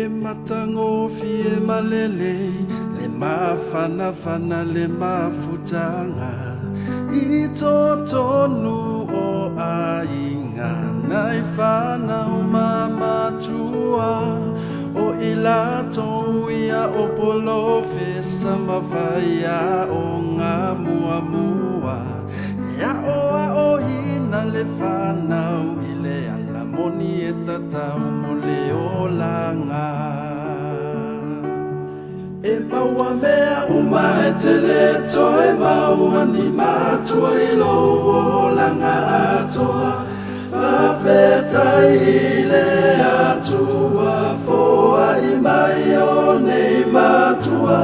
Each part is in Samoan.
E matagofie ma lelei le mafanafana le mafutaga i totonu o aiga nai fanau ma matua o i latou ia o polofesa ma faiaoga muamua e aoaoina le fanau i le ala moni e tatau mo le olaga. E maua mea uma e te le toe maua ni matua i lou olaga atoa. Faafetai i le Atua foai mai o nei matua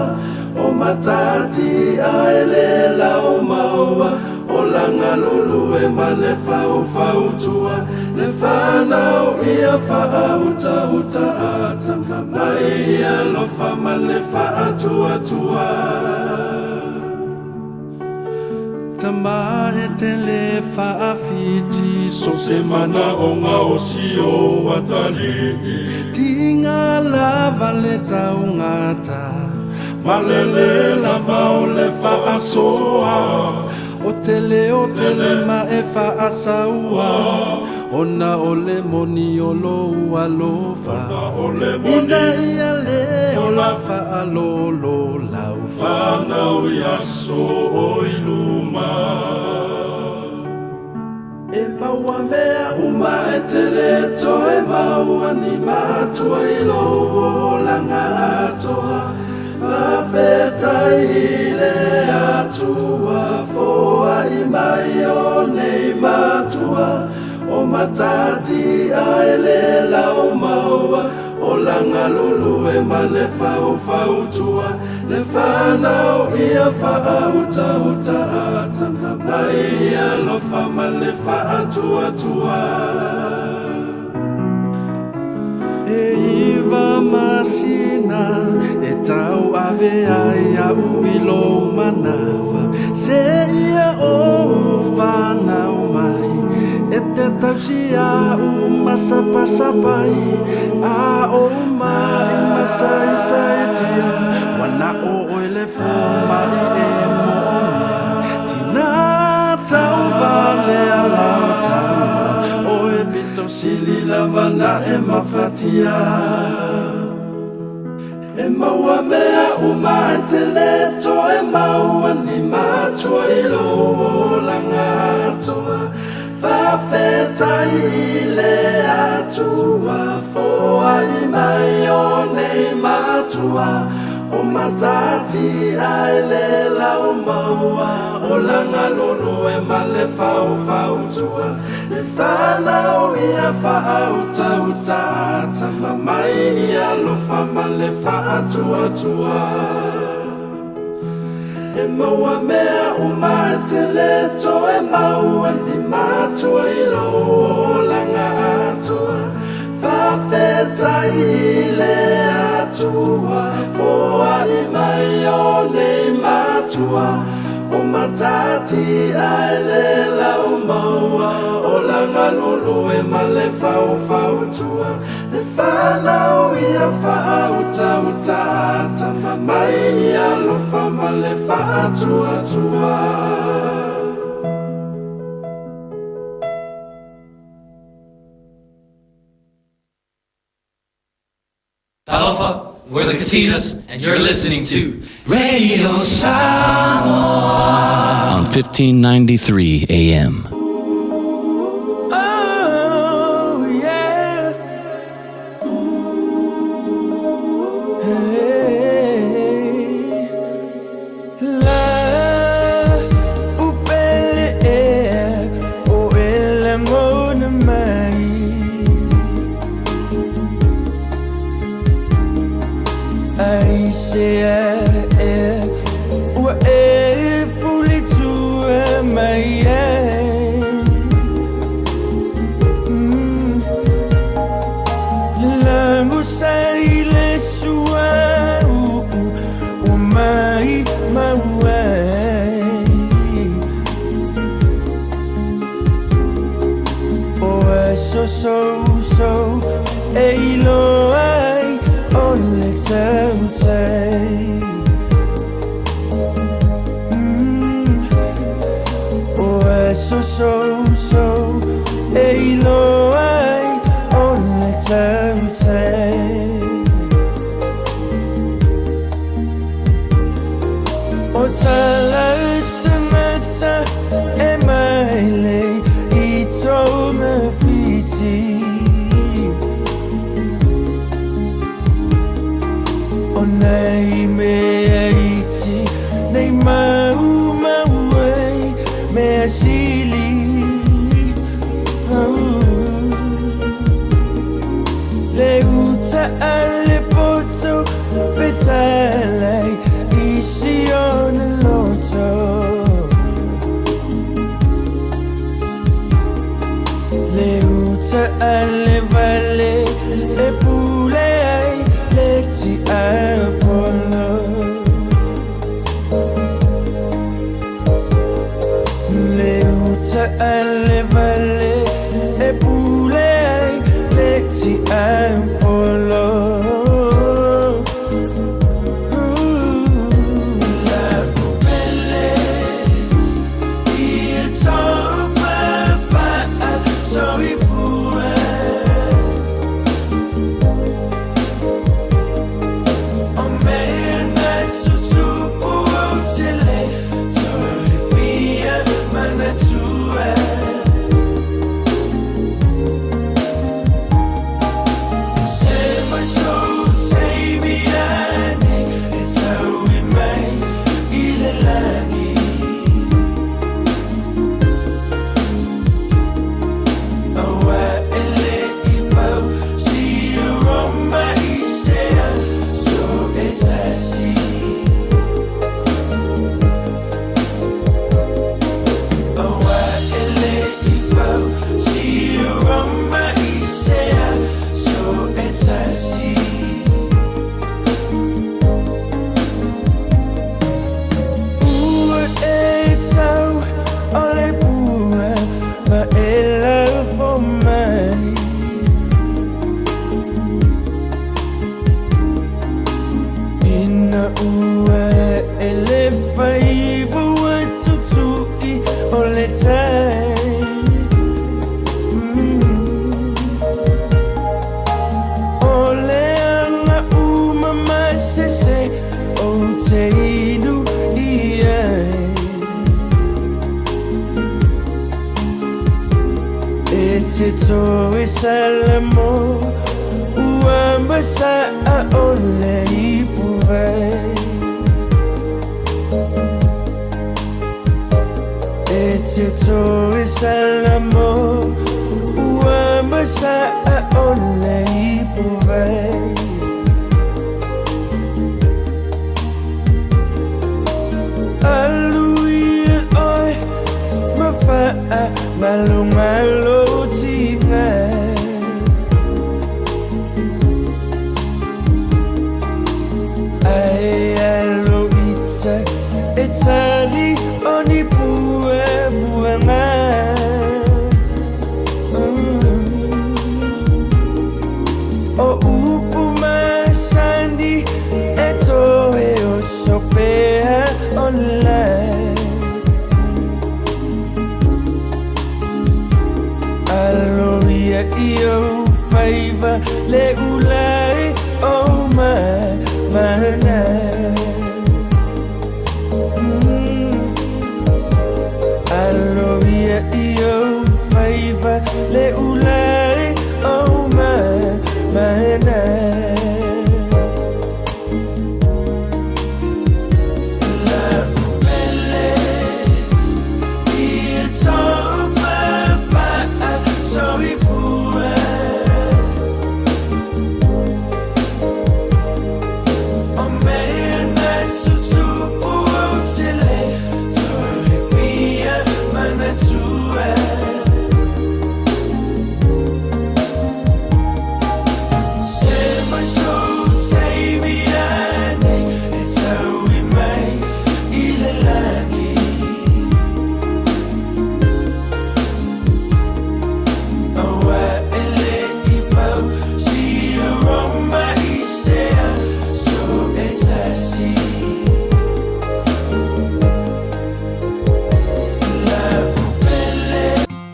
o matati ae le laumaua o lagalulue ma le faufautua le fanau ia faautauta ata mai alofa ma le faatuatua. Tama e tele faafiti So se manaoga o si o atalii Tiga lava le taugata Malele lava o le faasoa O tele o tele ma e faasaua Ona o le moni o lou alofa O le moni Ina ia le ola faalolo lau fanau i aso o i luma. E maua mea uma e te le toe maua ni matua i lou olaga atoa. Faafetai i le Atua foai mai o nei matua o matati ae le laumaua o lagalulue ma le faufautua le fanau ia faautauta ata mai alofa ma le faatuatua. E 9 masina e tauave ai a'u i lou manava seia ou fanau mai e te tausi a'u masapasapai a ou mai masaisaitia ua na o oe le foma'i e mo'omia tina tauvalea lau tama oe pito sili lava na e mafatia. E maua mea uma e te le toe maua ni matua i lou olaga atoa. Faafetai i le Atua foai mai o nei matua o matati ae le laumaua o lagalulue ma le faufautua le fanau ia faautauta ata mai alofa ma le faatuatua. E maua mea uma e te le toe maua ni matua i lou olaga atoa. Faafetai i le Atua foai mai o nei matua o matati ae le laumaua o lagalulue ma le faufautua le fanau ia faautauta ata mai alofa ma le faatuatua. Talofa, we're the Katinas, and you're listening to Radio Samoa on 1593 AM. Oh, yeah. Hey. La upele e o ele mona mai. Ai se e ua e fuli tua mai e. Lango sai le sua u u mai mai. O so so so e ilo ai le tautai. O aso soso e iloa ai o le tautai. O tala tangata e maile i tonga fiti. O nei mea iti, nei mau mau ai, mea sili. Oh. Le uta a le poto fetalai i si ona loto. Le uta a le vale e pule ai le tiapolo. Le uta a le vale e pule ai le tiapolo. La upele i tofa fa soifua. O mea na tutupu au te le toe fia manatua. Se mai sou taimi ane e tau i mai i le lagi. Aua e le i fau si Roma i sea so e tasi. Aua e le i fau si Roma i sea so e tasi. Ua e tau o le pua ma e lafo mai. Ina ua e le faiva ua tutui o le tai. O le aga uma masese o te inu i ai. E te toe salamo ua masaa o le ipuvai. E te toe salamo ua masaa o le ipuvai. Alu ia oe ma faa malongalo tinga. Ai alo ita e tali o ni pua muanga. O upu masani e toe o sopea o lai.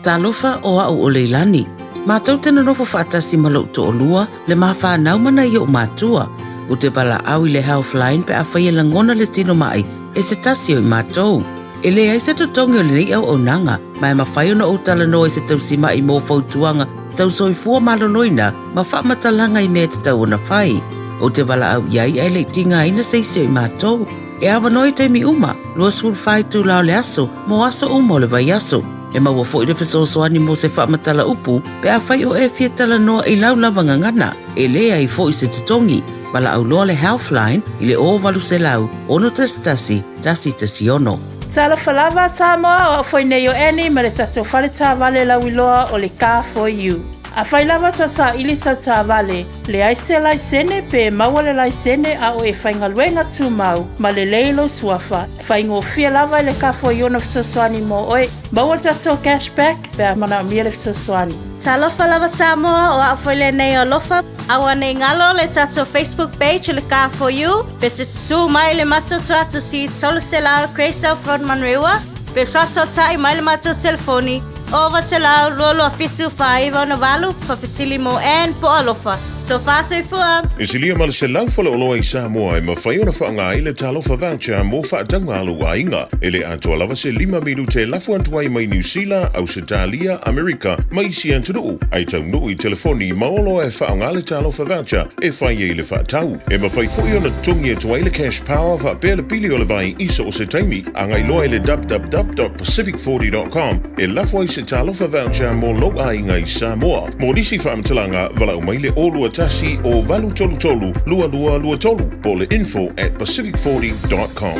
Talofa o au o Leilani. Matou te nonofo faatasi ma lou toalua, le ma fanau ma nai o'u matua. Ou te valaau i le Healthline pe afai e lagona le tino ma'i e se tasi o i matou. E leai se totogi o lenei auaunaga, ma e mafai ona ou talanoa i se tausima'i mo fautuaga tau soifua maloloina ma faamatalaga i mea e tatau ona fai. Ou te valaau i ai ae le i tigaina se isi o i matou. E avanoa i taimi uma, 24 itula o le aso, mo aso uma o le vaiaso. E maua foi le fesoasoani mo se faamatala upu pe afai o e fia talanoa i lau lava gagana, e leai foi se totogi. Valaau loa le Healthline i le 0800 611 116. Talofa lava Samoa, o au foi nei o Annie ma le tatou fale taavale lauiloa o le Car For You. Afai lava tau saili sau taavale, leai se laisene pe maua le laisene a o e faigaluega tumau ma lelei lou suafa, faigofie lava i le Car For You ona fesoasoani mo oe. Maua le tatou cash back pe a manaomia le fesoasoani. Talofa lava Samoa, o au foi lenei o Alofa. Aua nei galo le tatou Facebook page o le Car For You, pe te susu mai le matou tuatusi 300 Grey South Road Manurewa, pe faasootai mai le matou telefoni 900 227 4968, faafesili mo Ann po o Alofa. Tofa soifua! E silia ma le 100 faleoloa i Samoa e mafai ona faaaoga ai le Talofa Voucher mo faatauga a lou aiga. E le atoa lava se lima minute e lafo atu ai mai Niu Sila, Ausetalia, Amerika ma isi atunuu, ae taunuu i telefoni ma oloa e faaaoga le Talofa Voucher e fai ai le faatau. E mafai foi ona totogi atu ai le Cash Power faapea le pili o le vai i so o se taimi. Agai loa i le www.pacific40.com e lafo ai se Talofa Voucher mo lou aiga i Samoa. Mo nisi faamatalaga, valaau mai le 021 0833 2223 po o le info@pacific40.com.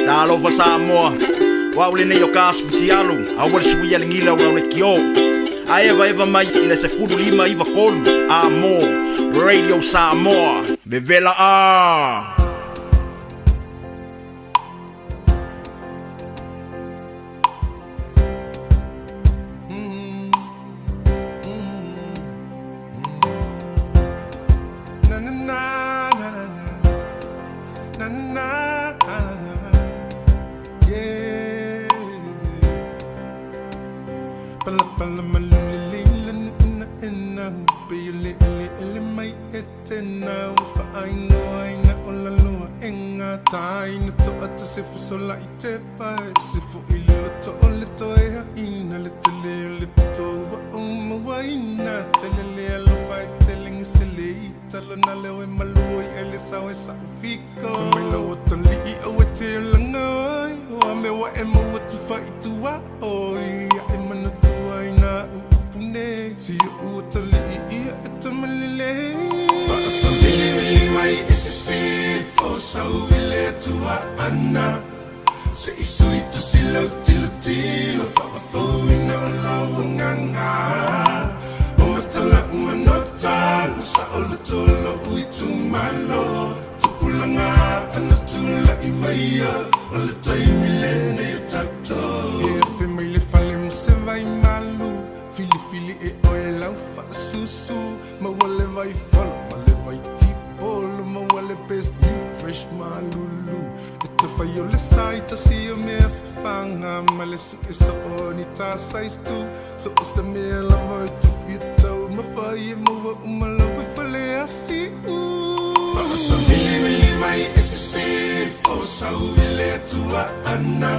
Talofa Samoa, o au lenei o Kas Futialu, aua le suia le gila o lau leitio. A evaeva mai i le 15 93 a mo Radio Samoa. Vevela a! Na na na na na na na na na yeah. Pala pala malulili na ina pe le le le mai e tena ua faainoa ina o laloa e gata ina toata se fesola i te pae se fo'i le loto o le toe haʻina le tele o le pito ua ou mauaina tele le alofa e tele gasele i talo na leo e malu ai e le sao e sa'u fiko fai mai lau atalii aua te olaga ai o a mea ua e maua tufaʻi oi e manatu ai na upu nei si oʻu atalii ia e tamalelei faasavilivili mai e sisifo sau i le atua ana se i sui tasi lau tilotilo faafouina o lau agaga o matalaʻu manota saʻoloto lou itumalo tupulaga ana tulaʻi maia o le taimi lenei o tatou e afe mai le fale mo se vai malu filifili e oe lau faasusu maua le vai falo ma le vai tipolo maua le best new fresh malulu e te fai o le sai tausi o mea fafaga ma le suʻe soo ni tā size tu so o se mea lava e tufi tau mafai e maua uma lau e fale asiʻu faasavilivili mai e sisifo sau i le atua ana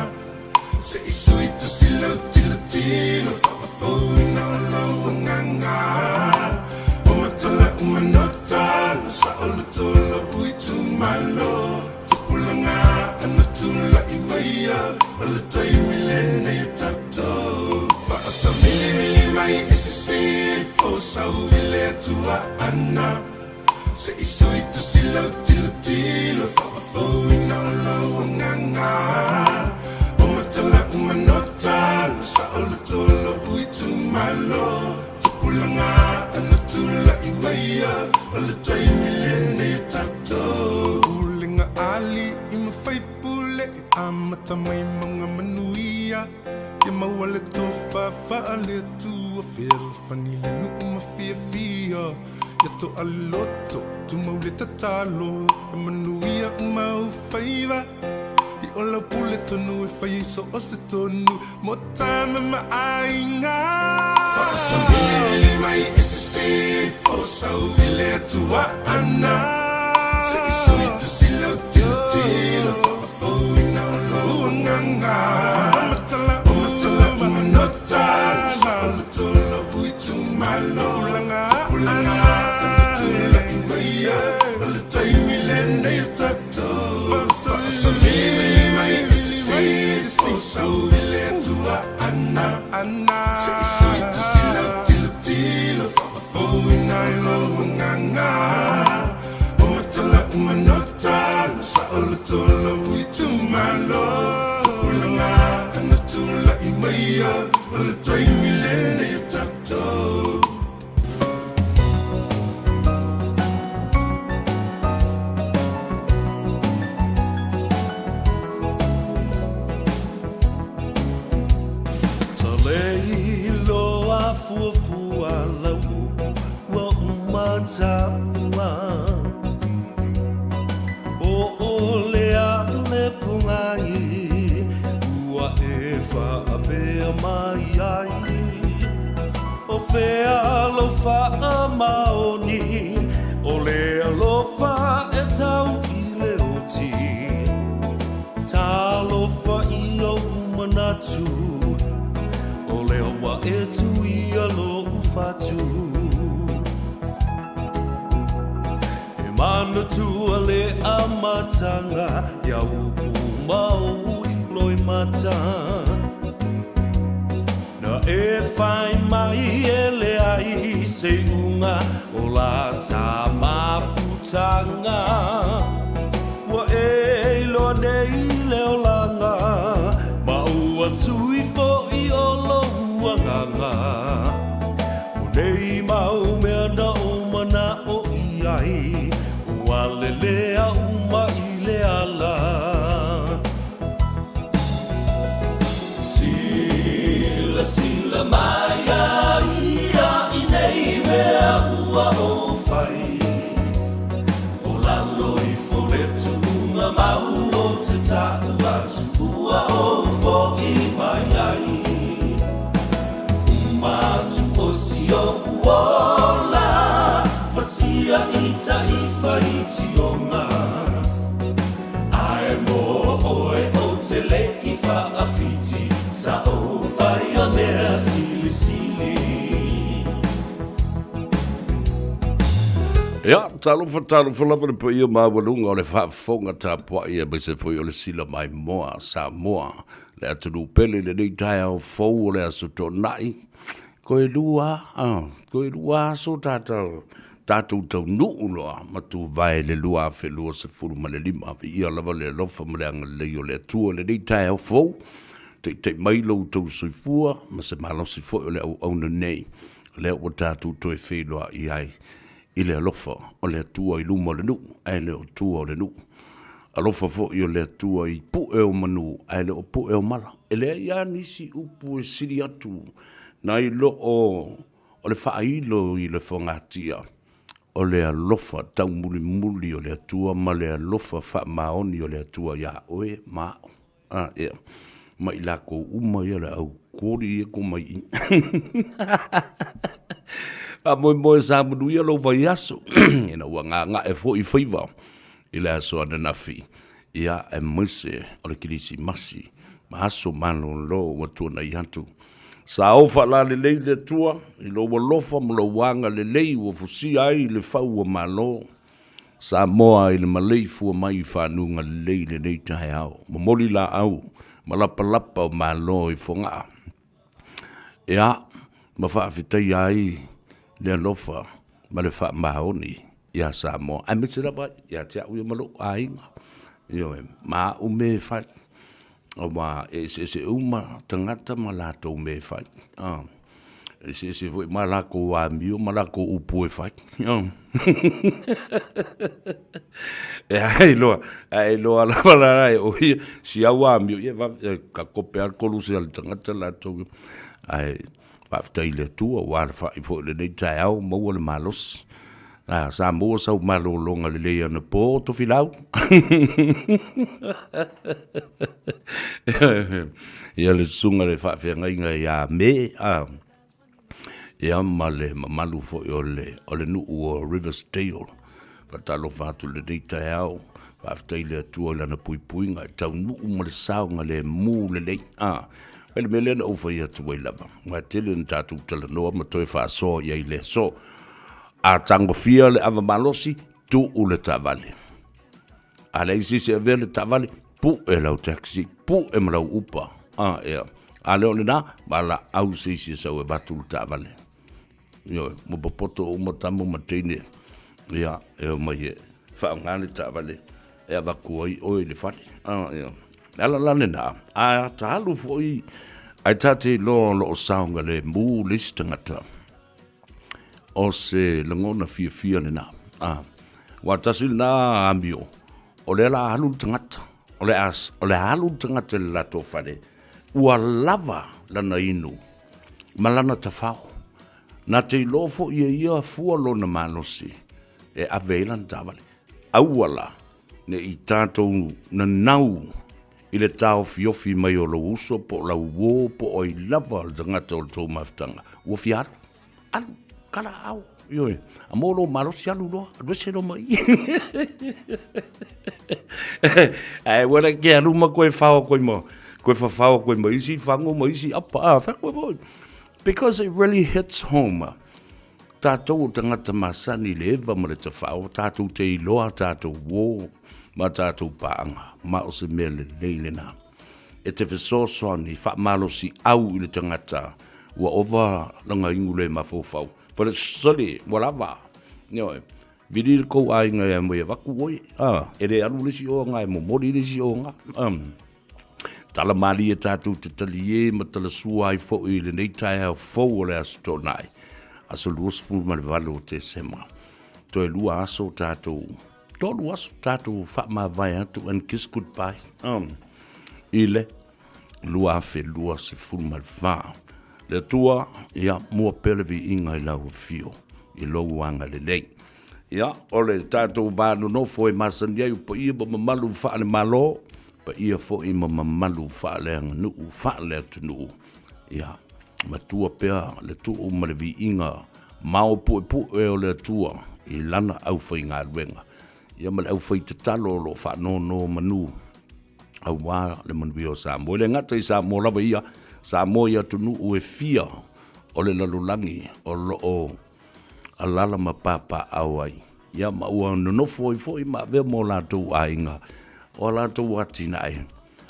se i sui tasi lau tilotilo faafouina o lau agaga o matalaʻu manota saʻoloto lou itumalo tupulaga ana tulaʻi maia o le taimi lenei o tatou faasavilivili mai e sisifo sau i le atua ana se i sui tasi lau tilotilo faafouina o lau agaga o matalaʻu manota saʻoloto lou itumalo tupulaga ana tulaʻi maia o le taimi lenei o tatou pulega aliʻi ma faipule e amata mai mauga manuia ia maua le tofa faale-Atua fealofani le nuu ma fiafia ia toaloto tumau le tatalo e manuia uma ou faiva i O lau pule tonu e fai ai so o se tonu mo tama ma aiga. Faasavilivili mai i sisifo sau i le Atua ana. Se i sui tusi lau tilotilo faafouina o lou agaga. O matala manota saoloto lou itumalo. Tupulaga ana tulai maia o le taimi lenei o tatou. Faasavilivili mai i sisifo sau i le Atua ana. Se i sui tusi lau tilotilo faafouina lou agaga. O matala manota saoloto lou itumalo. Tupulaga ana tulai maia o le taimi lenei o tatou. Talei loa fuafua lau upu ua uma taua. Po o le a le pogai ua e faapea mai ai. O fea lou faamaoni o le alofa e tau i le oti. Talofa i ou manatu, o lea ua e tuia lou fatu. E manatua le amataga ia upu ma ou loimata. Na e fai mai e leai se iuga o la ta mafutaga. Ua e iloa nei le olaga, ma ua sui foi o lou agaga. O nei mau mea na ou mana'o i ai, ua lelea uma i le ala. Silasila mai a ia i nei mea ua ou fai, O lalo ifo le tuuga mau o te ta'u atu ua ou fo'i mai ai. Uma atu o si o'u ola, fasia i ta'ifa i tioga. Ae mo oe ou te le i fa'afiti, sa ou faia mea silisili. Ia, talofa, talofa lava le paia maualuga o le faafofoga tapuai aemaise foi o le sila maimoa a Samoa, le atunuu pele i lenei taeao fou o le Aso Toonai. Toe lua aso tatou taunuu loa ma tuvae le 2025. Viia lava le alofa ma le agalelei o le Atua i lenei taeao fou. Taitai mai lo outou soifua ma se malosi foi o le auauna nei, lea ua tatou toe feiloai ai i le alofa o le Atua i luma o le nuu, ae le o tua o le nuu. Alofa foi o le Atua i pue o manu, ae le o pue o mala. E leai lava nisi upu e sili atu nai lo o le faailo i le fogatia o le alofa taumulimuli o le Atua ma le alofa faamaoni o le Atua iā oe ma a'u. A, ea, ma i lakou uma ia le au koli ia ko mai i. Faamoemoe sa manuia lou vaiaso, ina ua gaga'e foi faiva i le aso ananafi, ia aemaise o le Kerisimasi ma aso malolo ua tuanai atu. Sa ou faalalelei le Atua i lou alofa ma lou agalelei ua fusia ai le fau o Malo Samoa i le maleifua mai i fanuga lelei i lenei taeao. Momoli laau ma lapalapa o Malo i Fogaa. Ia, ma faafetaia ai le alofa ma le faamaoni iā Samoa, aemaise lava ia te au ia ma lou aiga, ioe, ma au mea e fai, aua e eseese uma tagata ma latou mea e fai, e eseese foi ma lakou amio ma lakou upu e fai. E ai loa, ae iloa lava la e o ia, si au amio, ia vave, ka kope lava le koluse a le tagata latou, ae faafetai i le Atua ua alafai foi i lenei taeao, maua le malosi. A, sa maua sau malologa lelei anapo, Tofilau. Ia le susuga le faafeagaiga ia Me, a, ia ma le mamalu foi o le, o le nuu o Riversdale. Faatalofa atu i lenei taeao, faafetai i le Atua i Lana puipuiga e taunuu ma le saogalemu lelei. A, o le mea lea na ou fai atu ai lava, aua e tele ina tatou talanoa ma toe faasoa i ai i le aso. A tagofia le ava malosi, tuu le taavale. A leai se isi e avea le taavale, pue lau taxi, pue ma lau Uber. A, ea. A le o lena, valaau se isi e sau e avatu le taavale. Ioe, ua popoto uma tama ma teine, ia, e omai e faaaoga le taavale e avatu ai oe i le fale. A, ia. Le ala la lena, a ta alu foi ae ta te iloa o lo o saogalemu le isi tagata, o se lagona fiafia lena. A, aua tasi lena amio, o lea la alu le tagata, o le a, o le a alu le tagata i le latou fale, ua lava lana inu ma lana tafao. Na te iloa foi e ia fua lona malosi e ave ai lana taavale. Aua la ne i tatou nanau i le taofiofi mai o lou uso po o lau uo po o ai lava le tagata o le tou mafutaga, ua fia alu. Alu, kala ao, ioe. A maua lou malosi alu loa, alu ese loa ma i. Ae ua le ke alu ma koe fao koe ma, koe whawhao koe ma isi whango ma isi apa, ah, wha koe foi. Because it really hits home. Tātou o tangata masani le eva ma le tawhao, tātou te iloa tātou wō ma tātou pāanga, ma o se mea lelei lena. E te fesoasoani faamalosi au i le tagata ua ova lana igu le mafaufau. Fale sole, ua lava. Ioe. Vili le kou aiga e mai avatu oe. Ah, e le alu le isi oga e momoli le isi oga. Um, tala malie tātou te talie ma tala sua ai foi i lenei taeao fou o le Aso Toonai. Aso 28 o Tesema. Toe lua aso tātou tolu aso tātou faamavae atu and kiss goodbye um, i le 2024. Le Atua, ia, mua pea le viiga i lau afio, i lou agalelei. Ia, o le tātou vā nonofo e masani ai o paia ma mamalu faale-Malo, paia foi ma mamalu faaleaganuu, faaleatunuu. Ia, matua pea le tuu ma le viiga maopuepue o le Atua i lana aufaigaluega, ia ma le aufaitatalo o lo o faanonomanu aua le manuia o Samoa. E le gata i Samoa lava ia, Samoa i atunuu e fia o le lalolagi o lo o alaala ma papaaao ai, ia ma ua nonofo ai foi ma avea ma o latou aiga, o a latou atinae,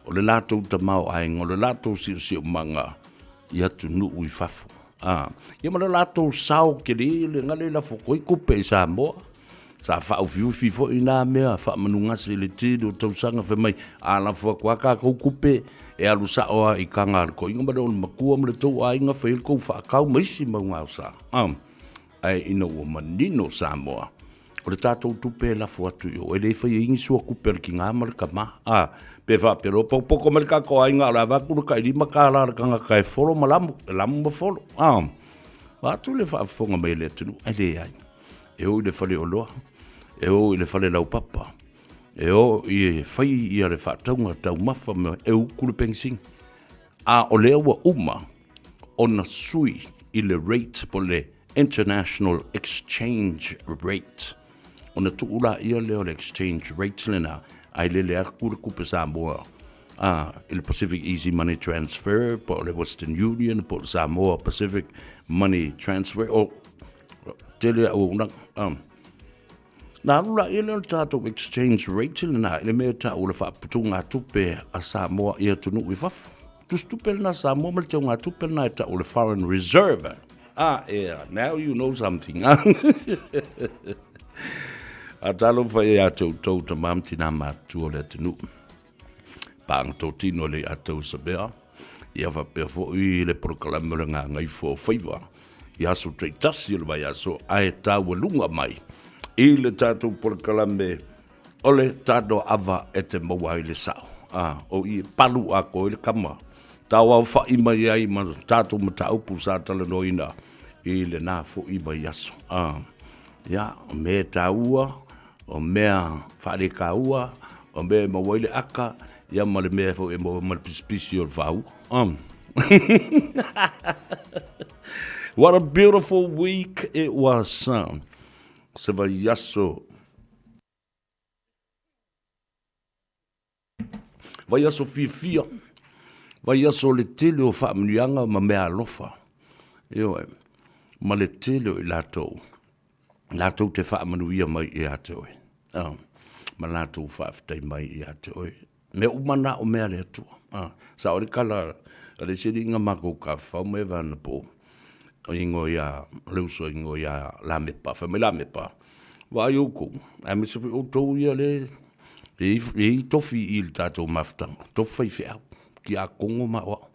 o le latou tamaoaiga, o le latou siosiomaga i atunuu i fafo. A, ia ma le latou sao tele le gale lafo atu ai tupe i Samoa. Sa faaufiufi foi nā mea faamanugase i le tele o tausaga fai mai, a lafo atu lava tatou tupe e alu sao lava i taga a le toeaina ma le olomatua ma le tou aiga fai ai le tou faatau ma isi mau gaosa. A, ae ina ua manino Samoa, o le tatou tupe e lafo atu i o, e le faia ai ni sua tupe a le tinā ma le tamā. A, pe faapea loa, potopoto mai le tatou aiga o le a avatu le tai $5 a le tagata e folo ma lamo, e lamo ma folo. A, vaeatu le faafofoga mai a le atunuu, ae leai. E o i le faleoloa, e o i le fale laupapa, e o i e fai ia le faatauga taumafa ma e utu le penisini. A o lea ua uma ona sui i le rate po o le international exchange rate. Ona tuu laia lea o le exchange rate lena, ae lele atu le tupe Samoa a, i le Pacific Easy Money Transfer, po o le Western Union, po o le Samoa Pacific Money Transfer, o tele auaunaga. Um, Na alu laia lea o le tatou exchange rate lena i le mea e tau o le faaputugatupe a Samoa i atunuu i fafo. Tusitupe lena Samoa ma le teugatupe lena e tau o le foreign reserve. Ah, yeah, now you know something. A talofa ia te outou tamā ma tinā matutua o le atunuu. Pāga tōtino le ia tou sabea. Ia faapea foi le polokalame o le Gagaifo o Faiva i aso taitasi o le vaiaso ae taualuga mai i le tatou polokalame o le tatou ava e te maua ai le sao. A, o i e palu atoa ai le kama. Tauaofa'i mai ai ma tatou mataupu sa talanoaina i lena foi vaiaso. A. Ia, o mea e taua, o mea faalekaua, o mea e maua ai le aka, ia ma le mea foi e maua ma le pisipisi o le faaua. What a beautiful week it was. Se vaiaso. Vaiaso fiafia, vaiaso o le tele o faamanuiaga ma meaalofa, ioe, ma le tele o i latou, latou te faamanuia mai ia te oe, ma latou faafetai mai ia te oe. Mea uma na o mea a le Atua. Sao ai le tala a le isi alii na matou tafafao mai anapo, o ingoa ia, le uso ingoa ia Lamepa, fai mai Lamepa, vaai outou, aemaise foi outou ia le E i ai tofi i le tatou mafutaga, tofi faifeau, tiakono ma aoao.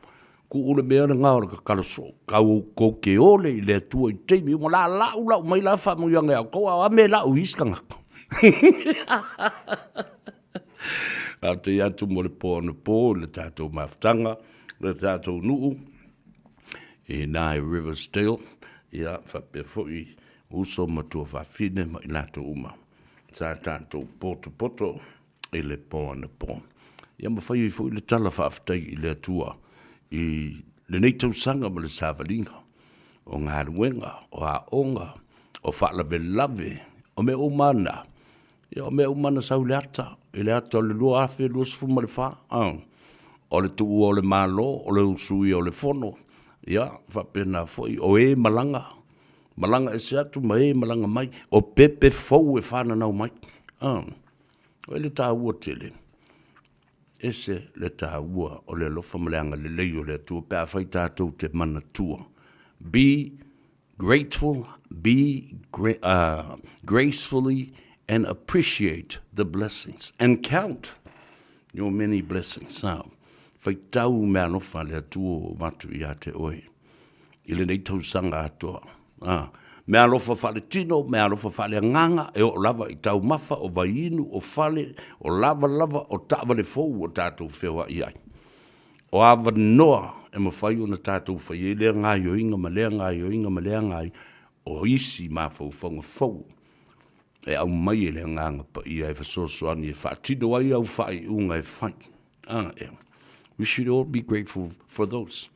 Tuu le mea lena o le tatalo soo, tau outou te ole i le Atua i taimi uma, la lau lau mai la faamanuiaga ia outou, a o a mea e lau i isi tagata? Faafetai atu mo le po anapo i le tatou mafutaga, le tatou nuu i ina i Riversdale, ia faapea foi uso ma tuafafine ma i latou uma. Sa tatou potopoto i le po anapo. Ia ma fai ai foi le tala faafetai i le Atua i lenei tausaga ma le savaliga o galuega, o aoga, o faalavelave, o mea uma na, ia o mea uma na sau i le ata, i le ata o le 2024, o le tuua o le Malo, o le usuia o le Fono, ia faapena foi o e malaga Malaga ese atu ma e malaga mai, o pepe fou e fananau mai. Ah, o le taua tele, ese le taua o le alofa ma le agalelei o le Atua pe afai tatou te manatua. Be grateful, be gracefully and appreciate the blessings and count your many blessings. Ah, faitau meaalofa a le Atua ua avatu ia te oe. i lenei tausaga atoa. A, meaalofa faaletino, meaalofa faaleagaga, e oo lava i taumafa, o vaiinu, o fale, o lavalava, o taavale fou ua tatou feoai ai. O avanoa e mafai ona tatou fai ai lea gaoioiga ma lea gaoioiga ma lea gaoioiga, o isi mafaufauga fou e aumai e le Agaga Paia e fesoasoani e faatino ai au faaiuga e fai. Ah, yeah. We should all be grateful for those.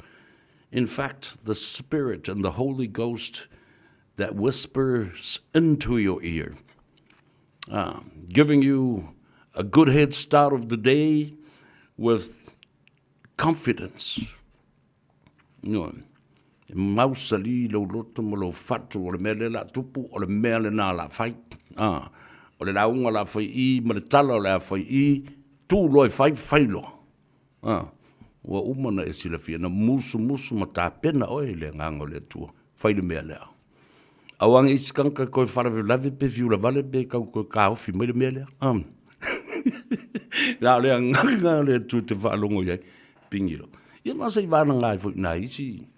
In fact, the Spirit and the Holy Ghost that whispers into your ear, giving you a good head start of the day with confidence. Ioe. E mausali lou loto ma lou fatu, o le mea lea o le a tupu, o le mea lena o le a fai. A, o le lauga o le a fai i ma le tala o le a fai i, tu loa e fai, fai loa. A, ua uma ona e silafia, na musumusu ma tapena oe i le Agaga o le Atua, fai le mea lea. Aua ne i isi tagata e toe faalavelave pe fiulavale pe tau toe taofi mai le mea lea. A. Na o le agaga o le Atua e te faalogo i ai, pigi loa. Ia ma se i vanaga ai foi nai isi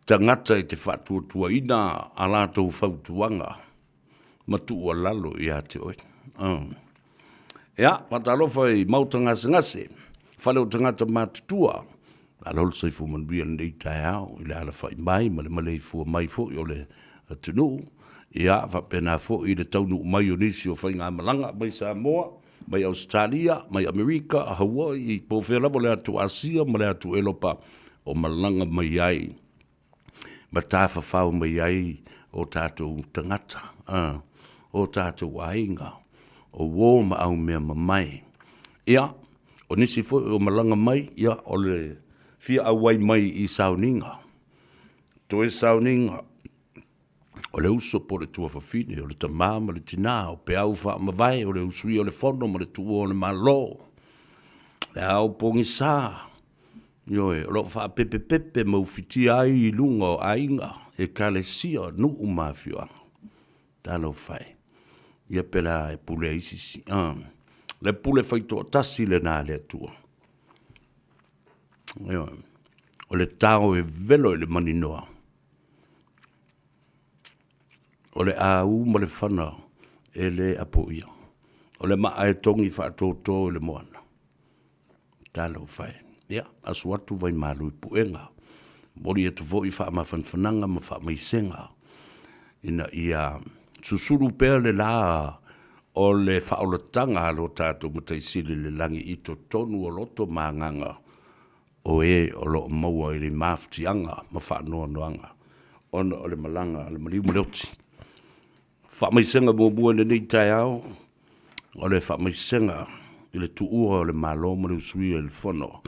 tagata i te faatuatuaina a latou fautuaga ma tuualalo ia te oe. Ia, faatalofa i maota gasegase, fale o tagata matutua, malo le soifua manuia i lenei taeao i le alafai mai ma le maleifua mai foi o le atunuu. Ia, faapena foi i le taunuu mai o nisi o faigamalaga mai Samoa, mai Ausetalia, mai Amerika, Hawaii, po o fea lava o le atu Asia ma le atu Elopa o malaga mai ai ma tafafao mai ai o tatou tagata, o tatou aiga, o uo ma aumea mamae. Ia, o nisi foi o malaga mai, ia, o le fia auai mai i sauniga, toe sauniga, o le uso po o le tuafafine, o le tama ma le tina, o peau faamavae, o le usuia o le fono ma le tuua o le Malo, le ao pogisa, ioe, o lo o faapepepepe ma ufitia ai i luga o aiga, ekalesia, nuu ma afioaga. Talofa e, ia pe la e pule ai sisi. Le pule faitoatasi lena a le Atua. Ioe, o le tao e velo i le maninoa. O le āū ma le fana e le apoia. O le maa e togi faatōtō i le moana. Talofa e. Ia, asu atu vaimalu i puega. Momoli atu foi faamafanafanaga ma faamaisega ina ia. Susulu pea le la o le faaolataga a lo tatou Matai Sili i le lagi i totonu o loto ma agaga o e o lo o maua i le mafatiaga ma faanoanoaga ona o le malaga a le maliu ma le oti. Faamaisega muamua i lenei taeao o le faamaisega i le tuua o le Malo ma le usuia i le Fono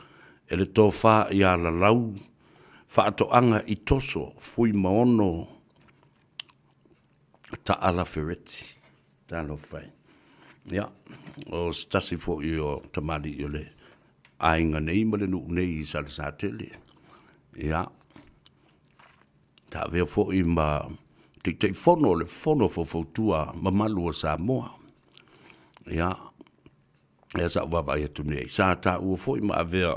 e le Tofa ia Lalau Faatoaga i Toso Fuimaono Taala Fereti. Talofa e. Ia, o se tasi foi o tamalii o le aiga nei ma le nuu nei i Salesatele. Ia, sa avea foi ma Taitaifono o le Fono Faufautua Mamalu o Samoa. Ia, lea sa ou vaavaai atu nei, sa taua foi ma avea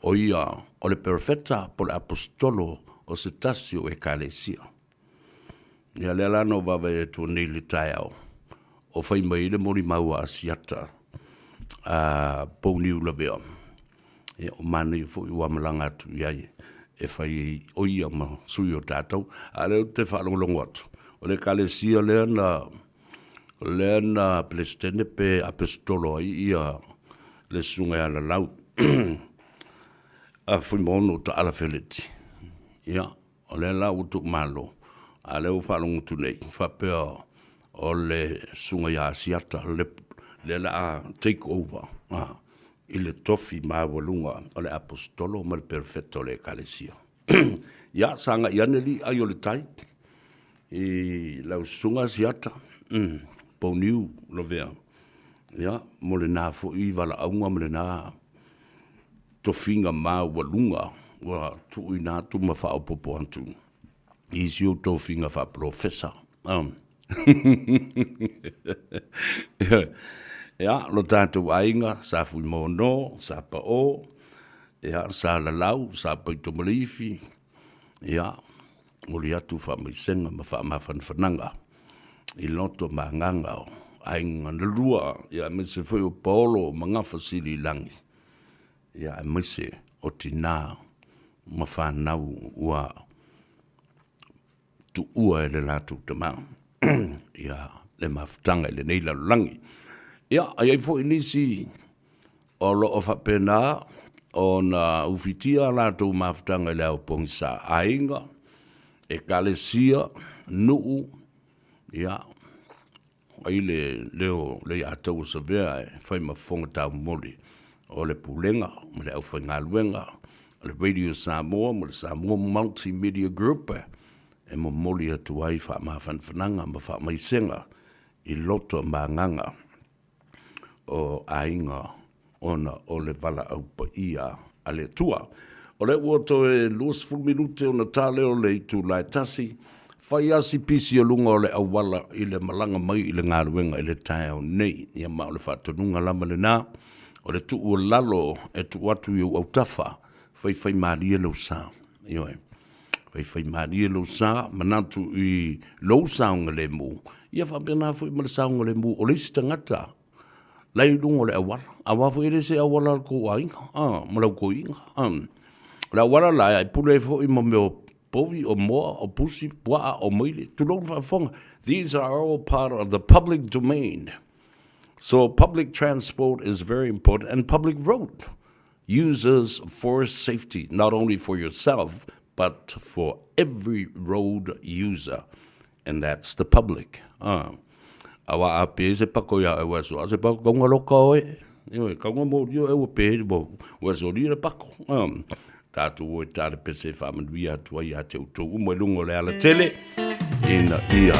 o ia o le perofeta po o le aposetolo o se tasi o Ekalesia. Ia lea la na ou vaavaai atu nei i le taeao, o fai mai ai le molimau a Asiata a Pouniu Lavea. Ia o manaia foi ua malaga atu i ai e fai ai o ia ma sui o tatou. A o lea ou te faalogologo atu, o le Ekalesia lea na lea na Peresetene pe Apesetolo ai ia le Susuga ia Lalau a Fuimaono Taala Feleti. Ia, o lea la ua tuumalo, a o lea ua faalogo atu nei, faapea o le Susuga ia Asiata lea o le a take over i le tofi maualuga o le Aposetolo ma le Perofeta o le Ekalesia. Ia, sagai ane alii ai o le tai i lau susuga Asiata, Pouniu Lavea, ia, mo lena foi valaauga ma lena tofiga maualuga ua tuuina atu ma faaopoopo atu i isi ou tofiga faapolofesa. Ia, lo tatou aiga, sa Fuimaono, sa Pao, ia, sa Lalau, sa Paitomaleifi, ia, momoli atu faamaisega ma faamafanafanaga i loto ma agaga o aiga na lua, ia, aemaise foi o paolo ma Gafasililagi, ia, aemaise o tina ma fanau ua tuua e le latou tama ia le mafutaga i lenei lalolagi. Ia, a i ai foi nisi o lo o faapena ona ufitia a latou mafutaga i le ao pogisa, aiga, ekalesia, nuu, ia, ai le leo o Leiataua Savea e fai ma fofoga taumoli o le Pulega ma le aufaigaluega a le Radio Samoa ma le Samoa Multimedia Group e momoli atu ai faamafanafanaga ma faamaisega i loto ma agaga o aiga ona o le valaau paia a le Atua. O lea ua toe 20 minute ona ta lea o le itula e tasi, fai lava si pisi o luga o le auala i le malaga mai i le galuega i le taeao nei. Ia ma o le faatonuga lava lena, o le tuualalo e tuu atu i ou autafa, faifaimalie lou sa. Ioe. Faifaimalie lou sa, manatu i lou saogalemu, ia faapena foi ma le saogalemu o le isi tagata la i luga o le auala, aua foi e le se auala a le tou aiga, a, ma lau toeaina, a. O le auala la e pule ai foi ma mea o povi, o moa, o pusi, puaa, o maile, tulou le faafofoga. These are all part of the public domain. So public transport is very important and public road users for safety, not only for yourself, but for every road user. And that's the public. Ah. Awa a pe se pako ia e waso, a se pako kaunga loka oe. Ioe, kaunga mō rio e ua pe, ua waso ri le pako. Ah. Tātou o e tāre pese whaamanuia atu ai a te utou uma i lunga o le ala tele. Ina ia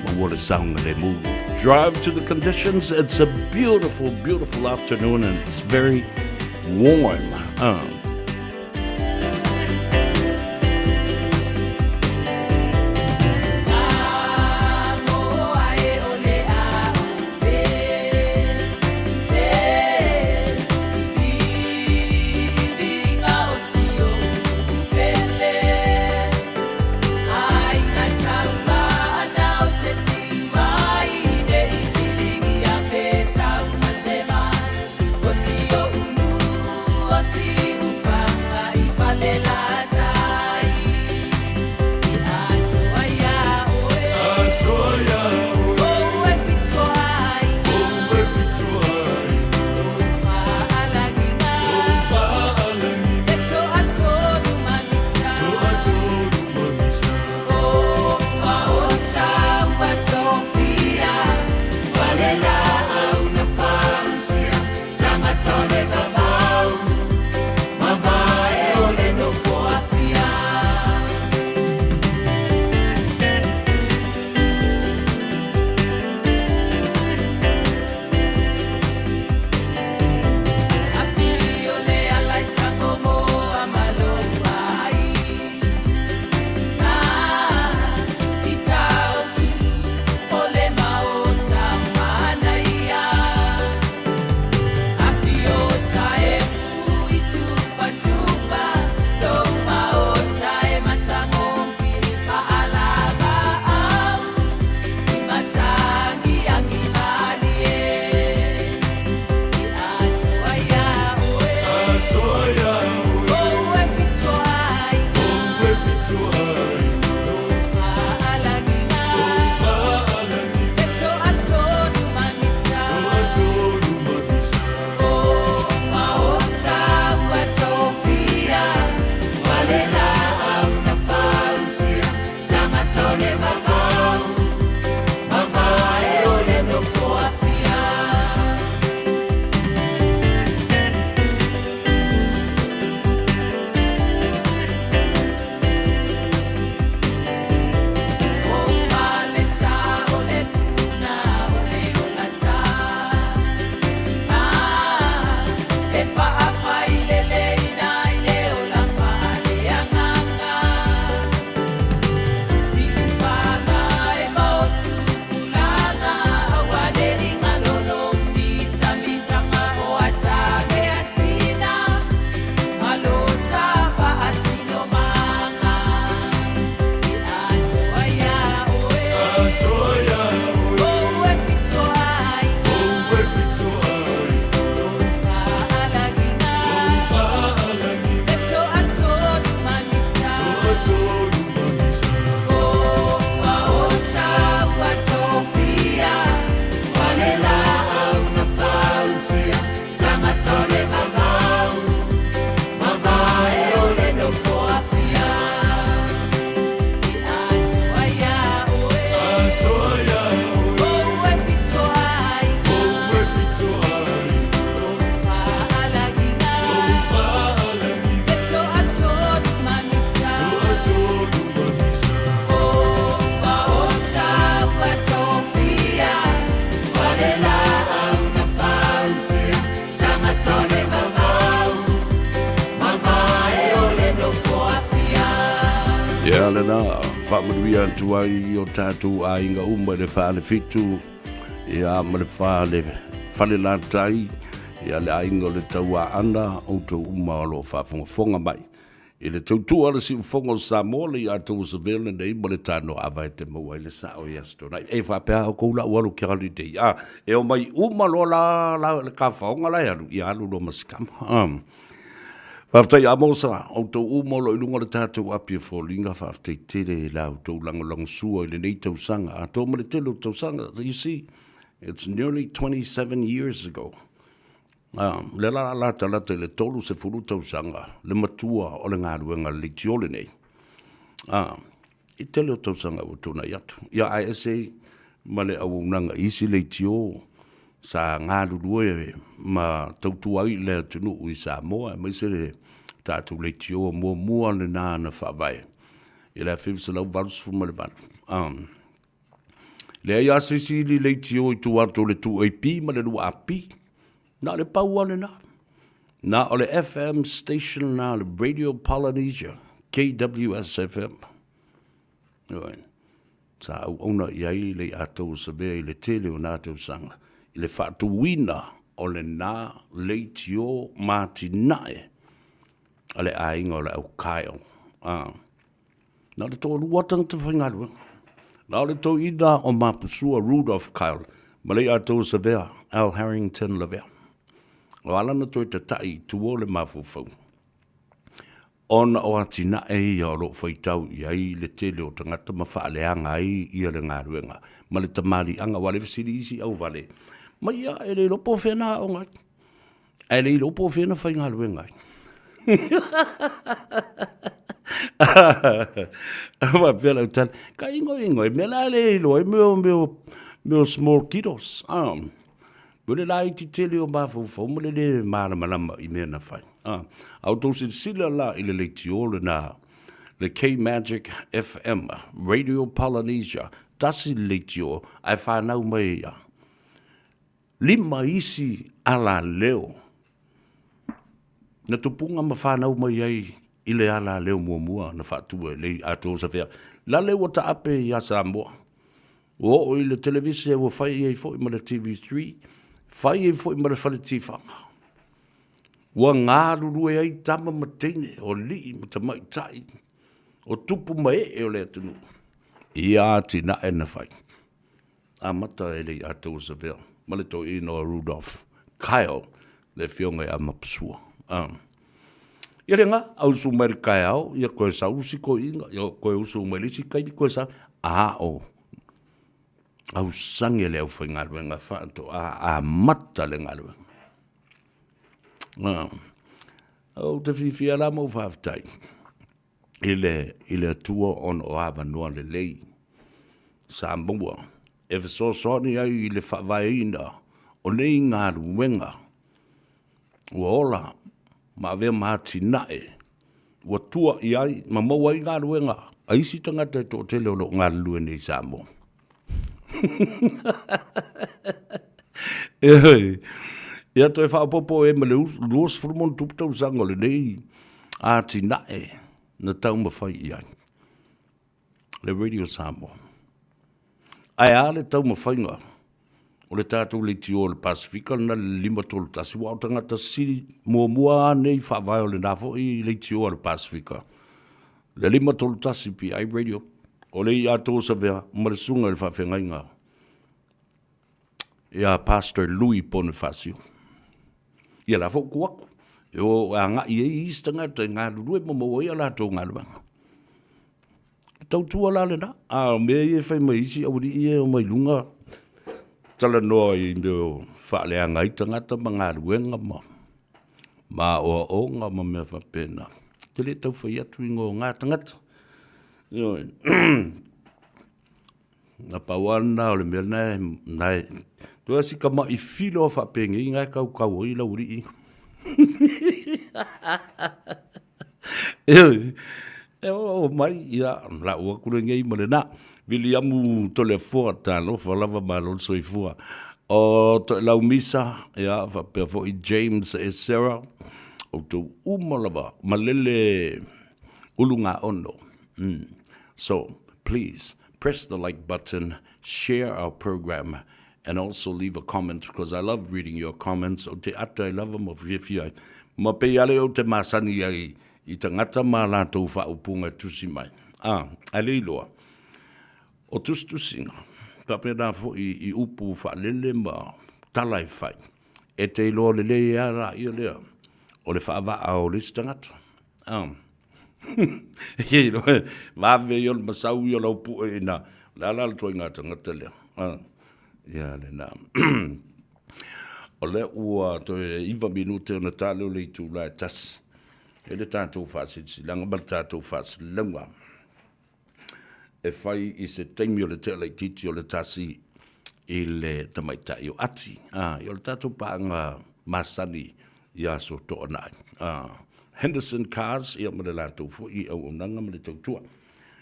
maua le saogalemu. Drive to the conditions. It's a beautiful, beautiful afternoon and it's very warm. lena lena, faamanuia atu ai i o tatou aiga uma i le Falefitu, ia ma le fale, Falelatai, ia le aiga o le Tauaana, outou uma o lo o faafogafoga mai. I le tautua a le Siufofoga o Samoa, le Iatou o Savea lenei ma le Tanoa Ava e te maua ai le sao i Aso Toonai. E faapea a outou la ua alu ki holiday, a, e omai uma loa la, la le kafaoga la e alu, ia alu loa ma si kama. A. Faafetai Amosa, outou uma o lo o i luga o le tatou api o foliga, faafetai tele i la outou lagolagosua i lenei tausaga, atoa ma le tele o tausaga. You see, it's nearly 27 years ago. A, o lea la a latalata i le 30 tausaga le matua o le galuega a le leitio lenei. A, i tele o tausaga ua tuanai atu. Ia, ae ese ma le auaunaga i isi leitio sa galulue ma tautua ai i le atunuu i Samoa, aemaise le tatou leitio muamua lena na faavae i le 1988. A, Leai lava se isi ili leitio i tua atu o le 2AP ma le 2AP. Na o le pau lava lena. Na o le FM station lena a le Radio Polynesia, KWS FM. Ioe. Sa auauna i ai le Iatou o Savea i le tele o na tausaga i le faatuina o lena leitio ma atinae a le aiga o le au Kyle. Ah. Na o le toalua tagata faigaluega. Na o le toeaina o Mapusua Rudolph Kyle ma le Iatou Savea Al Harrington Lavea. O ala na toe tata'i i tua o le mafaufau ona o atinae ia o lo o faitau i ai le tele o tagata ma faaleaga ai ia le galuega ma le tamaliiaga. Aua o lea e fesili isi auvale mai, ia e le iloa po o fea na aoga ai. Ae le iloa po o fea na faigaluega ai. Faapea lau tala, ka ingoingo, e mea la le iloa ai mea o, mea o, mea o small kiddos. Ah. O le laiti tele o mafaufau ma le le malamalama i mea na fai. Ah. A outou silasila la i le leitio lena, le K-Magic FM, Radio Polynesia, tasi le leitio, ae fanau mai ia. 5 isi alaleo na tupuga ma fanau mai ai i le alaleo muamua na faatua e le Atoa Safea. Lale ua taape ia Samoa. Ua oo i le televise ua fai ai foi ma le TV3, fai ai foi ma le fale tifaga. Ua galulue ai tama ma teine, o alii ma tamaitai, o tupu ma ee o le atunuu i ia atinae na fai. Amata e le Iatou Savea ma le toeaina o Rudolph Kyle le afioga ia Mapusua. Ah. Ia lena, a usu mai le taeao, ia toe sau si toeaina, ia toe usu mai le isi taimi toe sau. A o ausage le aufaigaluega faatoa amata le galuega. Ah. Ou te fiafia la ma ou faafetai. I le, i le Atua ona o avanoa lelei sa maua e fesoasoani ai i le faavaeina o nei galuega ua ola ma avea ma atinae ua tua i ai ma maua ai galuega a isi tagata e toatele o lo o galulue nei i Samoa. Ia toe faaopoopo i ai ma le 20+ tausaga o lenei atinae na taumafai i ai le Radio Samoa. Ae a le taumafaiga o le tatou leitio o le Pasefika lena le 531, aua o tagata sili muamua lava nei faavae o lena foi leitio a le Pasefika, le 531 PI Radio, o le Iatou Savea ma le susuga i le faafeagaiga ia Pastor Louis Ponifasio. Ia la foi ua tu atu, e o e agai ai isi tagata e galulue ma maua ai a latou galuega. E tautua la lena, a o mea ia e fai mai isi aualii ia e omai luga talanoa i mea o faaleaga ai tagata ma galuega ma ma aoaoga ma mea faapena. Ou te le tau fai atu ingoa o na tagata. Ioe. Na pau lava lena o le mea lena na e, toe si tama'i filo faapenei na e tautau ai lau alii. Ioe, e oo mai, ia, lau atu lenei ma lena. Viliamu Toleafoa, talofa lava malo le soifua. O Toelau Misa, ia, faapea foi James Esera, outou uma lava, malele Ulugaono. So, please, press the like button, share our program, and also leave a comment because I love reading your comments. O te ata e lava ma fiafia ai. Ma pei ale o te masani ai i tangata ma latou faaupuga e tusi mai. Ah, ae le iloa. O tusitusiga, faapena foi i upu faalele ma tala e fai, e te iloa lelei ai lava laia lea o le faavaa o le isi tagata. Ah. E iloa e vave ia o le masau ia o lau pue i ina. O le a la le ituaiga tagata lea? Ah. Ia lena. O lea ua toe 9 minute ona ta lea o le itula e 1. E le tatou faasilasilaga ma le tatou faasalalauga e fai i se taimi o le tea laitiiti o le tasi i le tamaitai o Ati. Ah, o le tatou paaga masani i aso Toonai. Ah, Henderson Cars, ia ma le latou foi i auaunaga ma le tautua.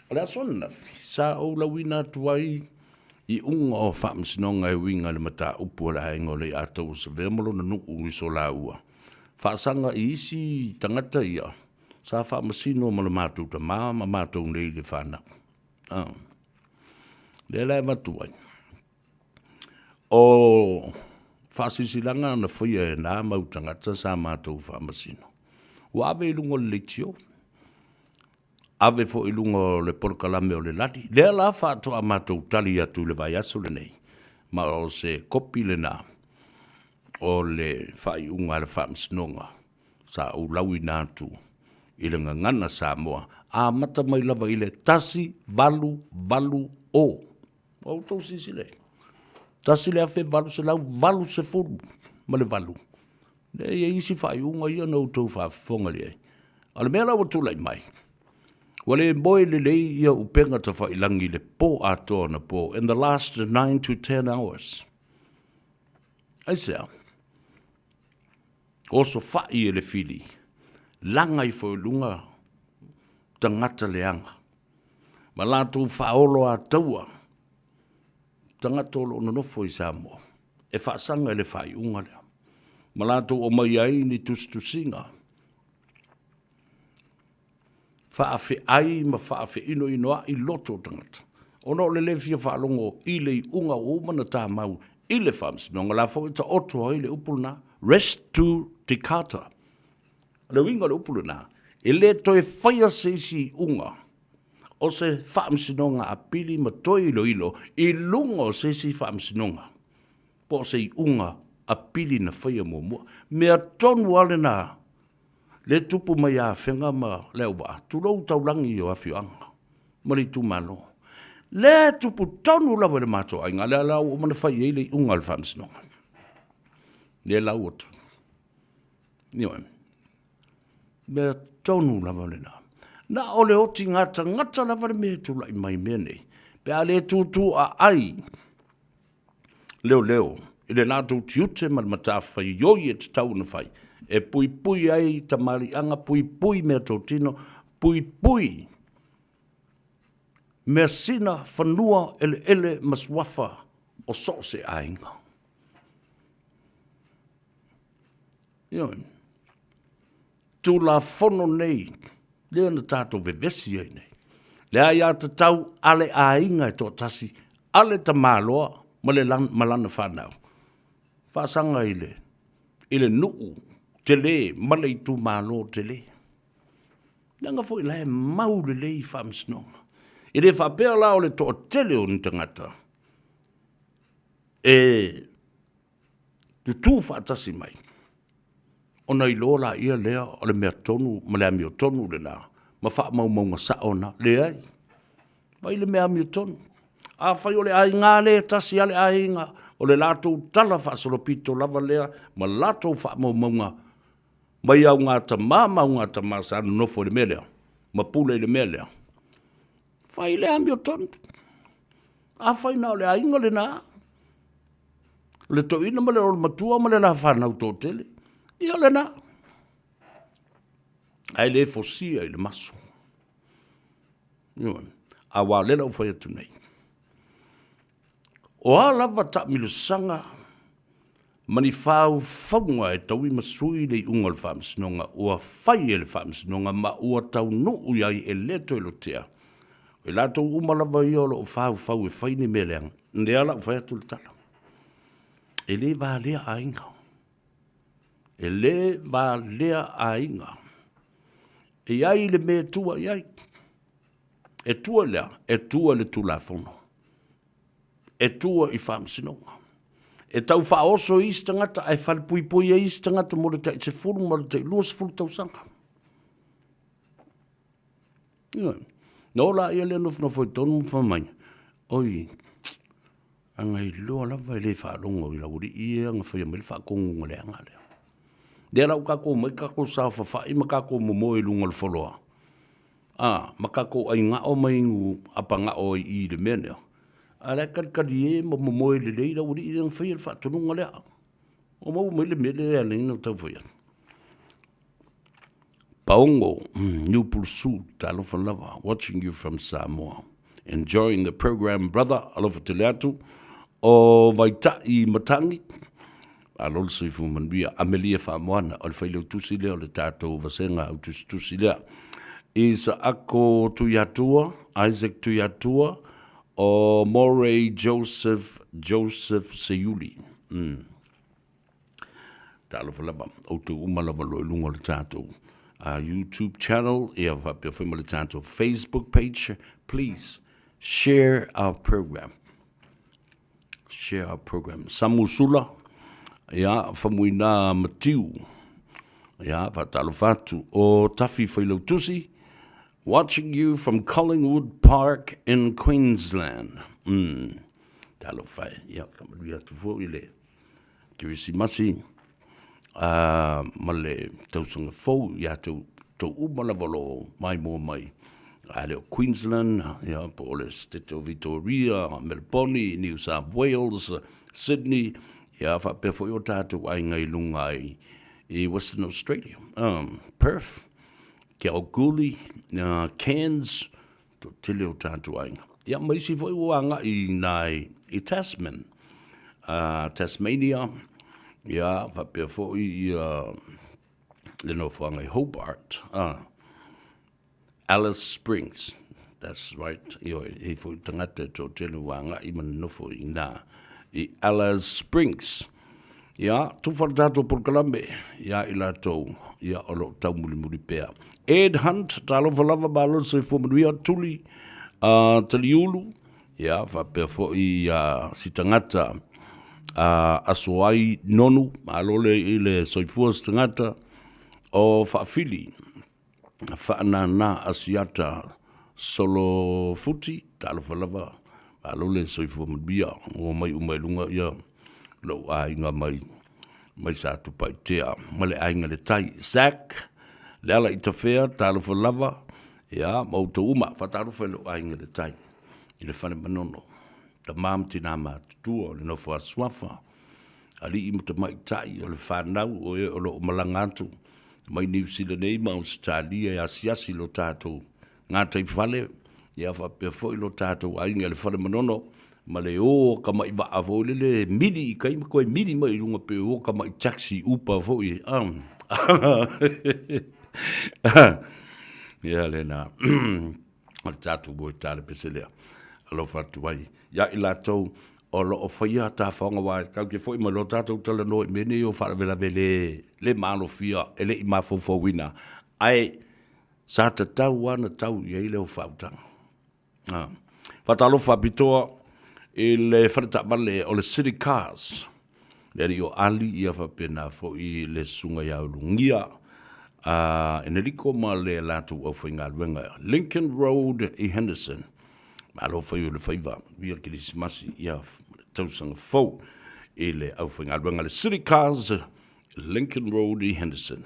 O le aso ananafi, sa ou lauina atu ai iuga o faamasinoga e uiga i le mataupu a le aiga o Leiataua Savea ma lona nuu i Solaua, faasaga i isi tagata ia sa faamasino ma le matou tama ma matou nei le fanau. Ah. Lea la e avatu ai. O faasilasilaga na faia e na mau tagata sa matou faamasino, ua ave i luga o le leitio, ave foi i luga o le polokalame o le lali. Lea la faatoa matou tali atu i le vaiaso lenei, ma o se kopi lena o le faaiuga a le Faamasinoga sa ou lauina atu i le Gagana Samoa, amata mai lava i le 1880. Ua outou silasila i ai? 1888. Lea e i ai isi faaiuga ia na outou faafofoga i ai. A o le mea la ua tulai mai, ua le moe lelei ia upega tafailagi i le po atoa anapo, in the last 9 to 10 hours. Aisea? Osofai e le fili, laga ifo i luga tagata leaga, ma latou faaoloataua tagata o lo o nonofo i Samoa e faasaga i le faaiuga lea, ma latou aumai ai ni tusitusiga faafeai ma faafeinoinoai loto o tagata, ona o le le fia faalogo i le iuga ua uma ona tamau i le Faamasinoga, o la foi e taoto ai le upu lena, res judicata. O le uiga o le upu lena, e le toe faia se isi iuga o se Faamasinoga Apili ma toe iloilo i luga o se isi Faamasinoga po o se iuga apili na faia muamua. Mea tonu lava lena le tupu mai ia Afega ma Leauvaa, tulou taulagi o afioaga ma le itumalo. Lea e tupu tonu lava i le matou aiga, lea la ua uma ona fai i ai le iuga a le Faamasinoga. Lea lau atu. Ioe. Mea tonu lava lena. Na o le otiga tagata lava le mea e tulai mai mea nei. Pe a le tūtū aai leoleo i le latou tiute ma le matafaioi e tatau ona fai, e puipui ai tamaliiaga, puipui meatotino, puipui measina, fanua, eleele ma suafa o so o se aiga. Ioe. Tulafono nei, lea na tatou vevesi ai nei. Le aiatatau a le aiga e toatasi, a le tamaloa ma, le, ma lana fanau. Faasaga i le, i le nuu tele ma le itumalo tele. Leaga foi la e mau lelei i faamasinoga. E le faapea la o le toatele o ni tagata e tutū faatasi mai, ona iloa laia lea o le mea tonu ma le amiotonu lena ma faamaumauga sao na. Leai. Fai le mea amiotonu. Afai o le aiga lea e tasi a le aiga, o le latou tala faasolopito lava lea ma latou faamaumauga mai augatama ma augatama sa nonofo i le mea lea ma pule i le mea lea. Fai le amiotonu. Afai na o le aiga lena, le toeaina ma le matua ma le la fanau toatele, ia lena. Ae le fosia i le maso. Ioe. Aua o lea la ua fai atu nei. O a lava taamilosaga ma ni faufauga e taui ma sui le iuga o le Faamasinoga ua fai e le Faamasinoga ma ua taunuu i ai e le toe lotea. O i latou uma lava ia o lo o faufau e fai ni mea leaga, lea la ua fai atu le tala. E le valea aiga. E le valea aiga. E i ai le mea e tua i ai. E tua i le a? E tua i le Tulafono. E tua i faamasinoga. E tau faaoso i isi tagata ae falepuipui ai isi tagata mo le tai 10 ma le tai 20 tausaga. Ioe. Na oo laia lea nofonofo i totonu ma fai mai, oi, a na iloa lava e le faalogo i lau alii ia na faia mai le faatonuga leaga lea. Lea la ua tatou omai tatou saofafai ma tatou momoe i luga o le foloa, a, ma tatou ai gao ma inu apagao ai i i le mea lea, a o la e talitalie ma momoe lelei lau alii lea na faia le faatonuga lea. Ua maua mai le mea lea e ala ai ona tau fai atu. Paogo, New Pulsu, talofa lava, watching you from Samoa. Enjoying the program, brother, alofa tele atu. O Vaitai Matangi, malo le soifua manuia. Amelia Faamoana, o le failautusi lea o le tatou vasega au tusitusi lea. Isaako Tuiatua, Isaac Tuiatua, o Morey Joseph Joseph Seiuli. Talofa lava, outou uma lava o lo o i luga o le tatou YouTube channel, ia faapea foi ma le tatou Facebook page. Please share our program. Share our program. Samu Sula, ia, Famuina Matiu, ia, faatalofa atu. O Tafi Failautusi, watching you from Collingwood Park in Queensland. Talofa e, ia, faamanuia atu foi i le Kerisimasi ma le tausaga fou ia te outou uma lava o lo o maimoa mai, a le o Queensland, ia, po o le State o Victoria, Melbourne, New South Wales, Sydney, ia, faapea foi o tatou aiga i luga i, i Western Australia, Perth, Kalgoorlie, Cairns, Toatele o tatou aiga. Ia, ma isi foi ua agai i nā i Tasman, Tasmania, ia, faapea foi ia le nofoaga i Hobart, Alice Springs, that's right, ioe, e i ai foi tagata e toatele ua agai ma nonofo i inā i Alice Springs. Ia, tufa le tatou polokalame ia i latou, ia, o lo o taumulimuli pea. Ed Hunt, talofa lava, malo le soifua manuia, Tuli Taliulu, ia, faapea foi ia si tagata Asoai Nonu, malo le i le soifua si tagata o Faafili. Faanana Asiata Solo Futi, talofa lava, malo le soifua manuia, ua omai uma i luga ia lou aiga mai mai Satupaitea ma le aiga le tai. Zac Lealaitafea, talofa lava, ia ma outou uma, faatalofa i lou aiga le tai i le Fale Manono, tama ma tina matutua o le nofo a Suafa, alii ma tamaitai o le fanau o e o lo o malaga atu mai Niu Sila nei ma Ausetalia e asiasi lo tatou gataifale, ia faapea foi lo tatou aiga i le Fale Manono ma le o a tamai vaa foi lele e mili i tai ma toe mili mai i luga pei o tamai taxi Uber foi. Ia lena. O le tatou moe talepese lea. Alofa atu ai ia i latou o lo o faia tafaoga aua e tatou te foi mai loa tatou talanoa i mea nei o faalavelave le, le maalofia e le i mafaufauina, ae sa tatau lava ona tau i ai le faautaga. Ah. Faatalofa faapitoa i le fale taavale o le City Cars, le alii o Ali, ia faapena foi le susuga ia Ulugia a Eneliko ma le latou aufaigaluega Lincoln Road i Henderson. Malo fai o le faiva, ia le Kerisimasi, ia le tausaga fou i le aufaigaluega le City Cars Lincoln Road i Henderson.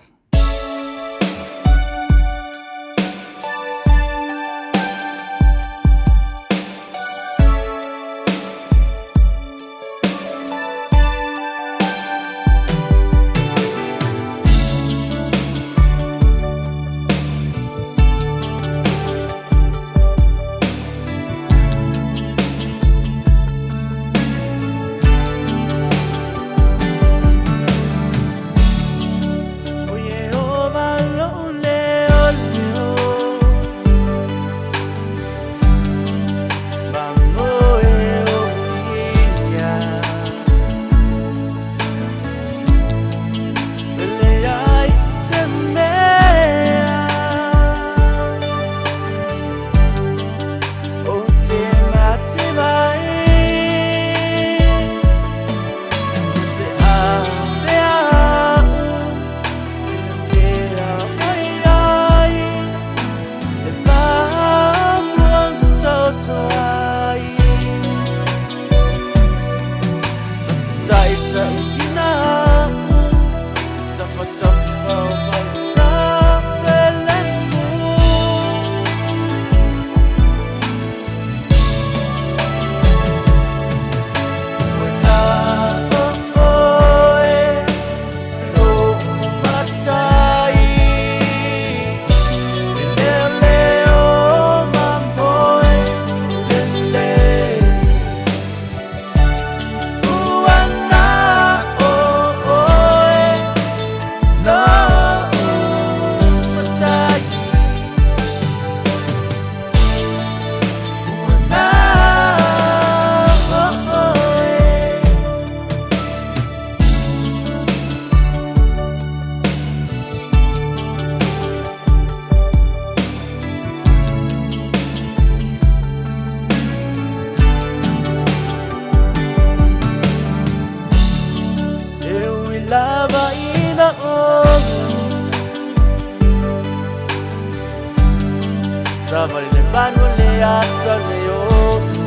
Savali le manu le ata le oti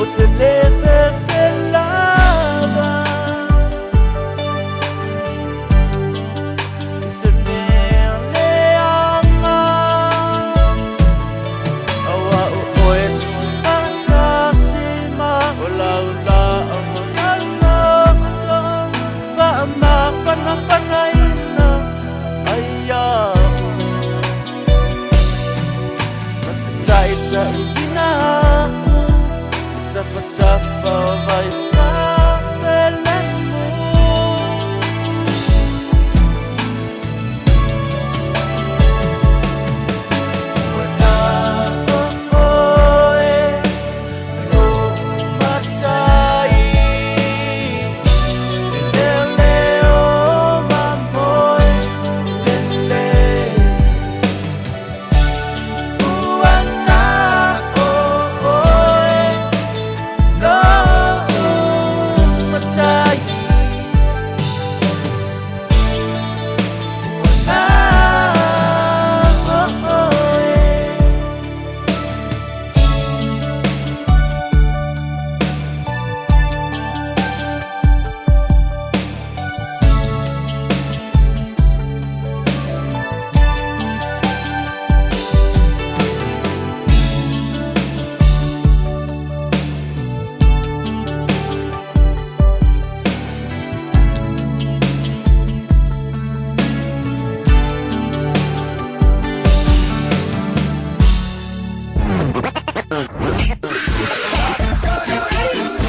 O te le fefe lava I se mea le anga Aua o oe te ma o lau la o mo Faamafanafanaina ai au Ma te taitaiina au I tafatafa o Vaitafelemu. Ua na oe lo'u matai E leoleo mamoe lele Ua na oe lo'u matai Ua na oe.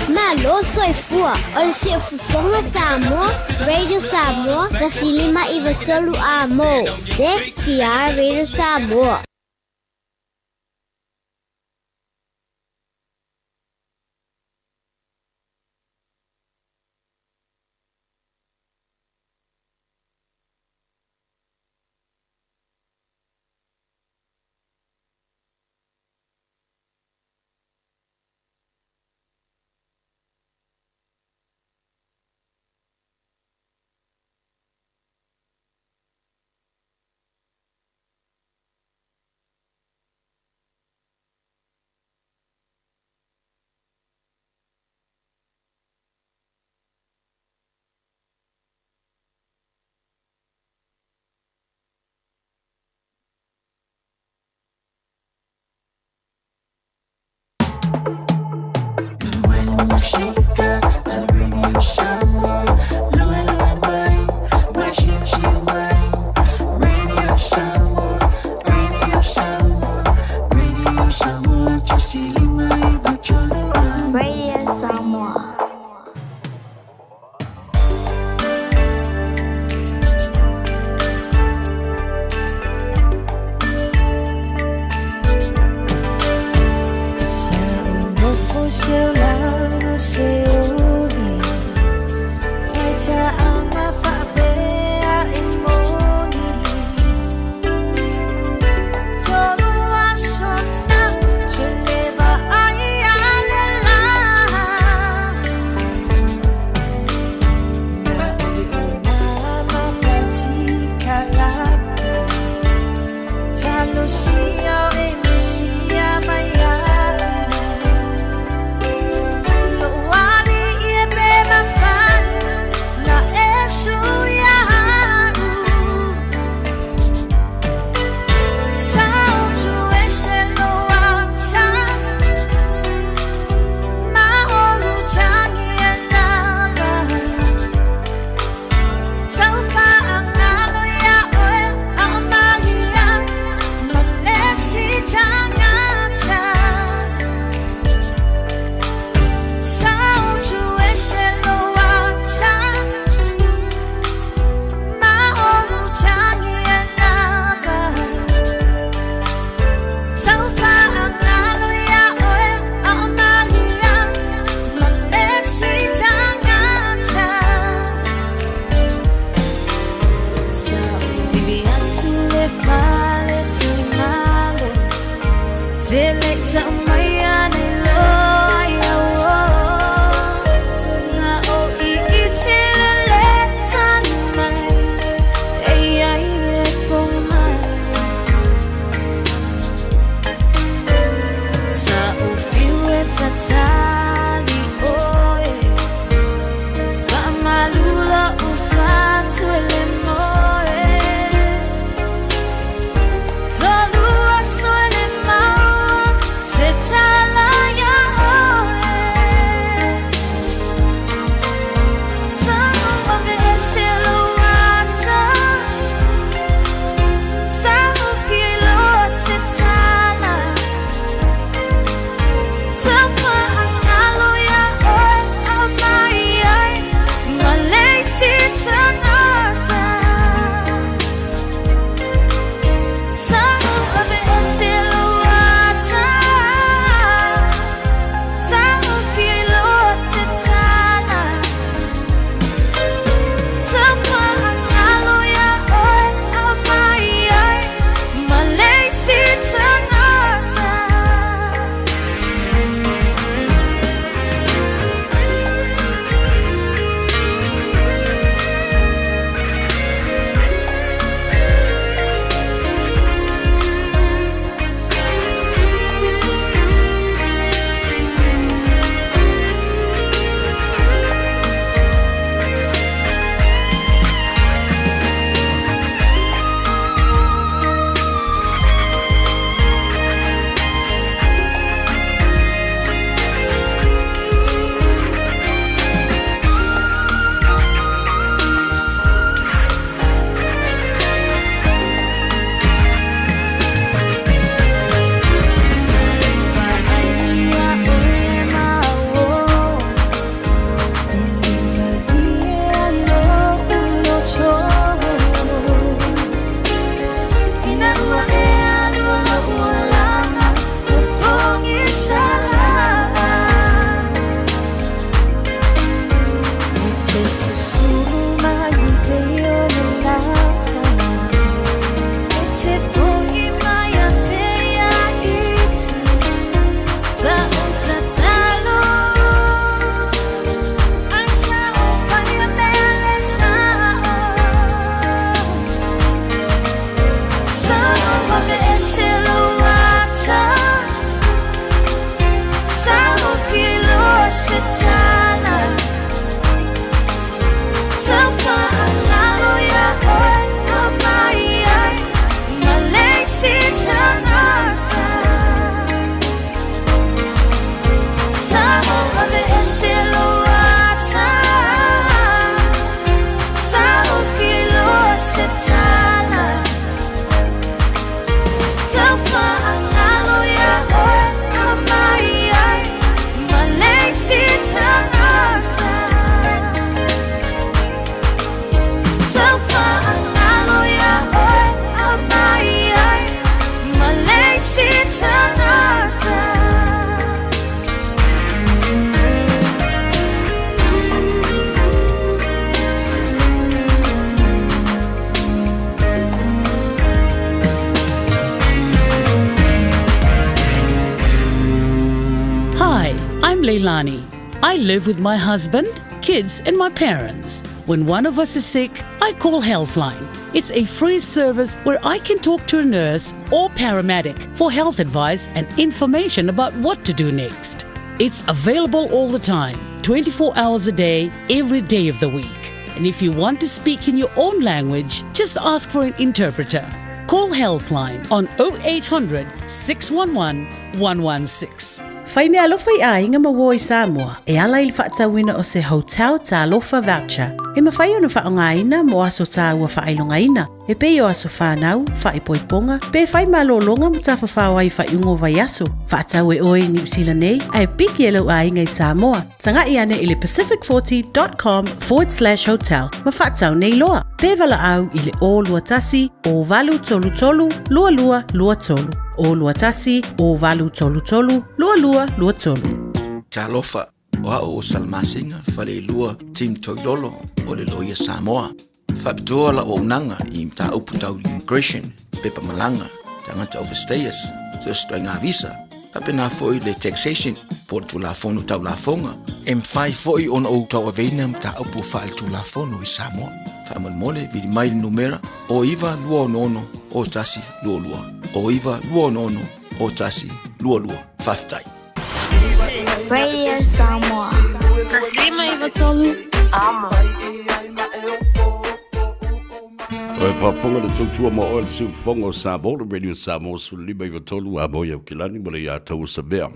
Malo soifua o le Siufofoga Samoa, Radio Samoa, 105 93 A mo, CKR Radio Samoa. te susulu mai pei o le lā E te foʻi mai a feia iti Sa o tatalo Ai sa o whaia mea le sa o Sa o wawe e se loata Sa o filo se tala Taufaagalo ia oe ka mai ai Ma le isi tagata Sa o aveese lou ata Sa o filoa se tala Taufaagalo ia oe ka mai ai Ma le isi tagata Taufaagalo ia oe ka mai ai Ma le isi tagata Hi, I'm Leilani. I live with my husband, kids, and my parents. When one of us is sick, I call Healthline. It's a free service where I can talk to a nurse or paramedic for health advice and information about what to do next. It's available all the time, 24 hours a day, every day of the week. And if you want to speak in your own language, just ask for an interpreter. Call Healthline on 0800 611 116. Fai meaalofa i aiga ma uo i Samoa e ala i le faatauina o se Hotel Talofa Voucher e mafai ona faaaogaina mo aso taua faailogaina e pei o aso fanau, faaipoipoga, pe fai malologa ma tafafao ai i faaiuga o vaiaso. Faatau e oe i Niu Sila nei ae piki e lou aiga i Samoa. Taga'i ane i le pacific40.com/hotel ma faatau nei loa. Pe valaau i le 021 0833 2223. 021 0833 2223. Talofa, o a'u o Salamasina Faleilua Tim Toilolo o le Loia Samoa. Faapitoa lau auaunaga i mataupu tau immigration, pepa malaga, tagata overstayers, so o se ituaiga visa, faapena foi le taxation po o le Tulafono Tau Lafoga. E mafai foi ona ou tauaveina mataupu faaletulafono i Samoa. Faamolemole, vili mai le numera o 9266 0122, o 9266 0122. Faafetai. Radio Samoa. 153 Amo. O e faafofoga le tautua ma oe le siufofoga o Samoa, le Radio Samoa 1593 a moi au kilani ma le ia tau o Samea.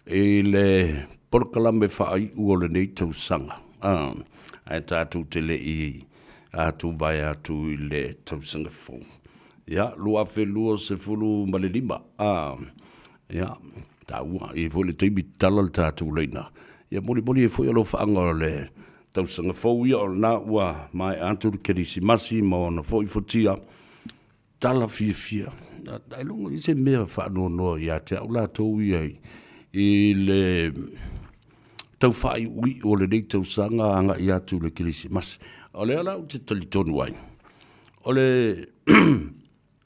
I le polokalame faaiu o lenei tausaga, ah, ae tatou te le i atu vae atu i le tausaga fou. Ia, 2025, ah, ia, taua, i foi le taimi tala le tatou laina. Ia, molimoli ai foi alofaaga o le Tausaga fou ia o lena ua maea atu le Kerisimasi ma ona foi futia, tala fiafia. Ailoga i se mea faanoanoa ia te au latou ia i le tau faaiuiu o lenei tausaga agai atu i le Kerisimasi. O lea la ou te talitonu ai, o le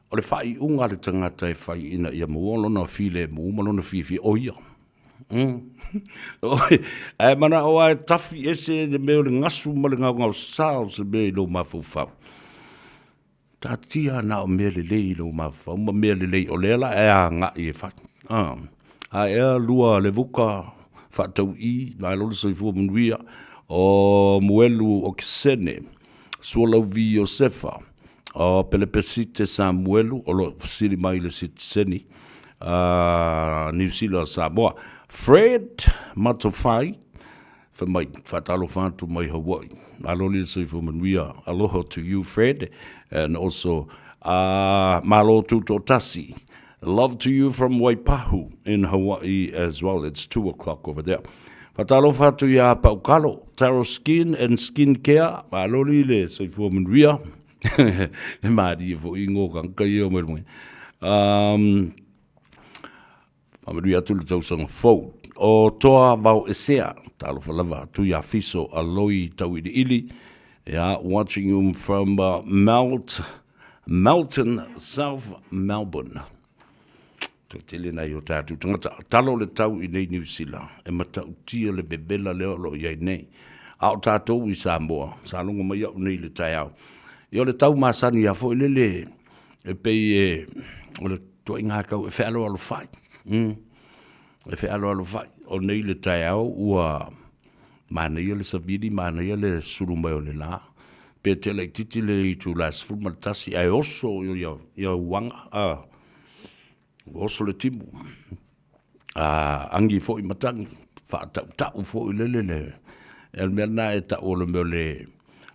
o le faaiuga a le tagata e fai ina ia maua lona filemu ma lona fiafia, o ia. Mm. Ae manao lava e tafi ese le mea o le gasu ma le gaogaosa o se mea i lou mafaufau. Taatia na o mea lelei i lou mafaufau ma mea lelei o lea la e agai e fai. Ah. A ea lua Levuka faatau'i, malo le soifua manuia, o Muelu Okesene, Sualauvi Iosefa, o Pelepesite Samuelu o lo o fesili mai i le sitiseni a Niu Sila Samoa. Fred Matofai, fai mai, faatalofa atu mai Hawaii. Malo le soifua manuia. Aloha to you Fred and also malo tutoatasi. Love to you from Waipahu in Hawaii as well. It's 2 o'clock over there. Faatalofa atu iā Paukalo, Taro Skin and Skin Care, malo le soifua manuia. E malie foi ngo kanga ia o mai mai. Faamanuia atu le tausaga fou. O Toa Vao Esea, Talofa lava, Tuiafiso Aloi Tauiliili, ia, watching you from uh, Melt, Melton, South Melbourne. Toatele nai o tātou tangata. Talo le tau i nei Niu Sila, e matautia le vevela lea o lo o i ai nei. A o tātou i Samoa, sa logo mai au nei le taeao. Ia o le tau masani a foi lele e pei e o le tuaiga kau e fealoalofai. Mm. E fealoalofai. O nei le taeao ua manaia le savili, manaia le sulu mai o le la. Pe te laititi le itula 11 ae oso ia, ia uaga, ah, Ua oso le timu, a agi foi matagi, faatautau foi lele le, e le mea lena e tau o le mea o le,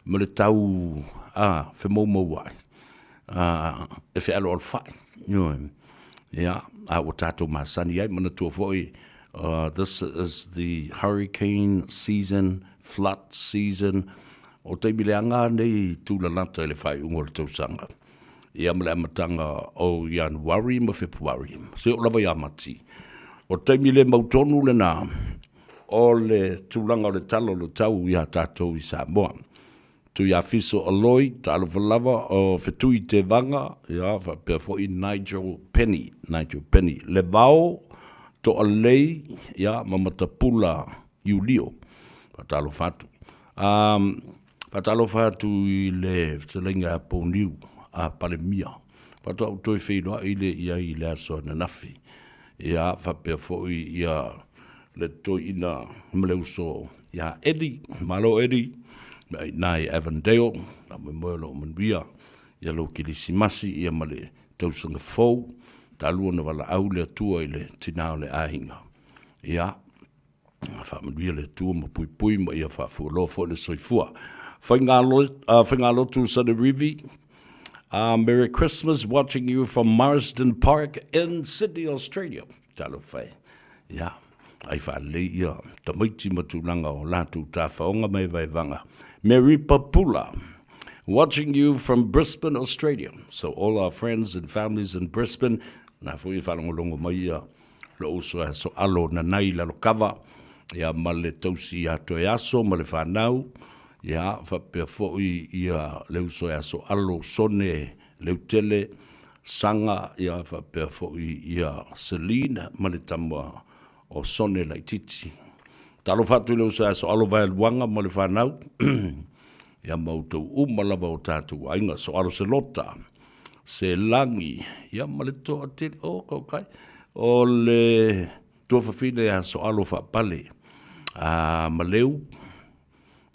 mo le tau a femoumouai, a e fealoalofai, ioe. Ia, a ua tatou masani ai, manatua foi, uh, this is the hurricane season, flood season, o taimi leaga nei tūlalata i le faaiuga o le tausaga. ia ma le amataga o Ianuari ma Fepuari, seia oo lava ia Mati. O le taimi le mautonu lena o le tulaga o le tala o le tau iā tatou i Samoa. Tuiafiso Aloi, talofa lava, o Fetui Tevaga, ia faapea foi Nigel Penny, Nigel Penny, Levao Toalei, ia ma Matapula Iulio. Faatalofa atu. Um, Faatalofa atu i le fetalaiga ia Pouniu a Palemia. Faatoa ou toe feiloai lea i ai i le aso ananafi. Ia, faapea foi ia le toeaina ma le uso ia Eddie. Malo Eddie, mea i ina i Avondale, faamoemoe o lo o manuia ia lou Kerisimasi ia ma le tausaga fou, talu ona valaau le Atua i le tina o le aiga. Ia, Faamanuia le Atua ma puipui ma ia faafualoa foi le soifua. Faigalotu Sanerivi, Merry Christmas watching you from Marsden Park in Sydney, Australia. Talofa e. Ia, ai faalelei ia tamaiti ma tulaga o latou tafaoga ma evaevaga. Mary Papula, watching you from Brisbane, Australia. So all our friends and families in Brisbane, na foi e faalogologo mai ia Lou uso e Soalo Nanai Lalokava, ia ma le tausi ia Toeaso ma le fanau, ia faapea foi ia le uso ia Soalo Sone Leutele Saga, ia faapea foi ia Celine ma le tama o Sone Laititi. Talofa atu i le uso ia Soalo Vaeluaga ma le fanau, ia ma outou uma lava o tatou aiga, Soalo Selota, Selagi, ia ma le toatele, o kaukai, o le tuafafine ia Soalo Faapale, a Maleu,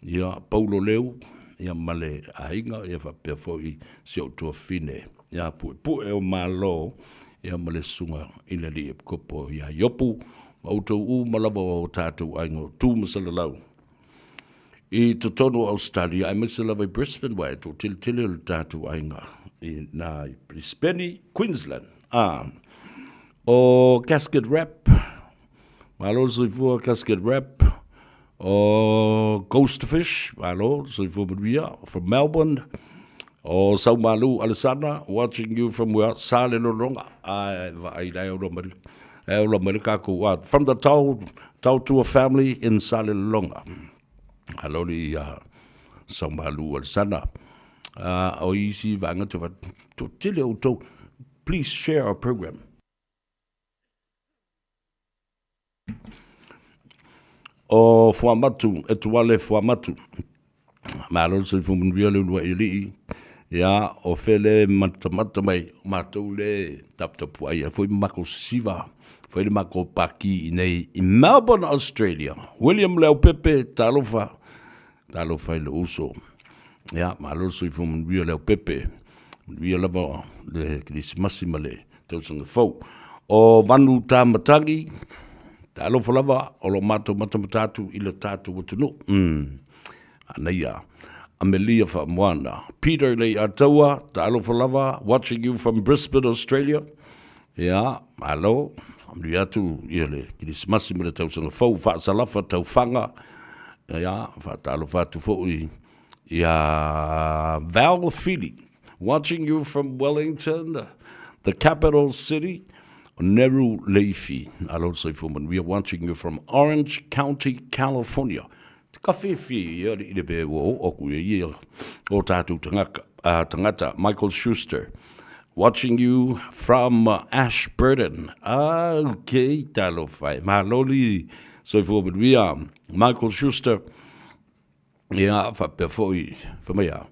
ia Paulo Leu, ia ma le aiga, ia faapea foi si ou tuafafine ia Puepue o Malo, ia ma le susuga i le alii epikopo ia Iopu, ma outou uma lava o tatou aiga o Tu ma Salalau. I totonu o Ausetalia aemaise lava i Brisbane uae toateletele o le tatou aiga i na i Brisbane, Queensland. Ah, o Casket Rap, malo le soifua Casket Rap, o Ghost Fish, malo le soifua manuia, from Melbourne, o Saumalu Alesana, watching you from where, Salelologa, ai, vaai la e ola mai, e ola mai le kākou, ah, from the Tau, Tautua family in Salelologa. Haloli ia Saumalu Alesana. Uh, o isi vaega te wa, tele outou, please share our program. O Fuamatu, Etuale Fuamatu. Malo le soifua manuia le uluai alii. Ia, o fea le matamata mai o matou le taputapuai ai foi ma makou sisiva, fai le makou paki i nei i Melbourne, Australia. William Leaupepe, talofa, talofa i lou uso. Ia, malo le soifua manuia Leaupepe. Manuia lava le Kerisimasi ma le tausaga fou. O Vanu Tamatagi, talofa lava, o lo matou matamata atu i le tatou atunuu. Mm. Anaia, Amelia Faamoana, Peter Leiataua, talofa lava, watching you from Brisbane, Australia. Ia, malo, faamanuia atu ia le Kerisimasi ma le tausaga fou, faasalafa taufaga, ia, faatalofa atu foi ia Val Fili, watching you from Wellington, the capital city. Neru Leifi, alo le soifua manuia, watching you from Orange County, California. Te kawhiwhi ia li le pe ua o aku ia ia o tātou tangata, tangata, Michael Schuster. Watching you from Ashburton. Okay, talofa e. Maloli, soifua manuia, Michael Schuster. Ia, faapea foi, fai mai a,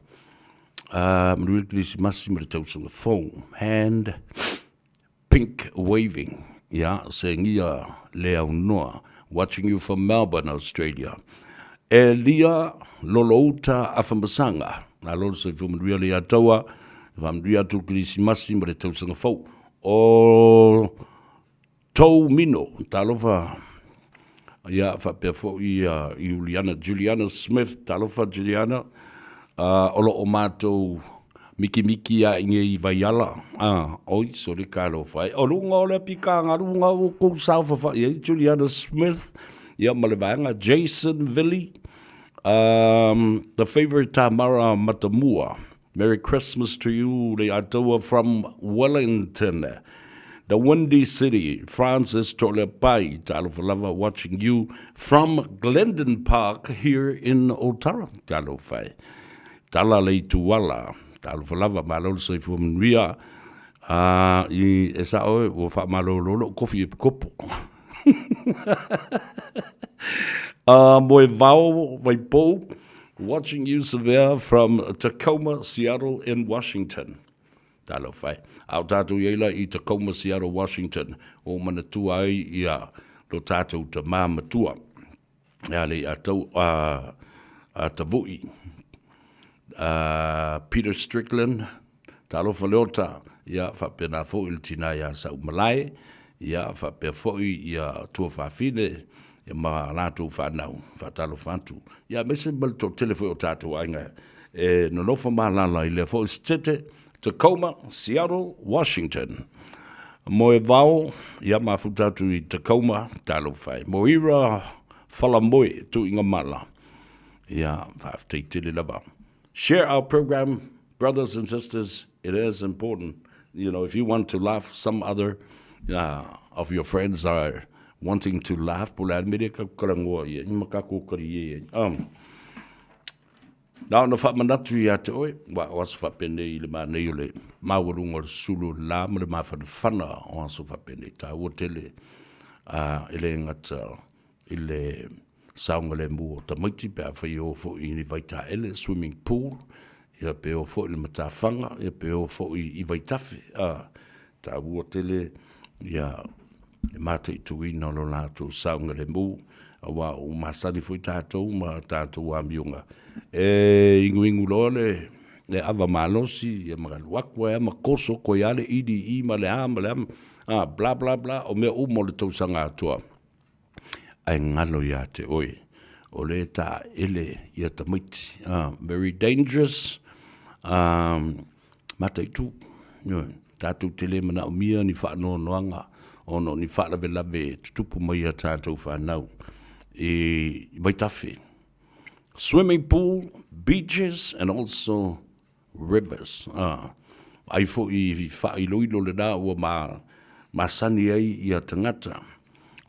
manuia le Kerisimasi ma le tausaga fou. Hand pink waving. Ia, segia le aunoa. Watching you from Melbourne, Australia. Elia Lolouta Afamasaga. Malo le soifua manuia le ia taua. Faamanuia atu le Kerisimasi ma le tausaga fou. O tou mino, talofa. Ia, faapea foi ia Iuliana, Juliana Smith, talofa Juliana. O lo o matou mikimiki a i nei Vaiala. Oi, sole talofa e. O luga o le apikaga luga o kou saofafai ai Juliana Smith, ia ma le vaega Jason Vili, the favorite Tamara Matamua. Merry Christmas to you, Leiataua from Wellington. The Windy City, Francis Tolepai, talofa lava, watching you from Glendon Park here in Otara. Talofa e. Tala Leituala, talofa lava, malo le soifua manuia. I, e sa oe, ua faamalolo lou kofi e pikopo. Moe vao, Waipou, watching you Savea from Tacoma, Seattle in Washington. Talofa e. A o tātou i ai la i Tacoma, Seattle, Washington, o manatua ai ia lo tātou tamā matua. Ea le a tau, a, a Tavui, a Peter Strickland, talofa Leota, ia faapena foi le tina ia Saumalae, ia faapea foi ia Tuafafine, ia ma latou fanau, faatalofa atu. Ia aemaise ma le toatele foi o tatou aiga e nonofo malala i lea foi setete, Tacoma, Seattle, Washington. Moevao, ia mafuta atu i Tacoma, talofa e. Moira Falamoe, tuuiga mala. Ia, faafetai tele lava. Share our program, brothers and sisters, it is important. You know, if you want to laugh, some other of your friends are wanting to laugh, po le a le mea lea ka karangoa ia, i ma ka kōkari ia ia. Na ona faamanatu ia te oe, ua o aso faapenei i le mānei o le maualuga o le sulu o le la ma le mafanafana o aso faapenei. Taua tele a e le gata i le saogalemu o tamaiti pe afai e o foi i ni vaitaele, swimming pool, ia pe o foi i le matafaga, ia pe o foi i vaitafe. A taua tele ia le mataituina o lo latou saogalemu, aua ua masani foi tatou ma tatou amioga e iguigu loa le le ava malosi ia ma alu atu ai ma koso koe lava le ili i ma le a ma le a, a bla bla bla, o mea uma o le tausaga atoa ae galo ia te oe o lea e taele ia tamaiti, a very dangerous, a mataitu, ioe, tatou te le manaomia ni faanoanoaga ona o ni faalavelave e tutupu mai ia tatou fanau i vaitafe. Swimming pool, beaches and also rivers. Ai foi i faailoilo lena ua ma, masani ai ia tagata.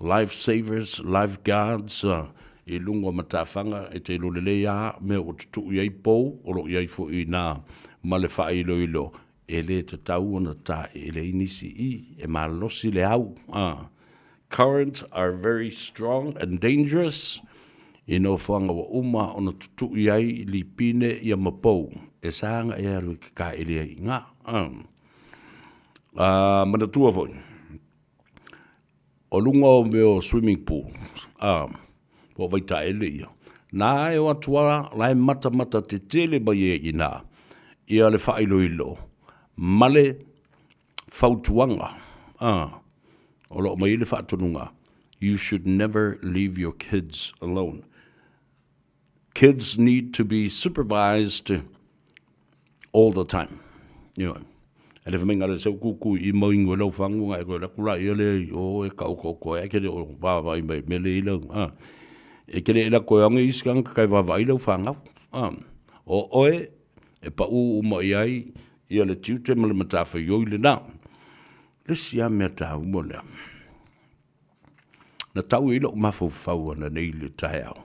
Life savers, life guards, i luga o matafaga e te iloa lelei a mea ua tutuu i ai pou, o lo o i ai foi i ina ma le faailoilo e le tatau ona taeele ai nisi i, e malosi le au. Currents are very strong and dangerous i nofoaga ua uma ona tutuu i ai lipine ia ma pou e saga e alu e ke kaele ai i ina. Manatua foi, o luga o mea o swimming pool, po o vaitaele ia, na e o atu a la e matamata tetele mai ai i ina ia le faailoilo ma le fautuaga, o lo o mai ai le faatonuga, you should never leave your kids alone. Kids need to be supervised all the time. Ioe. E le whaminga le seu kuku i mau ingo lau whangu ngai koe laku la ia le o e ka oko oko e kere o vava i mai mele i lau. Ah. E kere e la koe ange isi kanga kai vava i lau whangau. Ah. O oe e pa u uma i ai ia le tiute ma le matawhaioi le nā. Le isi lava mea taua lea, na tau i ai lou mafaufau ananei i le taeao,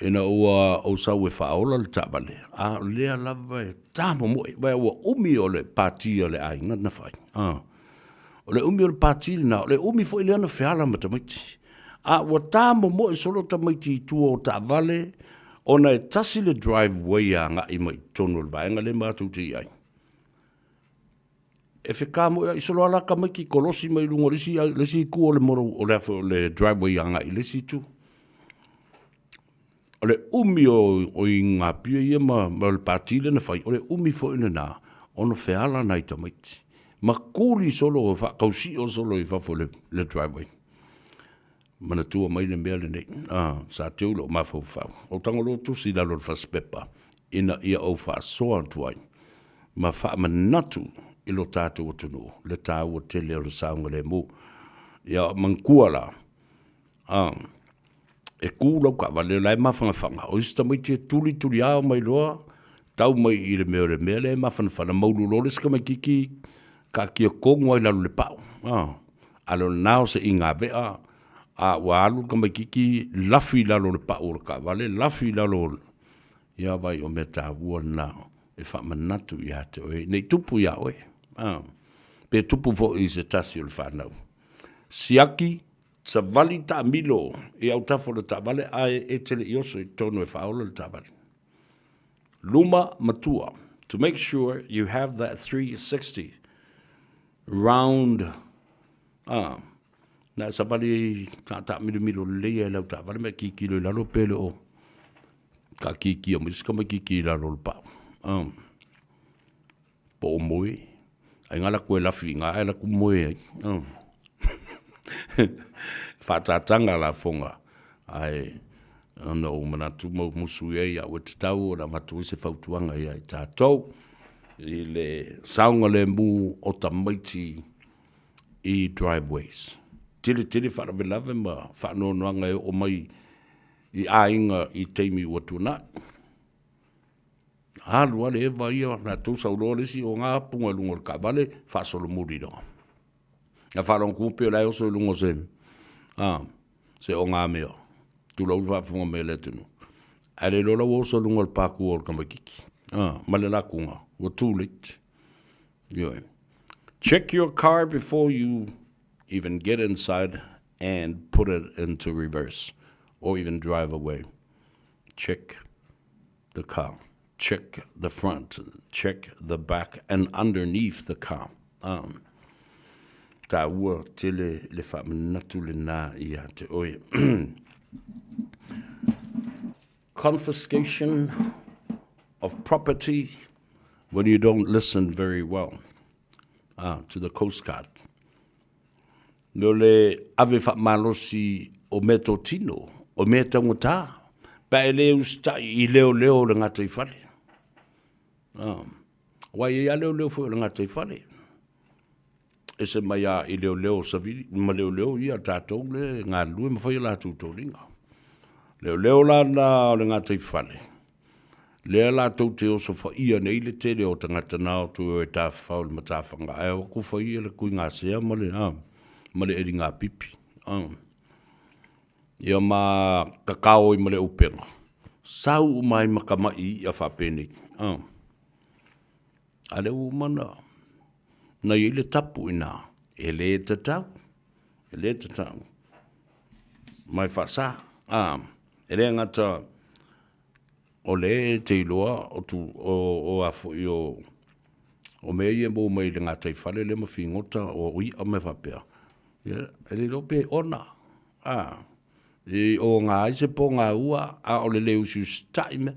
ina ua ou sau e faaola le taavale, a o lea lava e tamomoe, aua ua umi o le pati a le aiga na fai. O le umi o le pati lena, o le umi foi lea na feala ma tamaiti. A ua tamomoe solo tamaiti i tua o taavale, ona e tasi le driveway e agai mai i totonu o le vaega lea matou te i ai. E fetamoeai solo lava la tamaiti kolosi mai luga o le isi, le isi itu o le mola, o le, o le driveway agai i le isi itu. O le umi o, o ingapia ia ma, ma le pati lea na fai, o le umi foi lena ona feala nai tamaiti. Ma kuli solo, faatausio solo i fafo o le, le driveway. Manatua mai le mea lenei, ah, sa teu lou mafaufau. Ou tago loa tusi i lalo o le fasipepa ina ia ou faasoa atu ai ma faamanatu i lo tatou atunuu le taua tele o le saogalemu. Ia manatua la, ah, e tu lau taavale o la e mafanafana, o isi tamaiti e tulituliao mai loa tau mai i le mea o le mea lea e mafanafana, maulu loa le isi tamaititi taatia tonu lava i lalo o le pau. Ah. A le o lena o se igavea, a ua alu le tamaititi lafi i lalo o le pau o le taavale, lafi i lalo o le... Ia vaai, o mea taua lena e faamanatu ia te oe, ne i tupu ia oe, a, pe tupu foi i se tasi o le fanau. Siaki, savali taamilo i autafa o le taavale ae e te le i oso i totonu e faaola le taavale. Luma matua, to make sure you have that 360 round a na e savali taamiloamilo lelei ai lau taavale ma e kikilo i lalo pe le o taakikia mai se tamaititi i lalo o le pau a po o moe ai nga latou e lafi i ina ae latou moe ai a faatataga lafoga ae ona ou manatu ma ou musu i ai au e tatau ona avatu ai se fautuaga ia i tatou i le saogalemu o tamaiti i driveways. Tele tele faalavelave ma faanoanoaga e oo mai i aiga i taimi ua tuanai. Alu lava le eva ia, latou sau loa le isi o ga apuga i luga o le taavale, faasolomuli loa. Na faalogo atu pei o la e oso i luga o se, a, se ogamea, tulou le faafofoga mai a le atunuu. Ae le iloa la ua oso i luga o le patu o le tamaitiiti, a, ma le latuga, ua too late. Ioe. Check your car before you even get inside and put it into reverse or even drive away. Check the car. Check the front, check the back and underneath the car. Um, taua tele le faamanatu lena ia te oe. Confiscation of property when you don't listen very well uh, to the Coast Guard. Me o le ave faamalosi o meatotino, o mea taugata, pe a e le usitai i leoleo o le gataifale. Aua e i ai lava leoleo foi o le gataifale, ese mai lava i leoleo savili ma leoleo ia a tatou lea e galulue ma fai a latou toniga. Leoleo la na o le gataifale, Lea latou te osofaia nei le tele o tagata na o atu e o e tafafao i le matafaga ae o atu fai le tuigasea ma le a ma le eligapipi a. Ia ma kakao ai ma le upega, sau uma ai ma tamai i'a faapenei a. A lea ua uma ona na i ai le tapu i ina, e le tatau, e le tatau ma e faasa a. E le gata O lea e te iloa o tu, o, o a foi o, o mea ia e maua mai i le gataifale lea ma figota, o i'a ma mea faapea, ia, e le iloa pe ona, a, i oga ai se pogaua, a o le le usiusitai mea.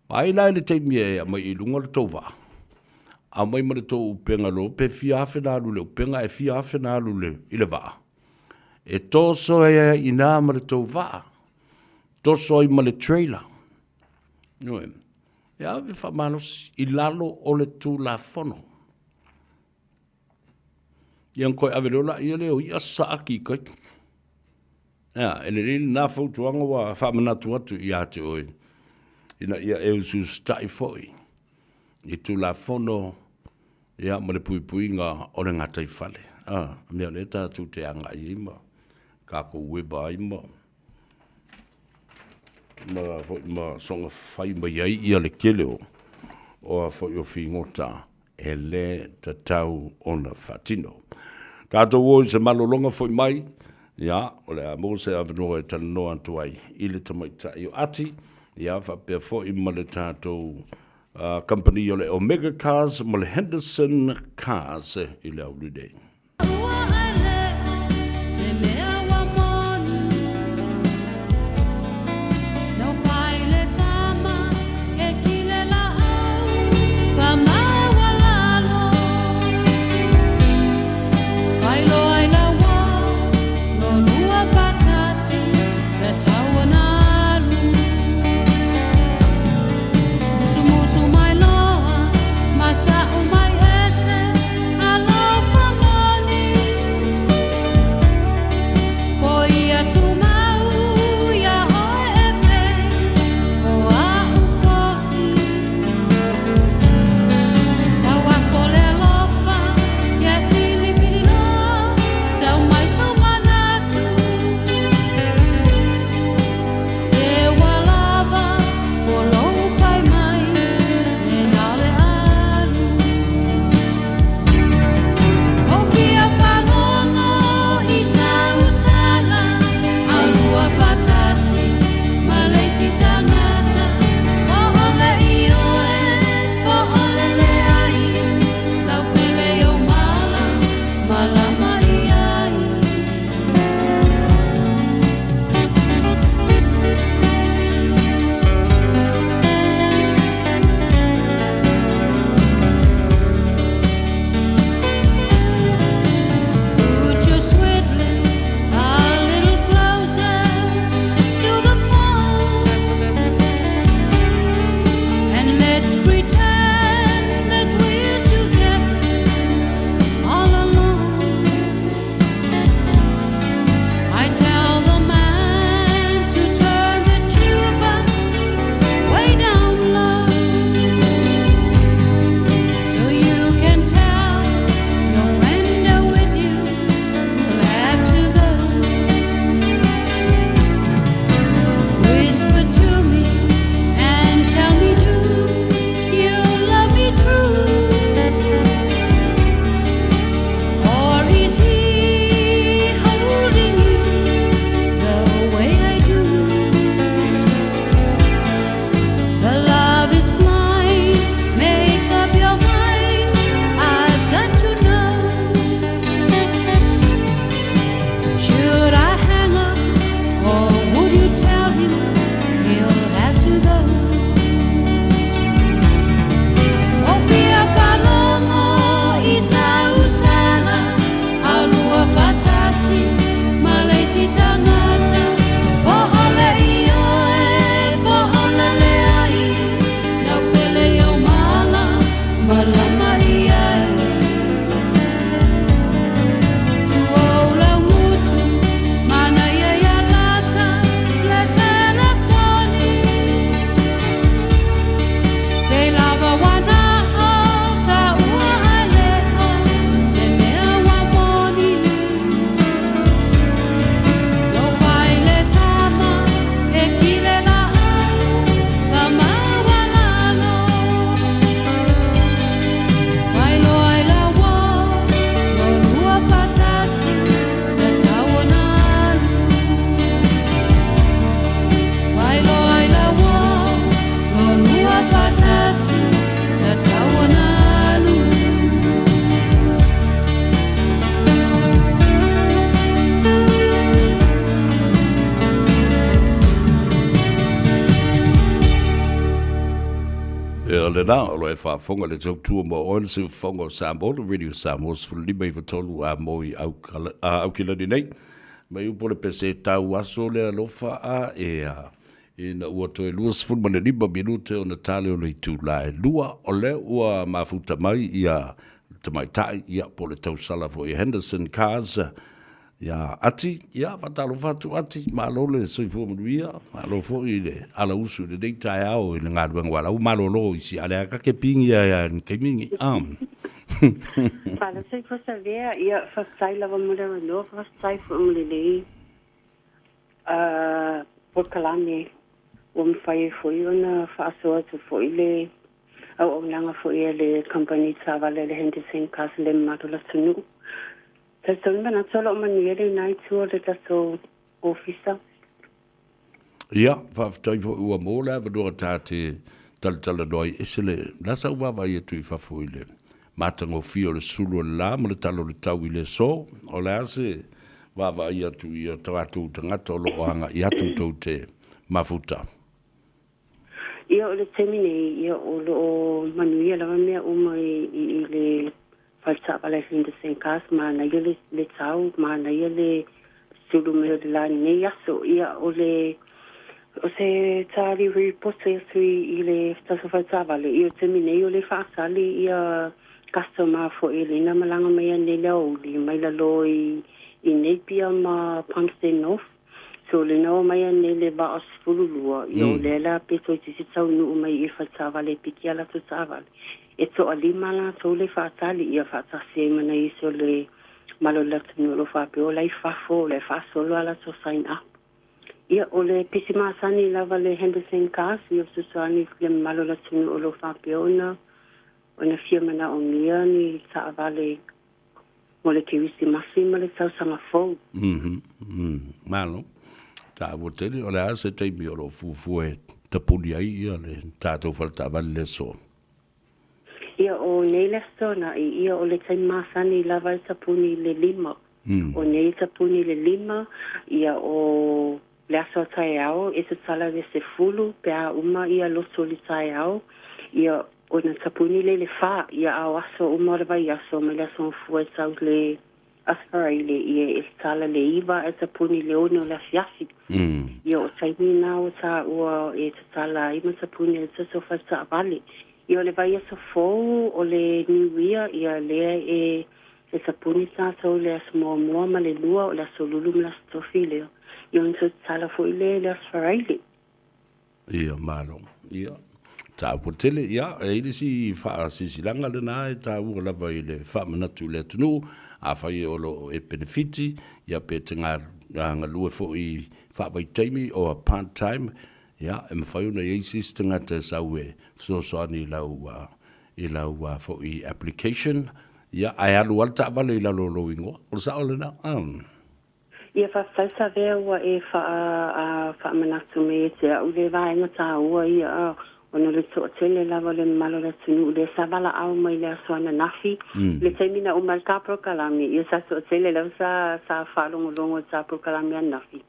Vaai la i le taimi e aumai i luga le tou vaa, aumai ma le tou upega loa pe fia afe na alu i le upega ae fia afe na alu i le vaa, e toso ai lava i ina ma le tou vaa. Toso ai ma le trailer. Ioe. E ave faamalosi i lalo o le Tulafono. Ia ona toe ave loa laia lea o i'a saaki i tai. Ea, e lelei lena fautuaga ua faamanatu atu ia te oe ina ia e usiusitai foi i Tulafono ia ma le puipuiga o le gataifale. A, mea o lea tatou te agai ai ma tatou eva ai ma ma foi ma soga fai mai ai ia le tele o o a foi o figota e lē tatau ona faatino. Tatou o i se malologa foi mai, ia, o le a maua se avanoa e talanoa atu ai i le tamaitai o Ati, ia, faapea foi ma le tatou kamupani o le Omega Cars ma le Henderson Cars i le aoauli nei. Ia lena, o lo e faafofoga le tautua mo oe le siufofoga o Samoa, le Radio Samoa 15 93 a mo i Aukilani nei. Mai upu o le pese tau aso le alofa a e a ina ua toe 25 minute ona tale o le itula e lua, o lea ua mafuta mai ia tamaitai, ia po o le tausala foi Henderson Cars, ia Ati, ia faatalofa atu Ati, malo le soifua manuia, malo foi le alausu i lenei taeao i le galuega ua lau malolo i si alea ka ke pingi ai ai le taimi ni. Faaloso ifo Savea, ia faafetai lava mo le avanoa, faafetai foi mo lenei polokalame ua mafai ai foi ona faasoa atu foi le auaunaga foi a le kamupani taavale a le Henderson Cars i le mamalu o le atunuu. Talitonu manatu o lo o manuia lena itu o le tatou ofisa. Ia, faafetai foi ua maua le avanoa ta te talatalanoa ai ese le la sa ou vaavaai atu i fafo i le matagofie o le sulu o le la ma le tala o le tau i le aso. O le a se vaavaai atu i o tatou tagata o lo o agai atu tou te mafuta? Ia, o le taimi nei, ia, o lo o manuia lava mea uma i, i, i le fale taavale a Henderson Cars, manaia le, le tau, manaia le sulu mai o le la i lenei aso. Ia, o le, o se tali ripoti atu i, i le tatou fale taavale, ia, o le taimi nei o lea e faatali ia customer foi lea na malaga mai anei i le aoauli mai lalo i, i Napier ma Palmerston North. So le na o mai anei le vaa 12, ia o lea la pe toeitiiti taunuu mai i le fale taavale e piki a latou taavale. E toalima latou le faatali ia faatasi ai ma nai isi o le mamalu o le atunuu o lo o faapea o la i fafo o la e faasolo a latou sign up. Ia o le pisi masani lava le Henderson Cars ia fesoasoani i le mamalu o le atunuu o lo o faapea ona ona fia manaomia ni taavale mo le Kerisimasi ma le tausaga fou. Mhm, mm, malo. Taua tele, o le a se taimi o lo o fuafua e tapuni ai ia le tatou fale taavale i le aso? Ia, o nei le aso Toonai, ia o le taimi masani lava e tapuni i le 5. O nei e tapuni i le 5, ia o le aso a taeao e tatala i le 10 pe a uma ia loto i le taeao, ia ona tapuni lea i le 4, ia a o aso uma o le vaiaso mai le aso Gafua e tau i le Aso Faraile, ia e tatala i le 9 ae tapuni i le 6 o le afiafi. Ia o taimi na ua taua e tatala ai ma tapuni ai le tatou fale taavale. Ia o le vaiaso fou o le New Year, ia lea e e tapuni tatou i le aso muamua ma le lua, o le aso lulu ma le aso tofi lea. Ia ona toe tatala foi lea i le Aso Faraile. Ia, malo. Ia, taua tele. Ia, e i ai le isi faasilasilaga lena e taua lava i le faamanatu i le atunuu, afai o lo o e penefiti, ia pe te galue foi faavaitaimi or part time, ia, e mafai ona i ai se isi tagata e sau e fesoasoani i lau, i lau foi application, ia, ae alu lava le taavale i lalo o lou igoa. O le sao lena? Ia faafetai Savea ua e faamanatu mai ia te au le vaega taua ia ona o le toatele lava o le mamalu o le atunuu lea sa valaau mai le aso ananafi le taimi na uma ai le ta polokalame ia sa toatele lava sa sa faalogologo i le ta polokalame ananafi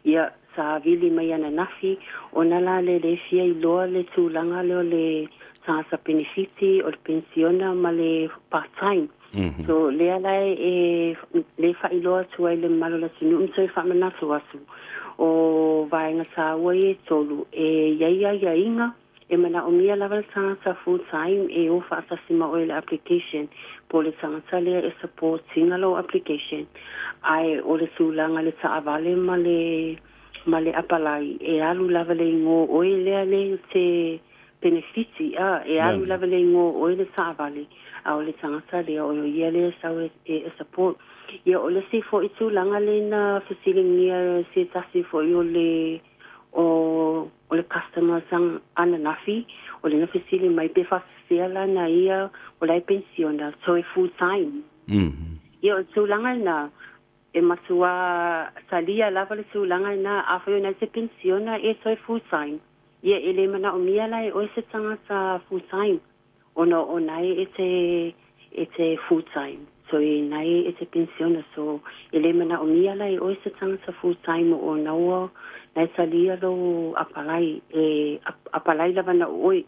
ia sa vili mai ananafi ona la le le fia iloa le tulaga lea o le tagata penefiti o le penisiona ma le part time. So lea la e le faailoa atu ai le mamalu o le atunuu ma toe faamanatu atu, o vaega taua ia e tolu, e i ai aiaiga e manaomia lava le tagata full time e o faatasi ma oe i le application po o le tagata lea e support ina lou application, ae o le tulaga i le taavale ma le ma le apalai e alu lava le igoa o oe lea le te penefiti, a, e alu lava le igoa o oe le taavale, a o le tagata lea, o ia lea e sau e, e support. Ia, o le isi foi tulaga lea na fesiligia e se tasi foi o le, o, o le customer sa ananafi, o lea na fesili mai pe faafefea la na ia o la e penisiona, toe full time. Ia, o le tulaga lena, e matua talia lava le tulaga lena, afai o na e te penisiona e toe full time, ia e le manaomia la e oe se tagata full time ona o nae e te e te full time so e nae e te penisiona so e le manaomia la e oe se tagata full time o ona ua nae talia lou apalai e apalai lava na oe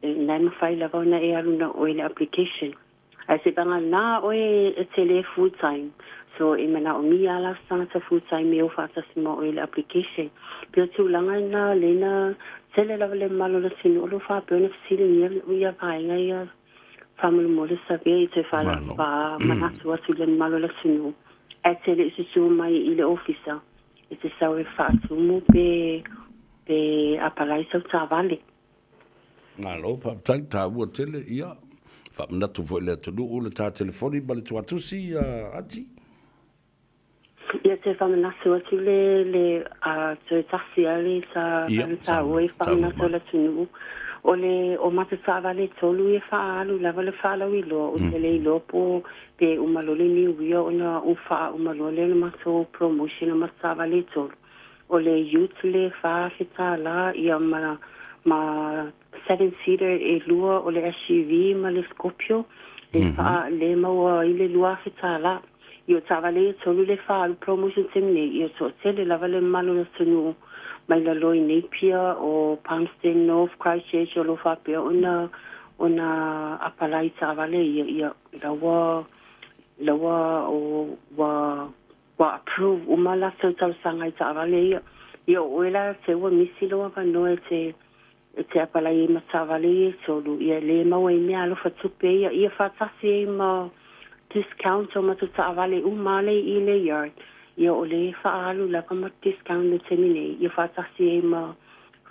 e nae mafai lava ona e alu na oe le application. Ae se vagana oe e te le full time so e manaomia la se tagata full time e o faatasi ma oe i le application. Pei o tulaga na lea na tele lava le mamalu o le atunuu o lo o faapea ona fesiligia ia vaega ia faamolemole survey e toe faamanatu atu i le mamalu o le atunuu ae te le i susu mai i le ofisa e te sau e faatumu pe pe apalai sau taavale. Malo faafetai, taua tele, ia. Faamanatu foi i le atunuu le ta telefoni ma le tuatusi, Ati. Ia toe faamanatu atu le le a toe tasi a le sa Ia, le taua saunoa i saunoa faamanatu mai. le atunuu. O le o matou taavale e tolu ia faaalu lava le faalauiloa ou te le iloa po pe uma loa le new year ona ou faauma loa lea o le matou promotion o matou taavale e tolu. O le ute le $4,000 ia ma ma seven seater e lua o le SUV ma le Scorpio le faa le maua ai le $2,000. Ia o taavale ia e tolu le faaalu promotion taimi nei, ia toatele lava le mamalu o le atunuu mai lalo i Napier o Palmerston North, Christchurch o lo o faapea ona ona apalai i taavale ia, ia la ua la ua o ua ua approve uma latou talosaga i taavale ia. Ia o oe la te ua misi lou avanoa e te e te apalai ai ma taavale ia e tolu, ia le maua ai meaalofa tupe ia, ia faatasi ai ma discount o matou taavale uma lava lea i le yard, ia o lea e faaalu lava ma discount i le taimi nei, ia faatasi ai ma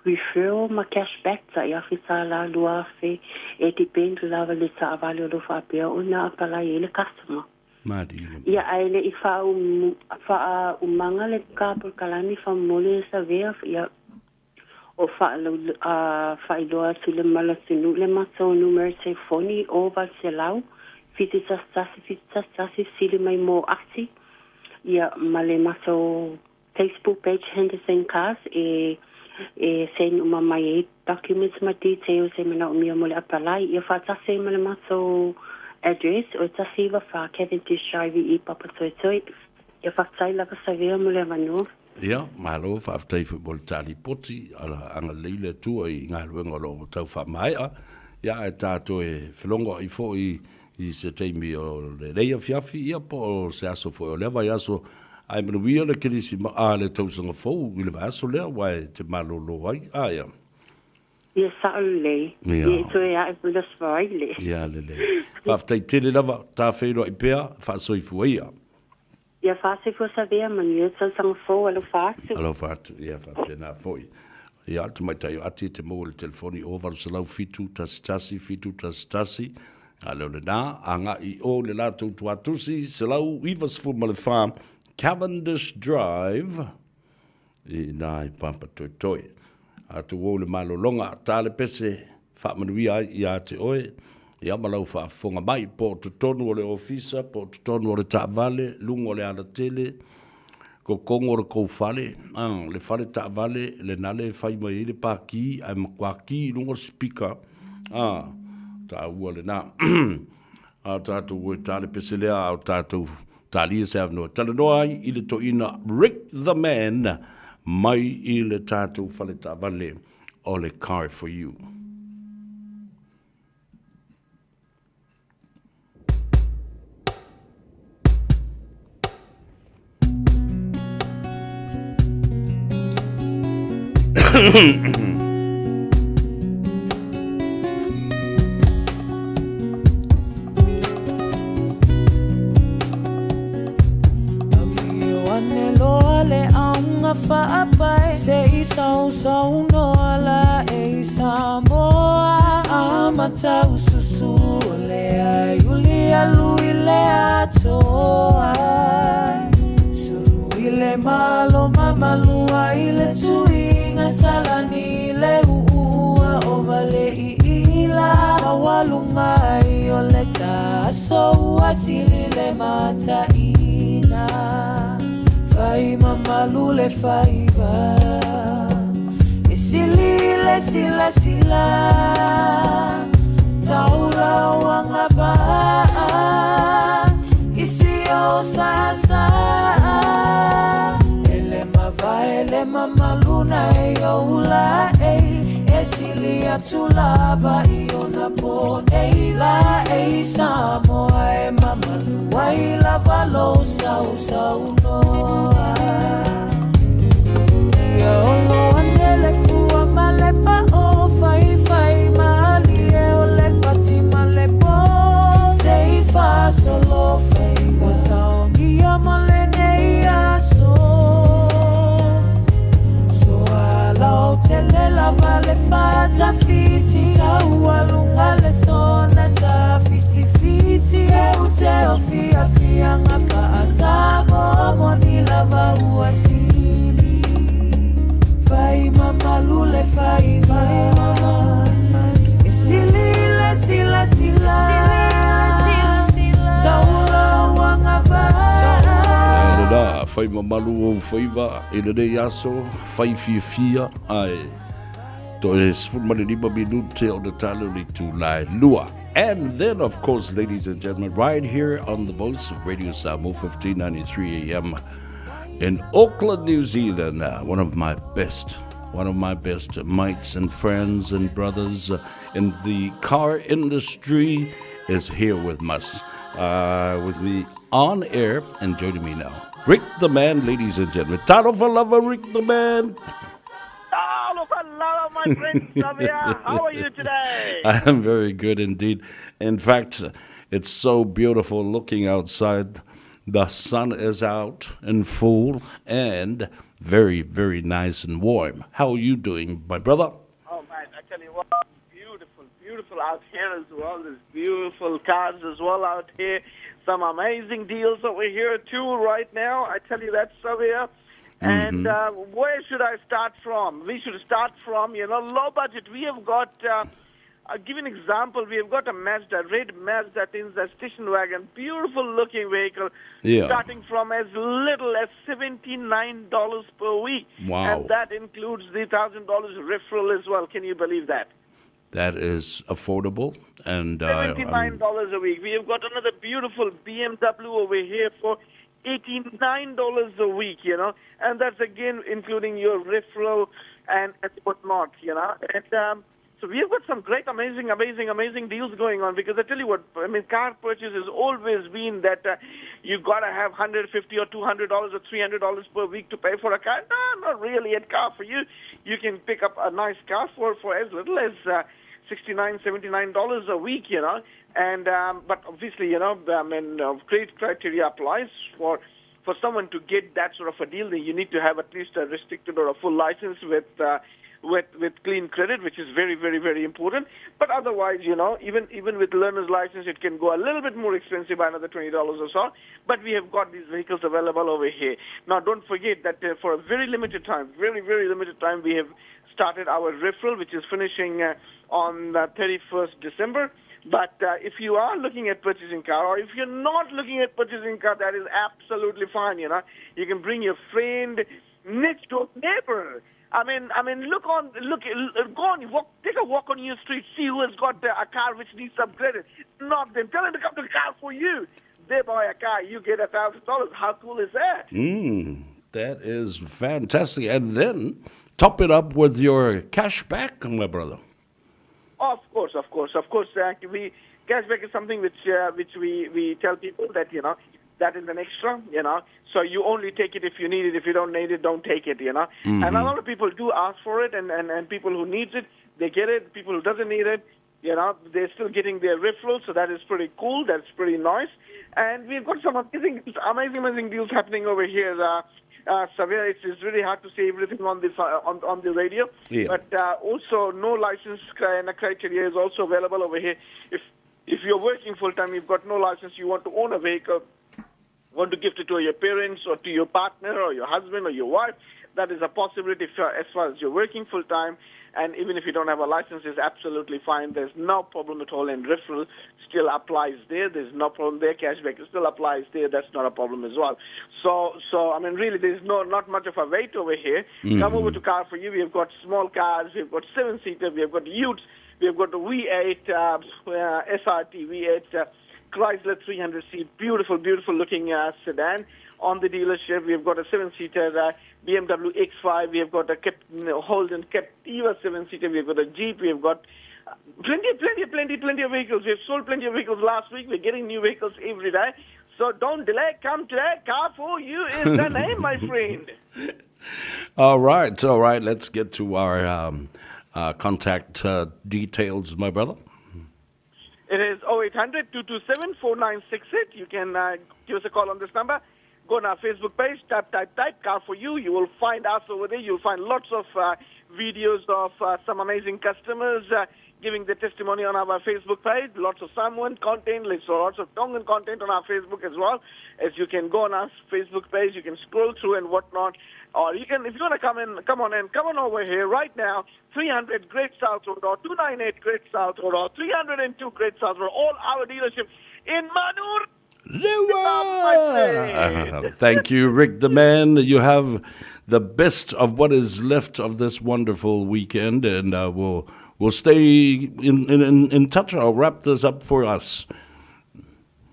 referral ma cash back tai $1,000, $2,000, e depend lava i le taavale o lo o faapea ona apalai ai le customer. Malie. Ia ae le i faaumaga le polokalame faamolemole Savea, ia O faailoa atu le mamalu atunuu le matou numera telefoni o 800 711 711 fesili mai mo Ati ia ma le matou Facebook page Henderson Cars e e send uma mai ai documents ma details e manaomia mo le apalai ia faatasi ai ma le matou address o 194 Cavendish Drive i Papatoetoe. Ia faafetai lava Savea mo le avanoa. Ia, malo, faafetai foi mo le ta lipoti, ala agalelei le Atua i galuega o lo o tau faamaea, ia ae ta toe felogoai foi i se taimi o lenei afiafi, ia po o se aso foi o lea vaiaso, ae manuia le Kerisima, a, le tausaga fou i le vaiaso lea, aua e te malolo ai, a ia. Ia sao lelei, ia e toe ae foi le Aso Faraile. Ia lelei. Faafetai tele lava, ta feiloai pea, faasoifua ia. Ia faasoifua Savea, manuia le tausaga fou, alofa atu. Alofa atu, ia faapena foi. Ia, le tamaitai o Ati e te maua i le telefoni 0 800 7 1 7 1 1, a leo lena, agai i o i le latou tuatusi 194 Cavendish Drive, i ina i Papatoetoe. A tuou le malologa, ta le pese, faamanuia ai ia te oe, ia ma lau faafofoga mai, po o totonu o le ofisa, po o totonu o le taavale, luga o le alatele, totogo o le tou fale, a, le fale taavale, lena le fai mai ai le paki, ae matua ki i luga o le sipika, a, taua lena. A o tatou e ta le pese lea, a o tatou Talia se avanoa e talanoa ai i le toeaina Rick the Man mai i le tatou fale taavale o le Car for You. Afio ane loa le auga faapae Se i sausaunoa la e i Samoa Amata ususu o le aiuli alu i le atoa Sulu i le malo mamalua i le tuiga Salani i le uua o vale i ila Maualuga ai o le taaso ua sili le mataina Fai mamalu le faiva E sili le silasila Taula o agavaa I si o saasaa E le mavae le mamalu na e oula ei E sili atu lava i ona po nei la ei Samoa e mamalu ai lava lou sausaunoa Ia olo ane le fua ma le pao Faifai malie o le pati ma le po Se i faasolo faiva saogia mo lenei aso Soalautele lava le faatafiti Taualuga le sona tafiti. faiva E sili le silasila Taula agavaa Lena, fai mamalu ou faiva i lenei aso, fai fiafia, ae toe 15 minute o le tale o le itula e lua. And then, of course, ladies and gentlemen, right here on the Voice of Radio Samoa, 1593 AM in Auckland, New Zealand, one of my best, one of my best mates and friends and brothers in the car industry is here with us, with me on air and joining me now. Rick the Man, ladies and gentlemen. Talofa lava, Rick the Man. Talofa lava, my friend Savea. How are you today? I am very good indeed. In fact, it's so beautiful looking outside. The sun is out in full and very, very nice and warm. How are you doing, my brother? Oh, man, I tell you what, beautiful, beautiful out here as well. There's beautiful cars as well out here. Some amazing deals over here, too, right now. I tell you that, Savea. And where should I start from? We should start from, you know, low budget. We have got, I'll give you an example. We have got a Mazda, red Mazda Atenza station wagon, beautiful looking vehicle, starting from as little as $79 per week. Wow. And that includes the $1,000 referral as well. Can you believe that? That is affordable. And $79 a week. We have got another beautiful BMW over here for $89 a week, you know, and that's again including your referral and whatnot, you know. And so we have got some great, amazing, amazing, amazing deals going on, because I tell you what, I mean, car purchase has always been that you got to have $150 or $200 or $300 per week to pay for a car. No, not really. At Car For You, you can pick up a nice car for as little as $69, $79 a week, you know. And but obviously, you know, I mean, great criteria applies for someone to get that sort of a deal. You need to have at least a restricted or a full license with clean credit, which is very, very, very important. But otherwise, you know, even with learner's license, it can go a little bit more expensive by another $20 or so. But we have got these vehicles available over here. Now, don't forget that for a very limited time, very, very limited time, we have started our referral, which is finishing on the 31st December. But if you are looking at purchasing car, or if you're not looking at purchasing car, that is absolutely fine, you know. You can bring your friend, next door neighbor. I mean, look, go on, walk, take a walk on your street, see who has got a car which needs some credit. Knock them, tell them to come to the car for you. They buy a car, you get $1,000. How cool is that? That is fantastic. And then top it up with your cash back, my brother. Of course, of course, of course. We cashback is something which we tell people that, you know, that is an extra, you know. So you only take it if you need it. If you don't need it, don't take it, you know. Mm-hmm. And a lot of people do ask for it, and people who needs it, they get it. People who doesn't need it, you know, they're still getting their referral, so that is pretty cool. That's pretty nice. And we've got some amazing, amazing, amazing deals happening over here. Savia, it's really hard to say everything on the on the radio. Yeah. But also, no license criteria is also available over here. If you're working full-time, you've got no license, you want to own a vehicle, want to gift it to your parents or to your partner or your husband or your wife, that is a possibility as far as you're working full-time. And even if you don't have a license, it's absolutely fine. There's no problem at all. And referral still applies there. There's no problem there. Cashback still applies there. That's not a problem as well. So I mean, really, there's not much of a wait over here. Mm-hmm. Come over to Car For You. We've got small cars. We've got 7-seater. We've got utes. We've got the V8, SRT V8, Chrysler 300C, beautiful, beautiful looking sedan on the dealership. We've got a 7-seater BMW X5. We've got a Holden Captiva 7-seater. We've got a Jeep. We've got plenty of vehicles. We've sold plenty of vehicles last week. We're getting new vehicles every day. So don't delay. Come today. Car For You is the name, my friend. All right. All right. Let's get to our contact details, my brother. It is 0800 227 4968. You can give us a call on this number. Go on our Facebook page, type, Car For You. You will find us over there. You'll find lots of videos of some amazing customers giving their testimony on our Facebook page. Lots of Samoan content, lots of Tongan content on our Facebook as well. As you can go on our Facebook page, you can scroll through and whatnot. Or you can, if you want to come in, come on in, come on over here right now. 300 Great South Road or 298 Great South Road or 302 Great South Road. All our dealerships in Manur. Thank you, Rick the man. You have the best of what is left of this wonderful weekend, and we'll we'll stay in, in, in touch. I'll wrap this up for us.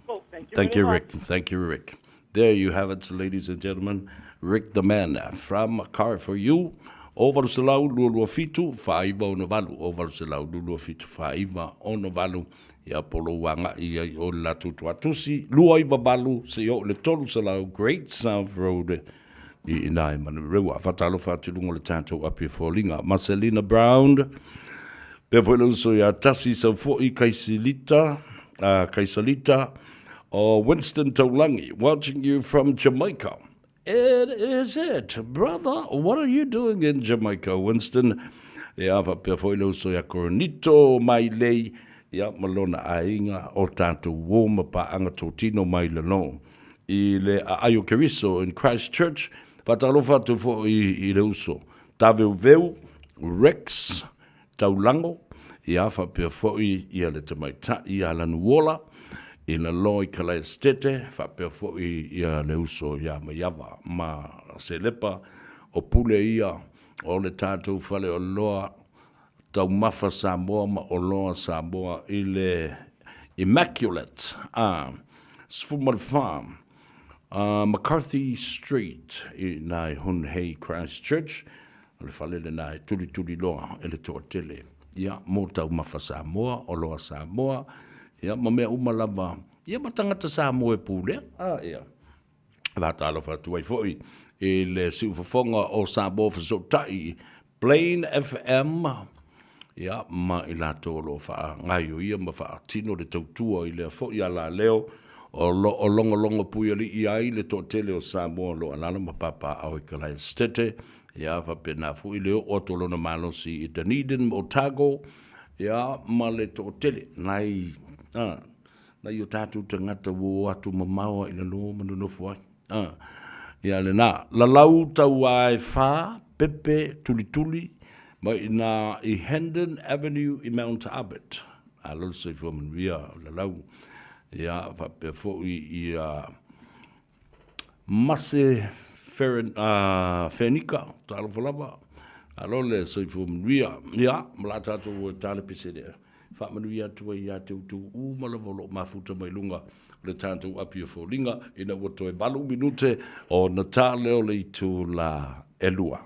Oh, thank you, thank you Rick. Thank you, Rick. There you have it, ladies and gentlemen. Rick the man from Car for You. O valu selau lua lua fitu faaiva ono valu. O valu selau lua lua fitu faaiva ono valu. Ia po lou agai ai o le latou tuatusi, 298 seia oo i le 300 Great South Road i ina i Manurewa. Faatalofa atu i luga o le tatou api foliga. Marcelina Brown, pea foi le uso ia Tasi Saufo'i Kaisilita, Kaisalita, o Winston Taulangi, watching you from Jamaica. It is it, brother, what are you doing in Jamaica, Winston? Ia, faapea foi le uso ia Korinito Mailei, ia, ma lona aiga, o tatou uo ma paaga totino mai lalo i le aai o Keriso in Christchurch. Faatalofa atu foi i le uso Taveuveu, Rex, Taulango, ia faapea foi ia le tamaitai ia Lanuola, i lalo i Kalaestete, faapea foi ia le uso ia Maiava ma Selepa, o pule ia o le tatou faleoloa taumafa Samoa ma oloa Samoa i le Immaculate a 14 McCarthy Street i ina i Hunhei Christchurch. O le fale lena e tulituli loa e le toatele, ia, mo taumafa Samoa, oloa Samoa, ia, ma mea uma lava, ia, ma tagata Samoa e pulea, a, ia. E faatalofa atu ai foi i le siufofoga o Samoa Fesootai, Plain FM, ia, ma i latou o lo o faagaioia ma faatino le tautua i lea foi alaleo o lo o logologo puialii ai le toatele o Samoa o lo o alaala ma papaaao i Kalaesetete, ia, faapena foi le oo atu o lona malosi i Dunedin ma Otago, ia, ma le toatele nai, a, nai o tatou tagata ua o atu mamao i lalo ma nonofo ai. A, ia lena, lalau tauae fa, pepe, tulituli, mai ina i Hendon Avenue i Mount Albert. Malo le soifua manuia o lalau. Ia, faapea foi ia Mase Feren, Fenika, talofa lava. Malo le soifua manuia. Ia, ma la tatou tale pese lea. Faamanuia atu ai ia te outou uma lava o lo o mafuta mai luga o le tatou api o foliga ina ua toe 8 minute ona ta lea o le itula e 2.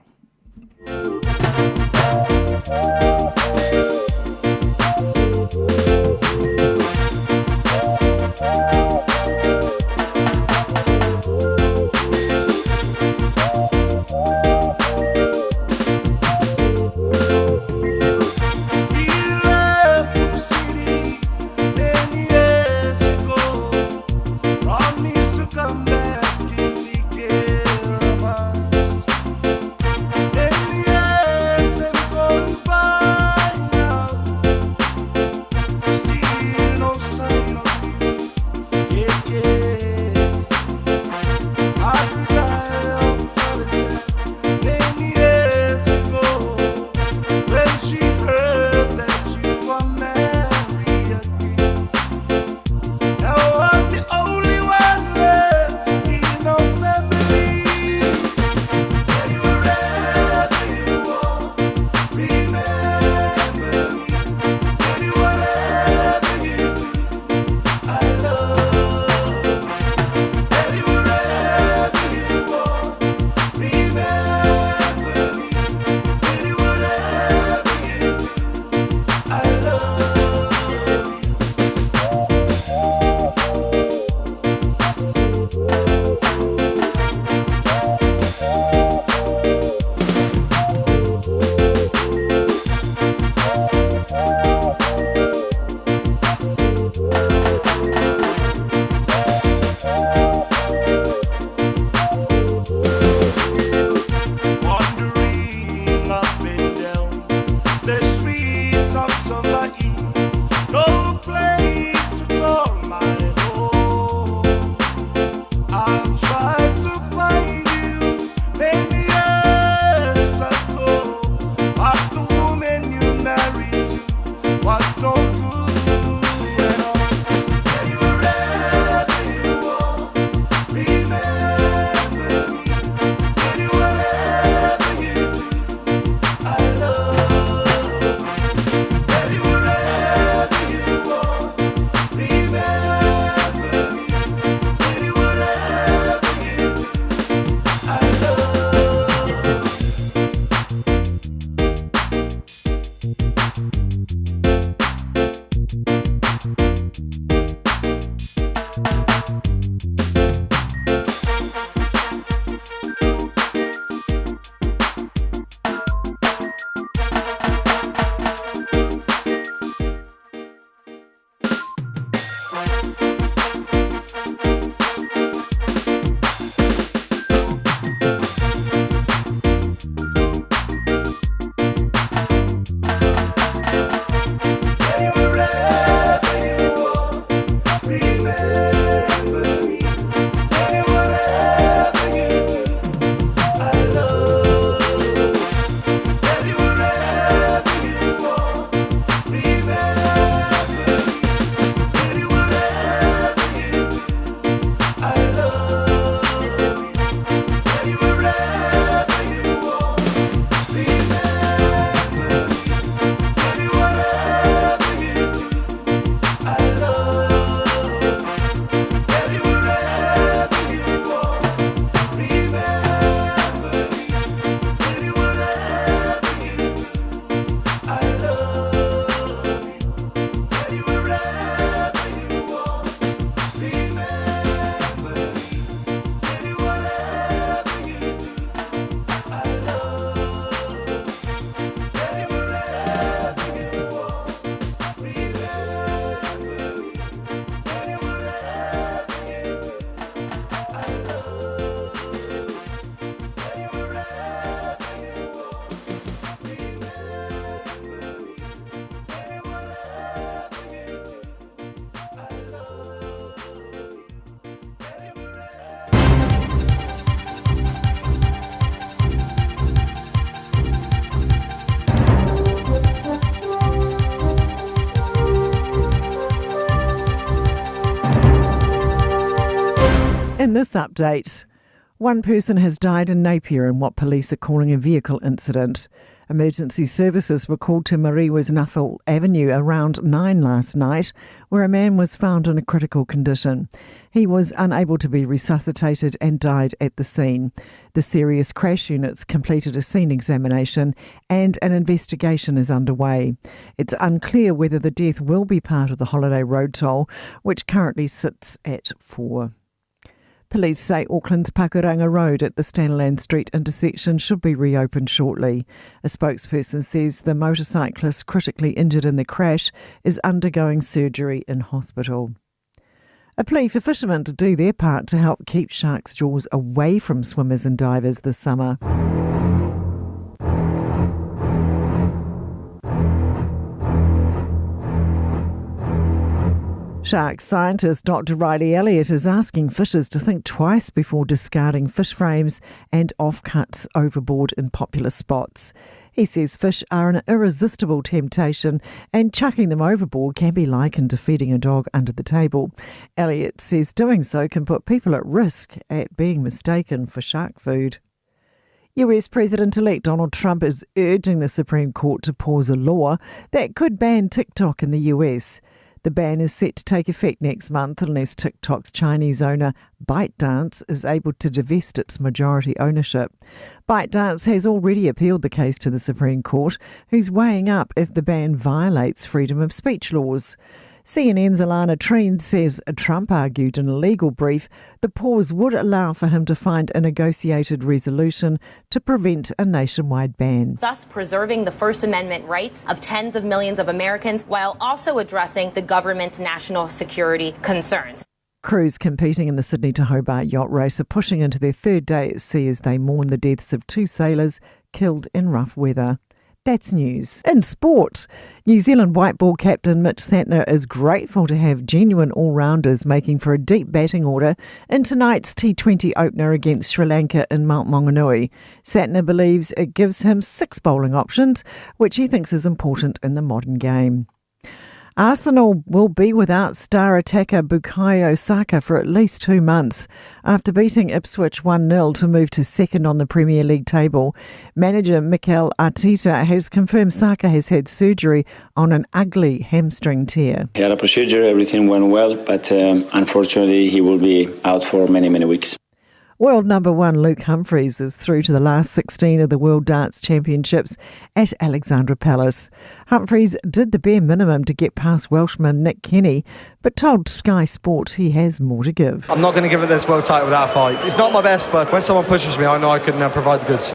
In this update, one person has died in Napier in what police are calling a vehicle incident. Emergency services were called to Mariwa's Nuffle Avenue around 9 last night, where a man was found in a critical condition. He was unable to be resuscitated and died at the scene. The serious crash units completed a scene examination and an investigation is underway. It's unclear whether the death will be part of the holiday road toll, which currently sits at 4. Police say Auckland's Pakuranga Road at the Staniland Street intersection should be reopened shortly. A spokesperson says the motorcyclist critically injured in the crash is undergoing surgery in hospital. A plea for fishermen to do their part to help keep sharks' jaws away from swimmers and divers this summer. Shark scientist Dr. Riley Elliott is asking fishers to think twice before discarding fish frames and offcuts overboard in popular spots. He says fish are an irresistible temptation and chucking them overboard can be likened to feeding a dog under the table. Elliott says doing so can put people at risk at being mistaken for shark food. US President elect Donald Trump is urging the Supreme Court to pause a law that could ban TikTok in the US. The ban is set to take effect next month unless TikTok's Chinese owner ByteDance is able to divest its majority ownership. ByteDance has already appealed the case to the Supreme Court, who's weighing up if the ban violates freedom of speech laws. CNN's Alana Treen says Trump argued in a legal brief the pause would allow for him to find a negotiated resolution to prevent a nationwide ban. Thus preserving the First Amendment rights of tens of millions of Americans while also addressing the government's national security concerns. Crews competing in the Sydney to Hobart yacht race are pushing into their third day at sea as they mourn the deaths of two sailors killed in rough weather. That's news. In sport, New Zealand white ball captain Mitch Santner is grateful to have genuine all rounders making for a deep batting order in tonight's T20 opener against Sri Lanka in Mount Maunganui. Santner believes it gives him six bowling options, which he thinks is important in the modern game. Arsenal will be without star attacker Bukayo Saka for at least two months after beating Ipswich 1 0 to move to second on the Premier League table. Manager Mikel Arteta has confirmed Saka has had surgery on an ugly hamstring tear. He had a procedure, everything went well, but um, unfortunately, he will be out for many, many weeks. World number one Luke Humphries is through to the last 16 of the World Darts Championships at Alexandra Palace. Humphries did the bare minimum to get past Welshman Nick Kenny, but told Sky Sport he has more to give. I'm not going to give it this world title without a fight. It's not my best, but when someone pushes me, I know I can uh, provide the goods.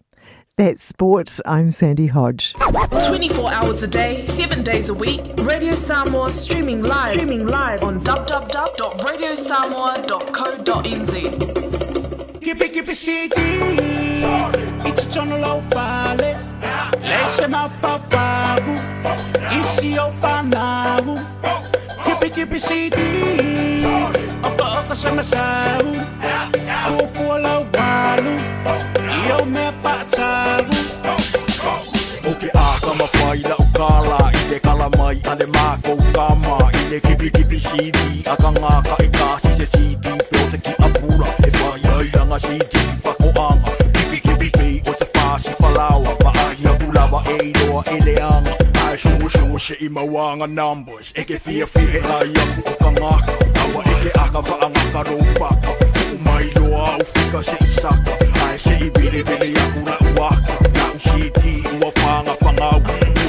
That's sport. I'm Sandy Hodge. 24 hours a day, 7 days a week, Radio Samoa streaming live, streaming live on www.radiosamoa.co.nz. Kipi kipi city Itutonu fale Leche mafafagu Isi o fanau Kipi kipi city Oka oka sama sau Fufu la walu Io mea whaataru O ke aka mawhai la o kala I te kala mai a le mākou kama I le kipi kipi CD A ka ngāka e kasi se CD Pe o te ki apura E whai ai langa CD Whakoanga Kipi kipi pei o te whasi whalawa Waahi aku lawa e iloa e leanga Ai sungu sungu se i mauanga numbers E ke fia fia e ai aku o ka ngaka Awa e ke aka whaangaka roupaka Ho'o mai loa au fika se i saka Ai se i vele vele aku la uaka La u CD ua whanga whangau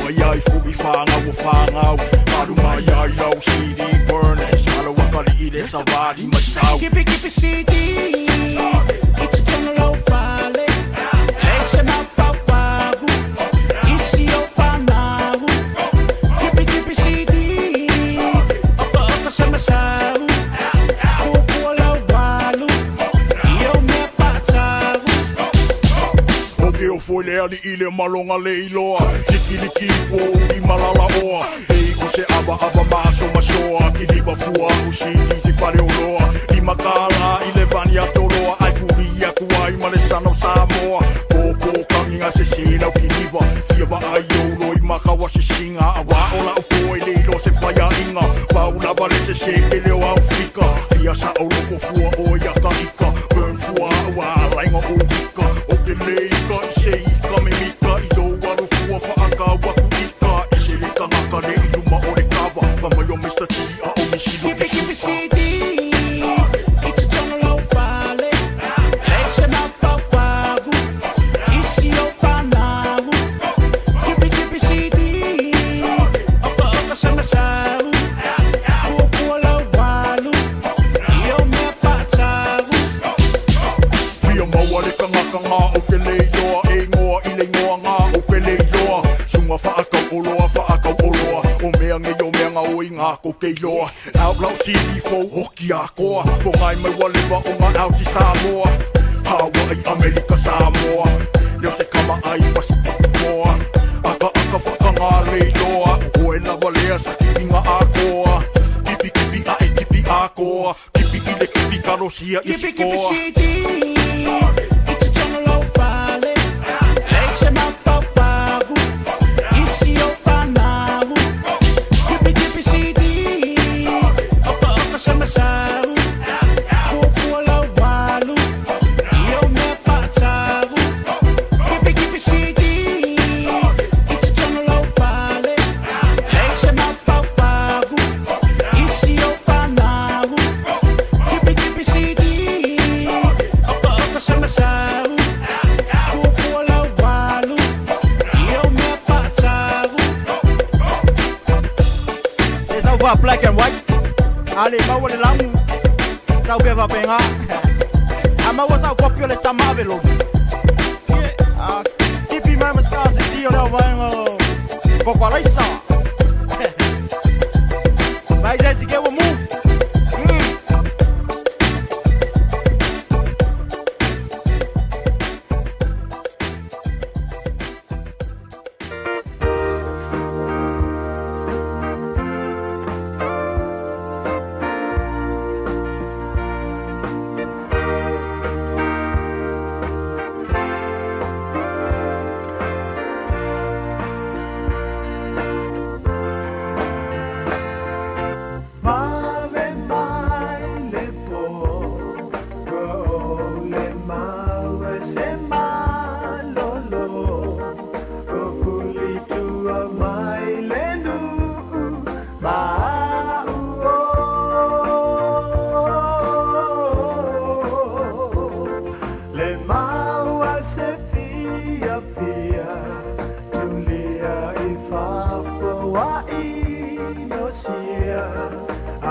Ua iai fu i whanga ua whangau Aru mai ai lau CD burners Malo wakari i le savari masau Kipi kipi CD Itutonu fale Leche mafafagu Isi o fanau Kipi kipi CD Oka oka sama sau Fufu la walu Io mea whaataru O ke o foi le ali i le malonga le iloa Liki liki fo i malala oa Ei o se ava ava maso masoa Ki liba fua u siki si fare o loa I makala i le vani a toloa Ai furi ia kuai ma le sana o Samoa Pōpō kanginga se se lau ki liva Fia va ai o loi makawa se singa A wā o lau po e le ilo se whaia inga Pau lava le se se ke leo au fika Fia sa o loko fua o ia ka ika Burn fua ua lainga o ika O ke le ika i se ika me mika I tō alo fua whaaka waku ika I se le tangaka le i luma o le kava Pa mai o Mr. T a o misi lo Kipi te kipi supa CD Itutonu fale Leche mafafagu Isi o fanau Kipi kipi CD Oka oka sama sau Fufu la walu Io mea whaataru Fia maua le kangaka ngā o ke leiloa E ngoa i le ngoa ngā o ke leiloa Sunga whaakau o loa whaakau o loa O mea nge o mea ngā o i ngā ko ke iloa Out lau CD4 hoki a koa Po ngai mai walewa o ngā auti Samoa Hawaii, Amerika, Samoa Leo te kama ai wasi moa Aka aka whakangā leiloa O hoe lawa lea sa kipi ngā akoa Kipi kipi a e kipi akoa Kipi i le kipi karosia i Kipi kipi sikoa CD Itutonu fale Leche mafafagu Isi o fanau Kipi kipi CD Oka oka sama sau Fufu la walu Io mea whaataru Kipi kipi CD Itutonu fale Leche mafafagu Isi o fanau Kipi kipi CD Oka oka sama sau Fufu la walu Io mea whaataru E sau fa black and white A le maua le lamu Sau pea faapega A maua sau kopi o le tama velo A kipi mai ma stars i ti o leo vaenga o Kokoalaisa Vai se si ke ua mu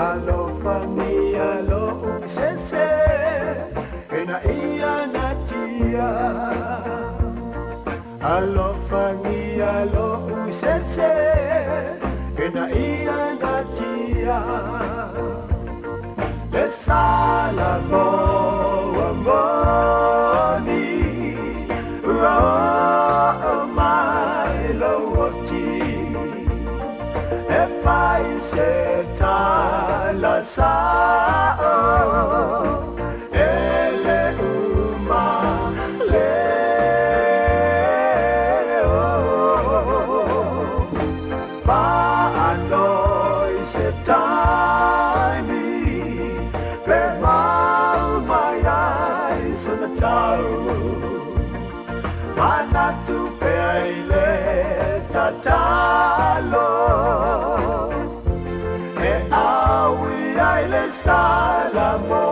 Alofagia lo'u sese ina ia natia. Alofagia lo'u sese ina ia natia. Le sala mo ua moni ua oo mai lou oti e fai se tala sa'o e le uma leo. Fa'anoi se taimi pe mau mai ai sona tau manatu pea i le tatalo e aui ai le salamo.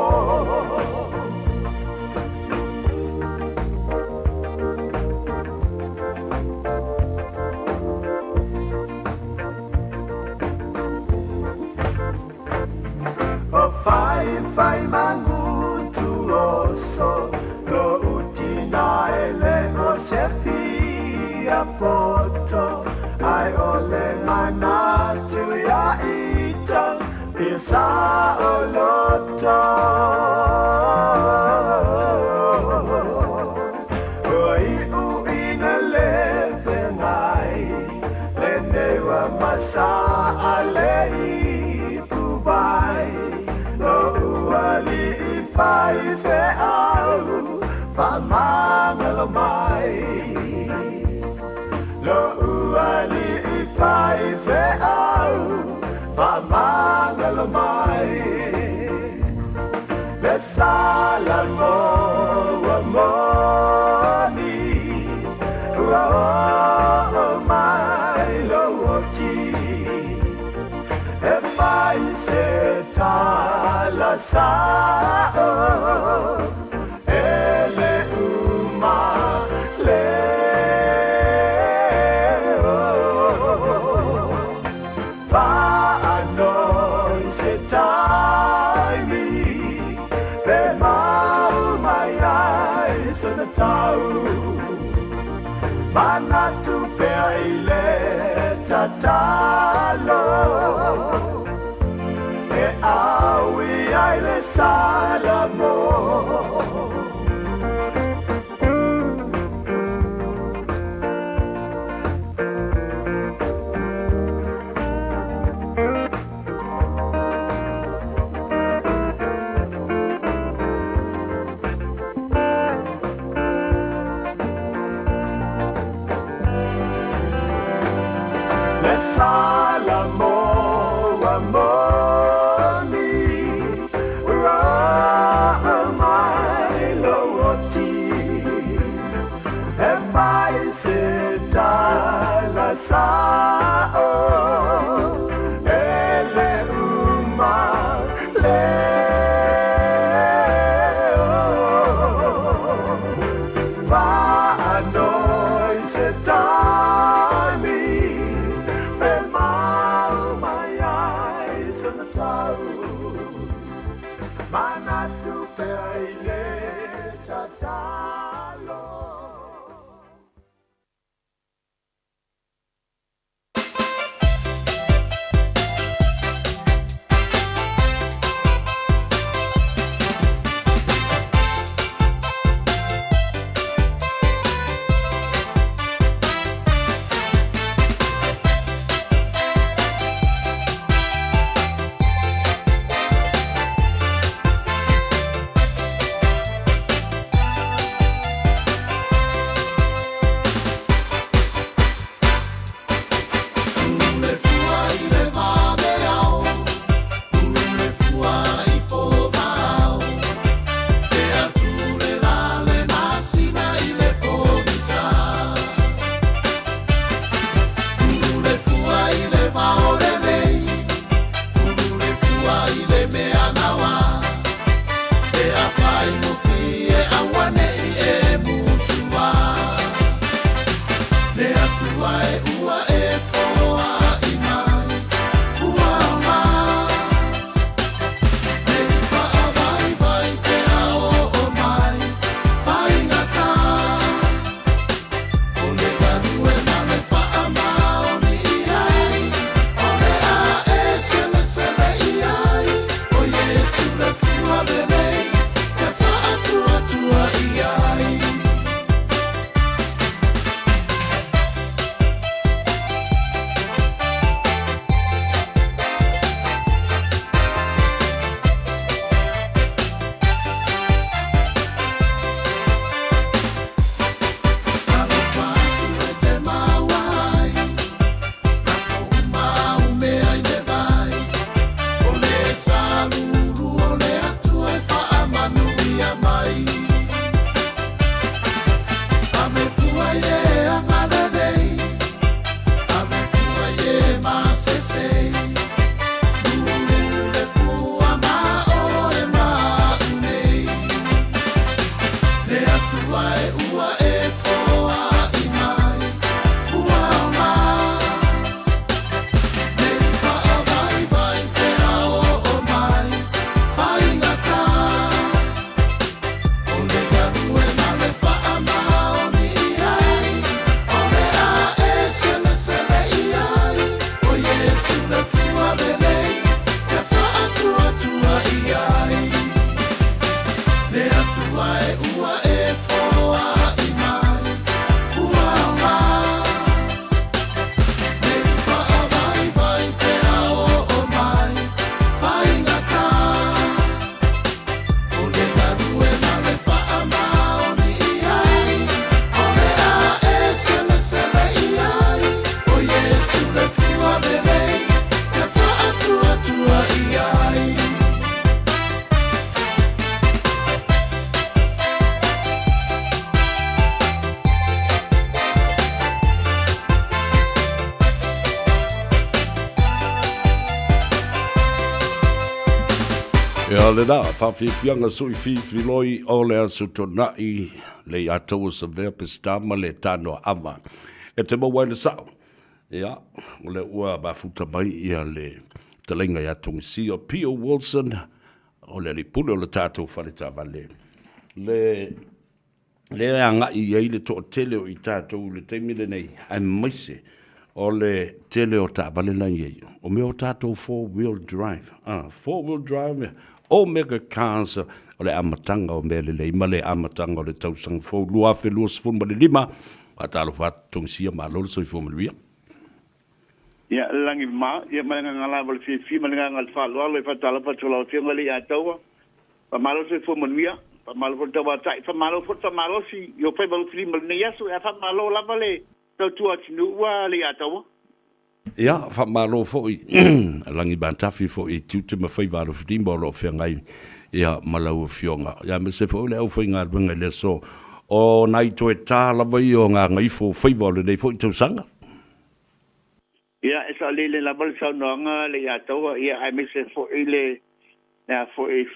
O fai fai mangutu oso lo utina e le o se fia poto ai o le manatu ia ita fia sa o loto. Ua iu ina le fegai lenei ua masa a le ipu vai lo ua li'i fai fe'au fa'amagalo mai lo ua li'i fai fe'au fa'amagalo mai le sala mo ua moni ua oo mai lou oti e fai se tala sa'o e le uma leo. Fa'anoi se taimi pe mau mai ai sona tau manatu pea i le tatalo e aui ai le salamo. Le salamo ua moni ua oo mai lou oti e fai se tala sa'o e le uma leo. Fa'anoi se taimi pe mau mai ai sona tau manatu pea i le tatalo. Ia lena, faafiafiaga sui fifiloi o le Aso Toonai, le Iataua Savea Peseta ma le Tanoa Ava. E te maua ai le sao. Ia, o lea ua mafuta mai ia le fetalaiga ia Togisia Pio Wilson, o le alii pule o le tatou fale taavale. Le lea e agai i ai le toatele o i tatou i le taimi lenei, aemaise o le tele o taavale la e i ai, o mea o tatou four wheel drive, four wheel drive, Omega Cars, o le amataga o mea lelei ma le amataga o le tausaga fou 2025. Faatalofa atu Togisia, malo le soifua manuia. Ia, le lagi ma, ia ma le agaga lava o le fiafia ma le agaga o le faaaloalo e faatalofa atu i lau Afioga i le Iataua. Faamalo le soifua manuia, faamalo foi le tauatai, faamalo foi le faamalosi i ou faiva lufilima i lenei aso. Ae faamalo lava le tautua atunuu a le Iataua. Ia, faamalo foi lagi matafi foi i tiute ma faiva alofilima o lo o feagai ia ma lau Afioga, ia aemaise foi o le aufaigaluega i le aso. O nai toe ta lava ia o gagaifo o faiva o lenei foi tausaga. Ia, e saolele lava le saunoaga a le Iataua, ia aemaise foi le a foi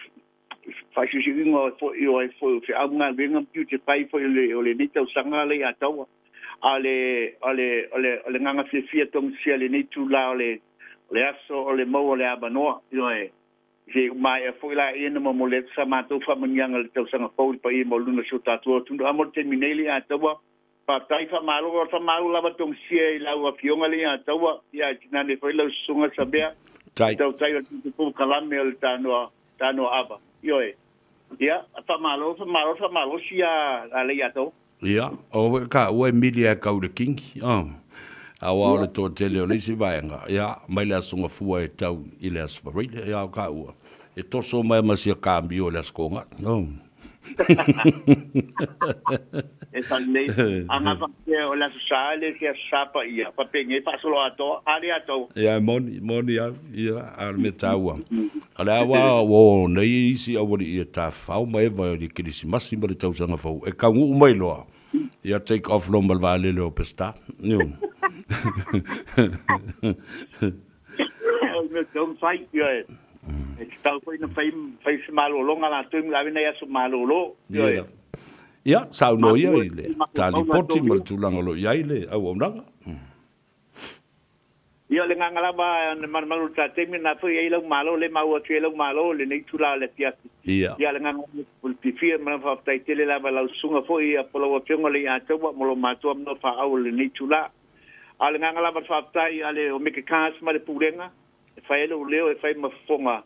faasiusiuina foi o ai foi o feau ma galuega ma tiute fai foi o le o lenei tausaga le Iataua. A o le o le o le o le agaga fiafia togisia i lenei itula o le o le aso o le maua o le avanoa, ioe, se i maea foi laia ona momoli atu sa matou faamanuiaga i le tausaga fou i le paia maualuga o si o tatou atunuu. A mo le taimi nei le Iataua, Faafetai faamalo o faamalo lava togisia i lau afioga le ia taua ia tinane foi lau susuga Samea Tai. Tautai o le polokalame o le tanoa tanoa ava ioe ia faamalo faamalo faamalosi a le ia taua. Ia, o foi ka ua e mili e kau le kingi, oh. Aua o le toatele o le isi vaega, ia, mai le Aso Gafua e tau i le Aso Faraile, ia, o ka ua, e toso mai ma sia kamio i le Aso Koga, oh. E falelei, a nga faapea o le Aso Sa e le se Aso Sa paia, faapenei faasolo atoa, a le atoa. Ia, e moni, moni lava, ia, a o le mea taua, o le a aua ua o nei isi aualii e tafafao ma eva i le Kerisimasi ma le tausaga fou, e taunuu mai loa, ia take off loa ma le vaalele o Peseta. Io. O le mea tatau ona fai, ioe. E tatau foi ona fai, fai se malologa latou ma ave nai aso malolo, ioe. Ia, saunoa ia i le ta lipoti ma le tulaga o lo o i ai le auaunaga. Ia, o le agaga lava na malumalu i le ta taimi, na foi ai lau malo, le maua atu ai lau malo i lenei itula o le afiafi. Ia. Ia, o le agaga o le fiafia ma le faafetai tele lava i lau susuga foi po o lau Afioga Leiataua mo lo matou avanoa faaauau i lenei itula. A o le agaga lava o le faafetai a le Omega Cars ma le Pulega, e fai ai lou leo e fai ma fofoga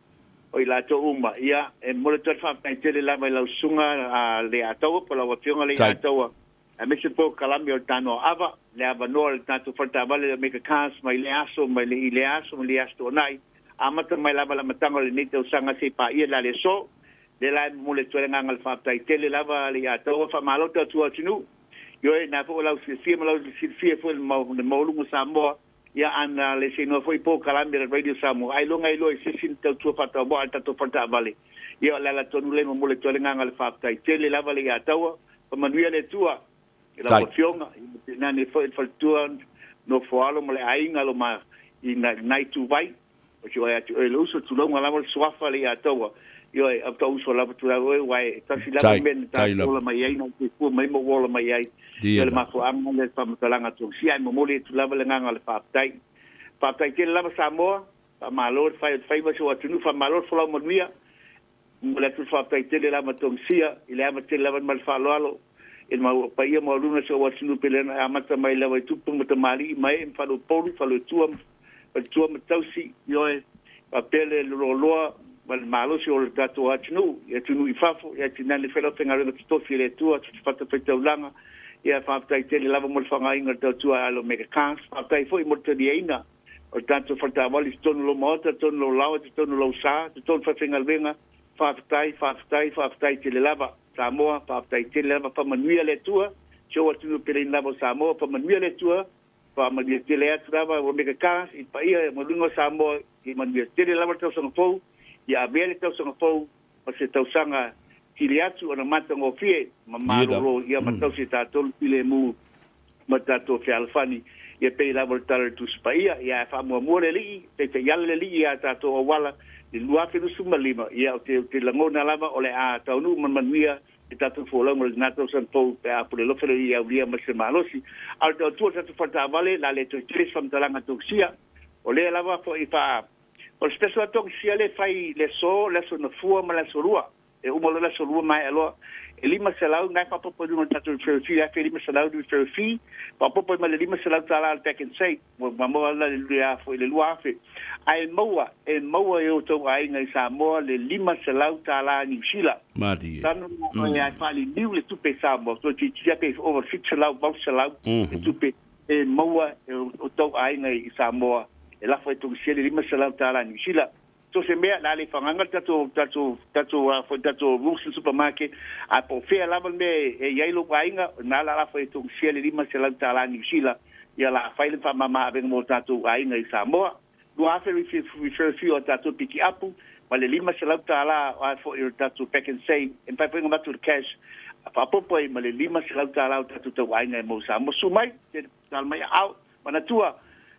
o i latou uma. Ia, e momoli atu ai le faafetai tele lava i lau susuga a Leiataua po o lau Afioga Leiataua, aemaise le polokalame o le Tanoa Ava, le avanoa o le tatou faletaavale le Omega Cars mai lea aso mai le i lea aso ma lea aso tuanai, amata mai lava i le amataga o lenei tausaga seia paia le aso. Lea la e momoli atu ai le agaga o le faafetai tele lava Leiataua, faamalo tautua atunuu. Ioe, na foi o lau silafia ma lau silafia foi le maualuga o Samoa, ia ana le seinoa foi polokalame a le Radio Samoa, ailoga e iloa i se isi na tautua faatauvaa i le tatou faletaavale. Ia, o le ala tonu lea e momoli atu ai le agaga o le faafetai tele lava Leiataua, faamanuia le Atua i lau Afioga, ia tainane foi le faletua Nofoalo ma le aiga lo ma i lena ituvai. O si oe atu oe le uso, tulauga lava le suafa le Iataua. Ioe, au tau uso lava tulau oe, uae e tasi lava le mea na tatou ola mai ai, na ou soifua mai ma ou ola mai ai. Ia le mafuaaga lea le faamatalaga tausia, ae momoli atu lava le agaga o le faafetai. Faafetai tele lava Samoa, faamalo le fai o le faiva si ou atunuu, faamalo le folau manuia. Momoli atu le faafetai tele lava Togisia, i le ava tele lava ma le faaaloalo i le mau paia maualuga o si ou atunuu pele ona e amata mai lava i tupu ma tamalii ma ee ma faleupolu, faletua ma faletua ma tausi, ioe, faapea le loaloa ma le malosi o le tatou atunuu, i atunuu i fafo, ia tainane foi le aufaigaluega totofi a le Atua, fatafaitaulaga, ia faafetai tele lava mo le faaaogaina o le tautua a Alo Mega Cars, faafetai foi mo le taliaina o le tatou faletaavale i totonu o lou maota, totonu o lou laoa, totonu o lou sa, totonu o faifaigaluega, faafetai, faafetai, faafetai tele lava. Samoa, faafetai tele lava, faamanuia le Atua, si ou atunuu peleina lava o Samoa, faamanuia le Atua, faamanuia tele atu lava ua meka ka i le paia ma luga o Samoa, ia manuia tele lava le tausaga fou, ia avea le tausaga fou ma se tausaga sili atu ona matagofie ma malolo ia ma tausi e tatou le filemu ma tatou fealofani, ia pei lava o le Tala o le Tusi Paia, ia ae faamuamua le Alii, taitaiala le Alii i a tatou auala, le 2025, ia, ou te, ou te lagona lava o le a taunuu ma le manuia le tatou folauga o lena tausaga fou pe a pule alofa le Alii ia aulia ma se malosi. A o le tautua o le tatou faletaavale, o le a le toe tele se faamatalaga a Togisia. O lea lava foi faa, o le special a Togisia lea e fai i le aso, le aso Gafua ma le aso Lua. E uma loa le aso Lua maea loa, e $500 na e faaopoopo i luga o le tatou referral fee, $1500 le referral fee, faaopoopo ai ma le $500 o le pack and save, ua maua la le $2000. Ae maua, e maua e outou aiga i Samoa le $500 Niu Sila. Malie. Tanu mm. e faaliliu le tupe i Samoa, toeitiiti lava pe ova 700, 800 le tupe e maua e outou aiga i Samoa e lafo ai Togisia le $500 Niu Sila. So se mea, o le a le fagaga le tatou, tatou, tatou, a foi, tatou Wilson Supermarket, a po o fea lava le mea e i ai lou aiga, o lena o le a lafo ai e Togisia le $500 Niu Sila, ia o le a fai le faamama avega mo tatou aiga i Samoa. 2000 referral fee o a tatou pikiapu, ma le $500 a foi o le tatou pack and save, e mafai foi ona avatu le cash, faaopoopo ai ma le $500 o tatou tauaiga e maua i Samoa. Susu mai, Tala mai aao, manatua,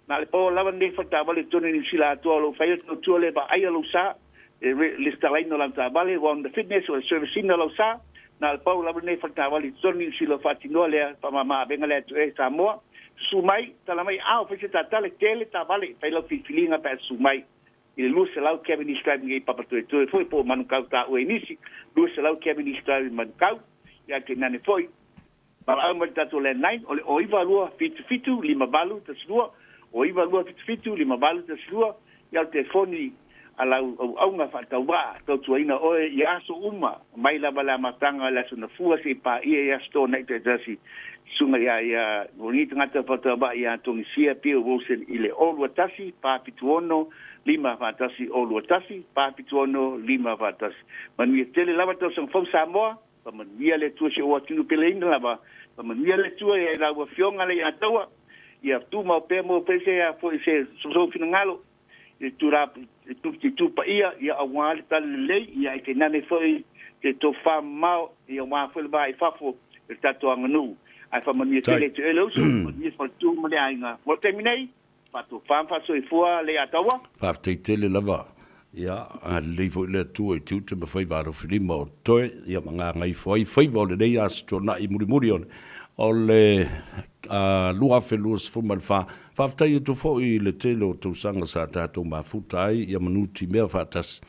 na o le pau lava lenei faletaavale i totonu o Niu Sila atoa o lo o fai ai le tautua lea e vaaia lou sa, e resitalaina o lau taavale, ua on the fitness o le service ina o lau sa, na o le pau lava lenei faletaavale i totonu o Niu Sila o faatinoa lea faamama avega lea atu e Samoa. Susu mai, tala mai aao, fai se tatale, tele taavale, fai lau filifiliga pe a susu mai i le 200 Cavendish Drive nei Papatoetoe foi po o Manukau taua i nisi, 200 Cavendish Drive i Manukau, ia tainane foi. Valaau mai le tatou landline o le 092 77 58 12, 092 77 58 12, ia o le telefoni a lau auauna faatauvaa tautuaina oe i aso uma mai lava le amataga o le Aso Gafua seia paia i Aso Toonai taitasi. Susuga ia ia lenei tagata faatauvaa ia Togisia Bill Wilson i le 021 476 541 021 476 541. Manuia tele lava le tausaga fou Samoa. Faamanuia le Atua si ou atunuu peleina lava. Faamanuia le Atua i lau Afioga le Ataua. Ia tumau pea mo pea se a foi se sou finagalo i le tula i le tu paia ia aua le tala lelei ia ai tainane foi se tofa mamao ia aua foi le va i fafo i le tatou aganuu. Ae faamanuia tele e te oe le uso, manuia le faletu ma le aiga. Mo le taimi nei, Faatofa ma faasoifua Leiataua. Faafetai tele lava. Ia, agalelei foi le Atua i tiute ma faiva alofilima o totoe, ia ma gagaifo ai faiva o lenei aso tuanai mulimuli o le o le 2024. Faafetai atu foi i le tele o tausaga sa tatou mafuta ai ia manutimea faatasi,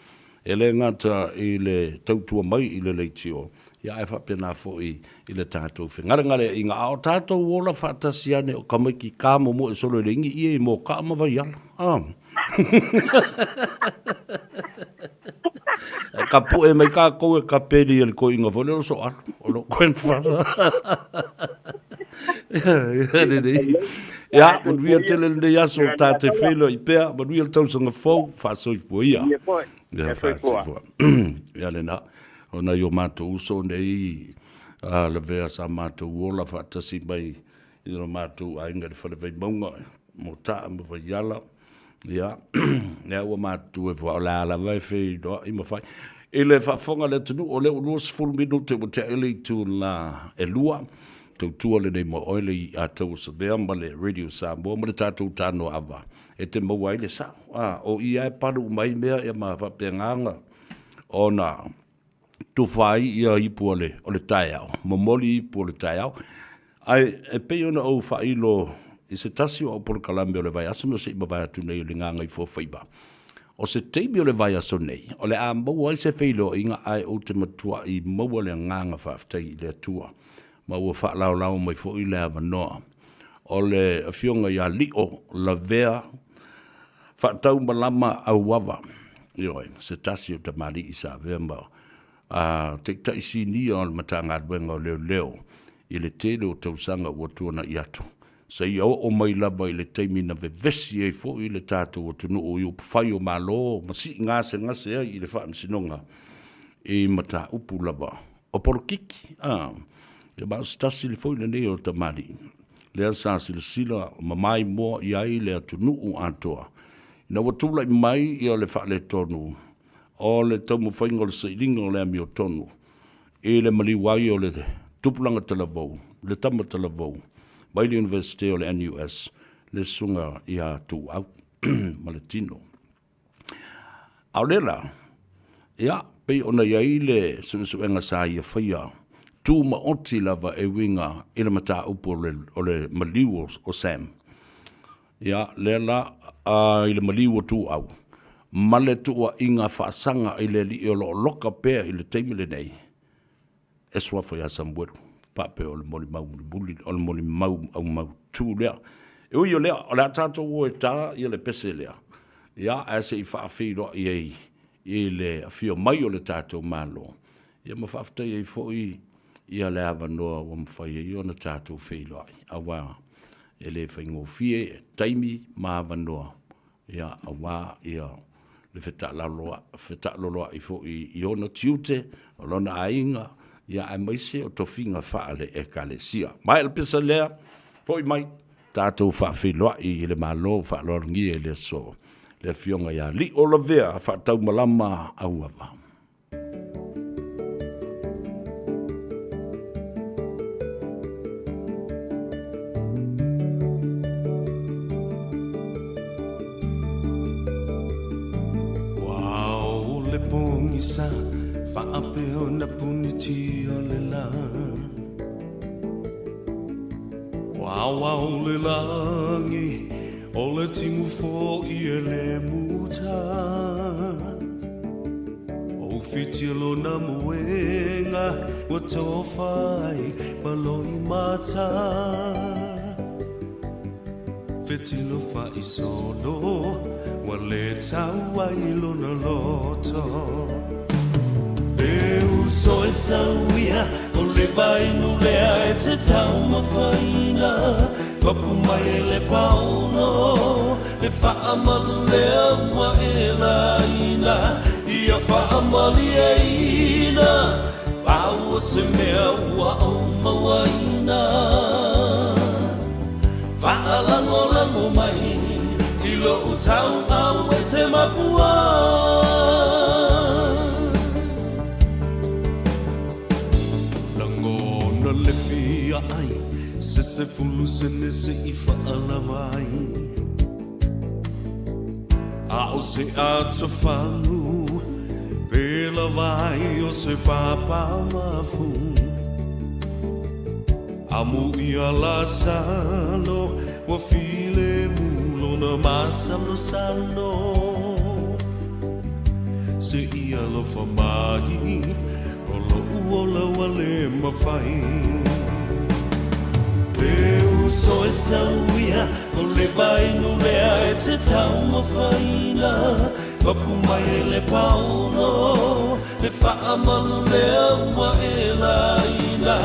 e le gata i le tautua mai i le leitio, Ia ae faapena foi i le tatou fegalegaleaiga, a o tatou ola faatasi ane o tamaiti ka momoe solo i le igi ia i Mokaa ma Vaiala. Ah. E ka puʻe mai kākou e ka peli e le koiga foi lea o Soalu, o lo grandfather. Ia, manuia tele lenei aso o tātou whenua i pea, manuia le tausaga fou, faasoifua ia. Ia, faasoifua. Ia lena. O nai o matou uso nei a lavea sa matou ola faatasi mai i lo matou aiga i le fale Vaimauga, Motaa ma Vaiala, ia, lea ua matutu e fua, o le a lava e feiloai ma fai. I le faafofoga a le atunuu, o lea ua 20 minute ua tea ai le itula e 2, tautua lenei mo oe le i'a tauasavea ma le Radio Samoa ma le tatou tanoaava e te maua ai le sao. A, o i lava e palu uma ai mea ia ma faapena ona tufa ai ia ipu o le, o le taeao, momoli ipu o le taeao. Ae e pei ona ou faailo i se tasi o au polokalame o le vaiaso na se i mavae atu nei o le Gagaifomauga, o se taimi o le vaiaso nei, o le a maua ai se feiloaiga ae ou te matuai maua le agaga faafetai i le Atua ma ua faalaolao mai foi le avanoa o le Afioga ia Lio Lavea Faataumalama Auava, ioe, se tasi o tamalii sa avea ma Taitai Sinia o le Matagaluega o Leoleo i le tele o tausaga ua tuanai atu, seia oo mai lava i le taimi na vevesi ai foi le tatou atunuu i upufai o Malo ma sii gasegase ai i le Faamasinoga i mataupu lava o polokiki. A, ia ma o se tasi foi lenei o tamalii lea sa silasila ma maimoa i ai le atunuu atoa ina ua tulai mai ia le faaletonu o le taumafaiga o le sailiga o le amiotonu i le maliu ai o le tupulaga talavou, le tama talavou mai le Iunivesite o le NUS, le Susuga ia Tuuau ma le tino. A o lea la, ia, pei ona i ai le suesuega sa ia faia tumaoti lava e uiga i le mataupu o le, o le maliu o, o Sam. Ia, lea la, a, i le maliu o Tuuau, ma le tuuaiga faasaga i le alii o lo o loka pea i le taimi lenei, e suafa ia Samuelu, faapea o le molimau mulimuli, o le molimau aumautu lea. E ui o lea, o le a tatou o e ta ia le pese lea, ia, ae se i faafeiloai ai i le afio mai o le tatou Malo, ia ma faafetai ai foi ia le avanoa ua mafai ai ona tatou feiloai, aua e le faigofie taimi ma avanoa ia aua ia le fetaaloloai foi i ona tiute, o lona aiga, ia aemaise o tofiga faale-Ekalesia. Ma le pesa lea, foi mai, tatou faafeiloai i le Malo faaaloalogia i le aso, le Afioga ia Lio Lavea Faataumalama Auava. Ua o le pogisa faapea ona puniti o le lā. Ua ao le lagi o le timu fo'i e le muta. O whiti lona moenga ua tofa ai ma loi mata. Fetilo fa'isolo ua le tau ai lona loto. E uso e sauia o le vainu lea e te taumafaina. Papu mai e le paono le fa'amalu lea ua e laina. Ia fa'amalieina pau o se mea ua ou mauaina. Fa'alagolago mai i lo'u tau'au e te mapua. Lagona le fia ai se sefulu sene se i fa'alava ai. A o se atofalu pe lava ai o se papa mafu. Amu ia Lasalo ua filemu lona masalosalo. Se i alofa mai o lo'u ola ua le mafai. E uso e sauia o le vainu lea e te taumafaina. Papu mai e le paono le fa'amalu lea ua e laina.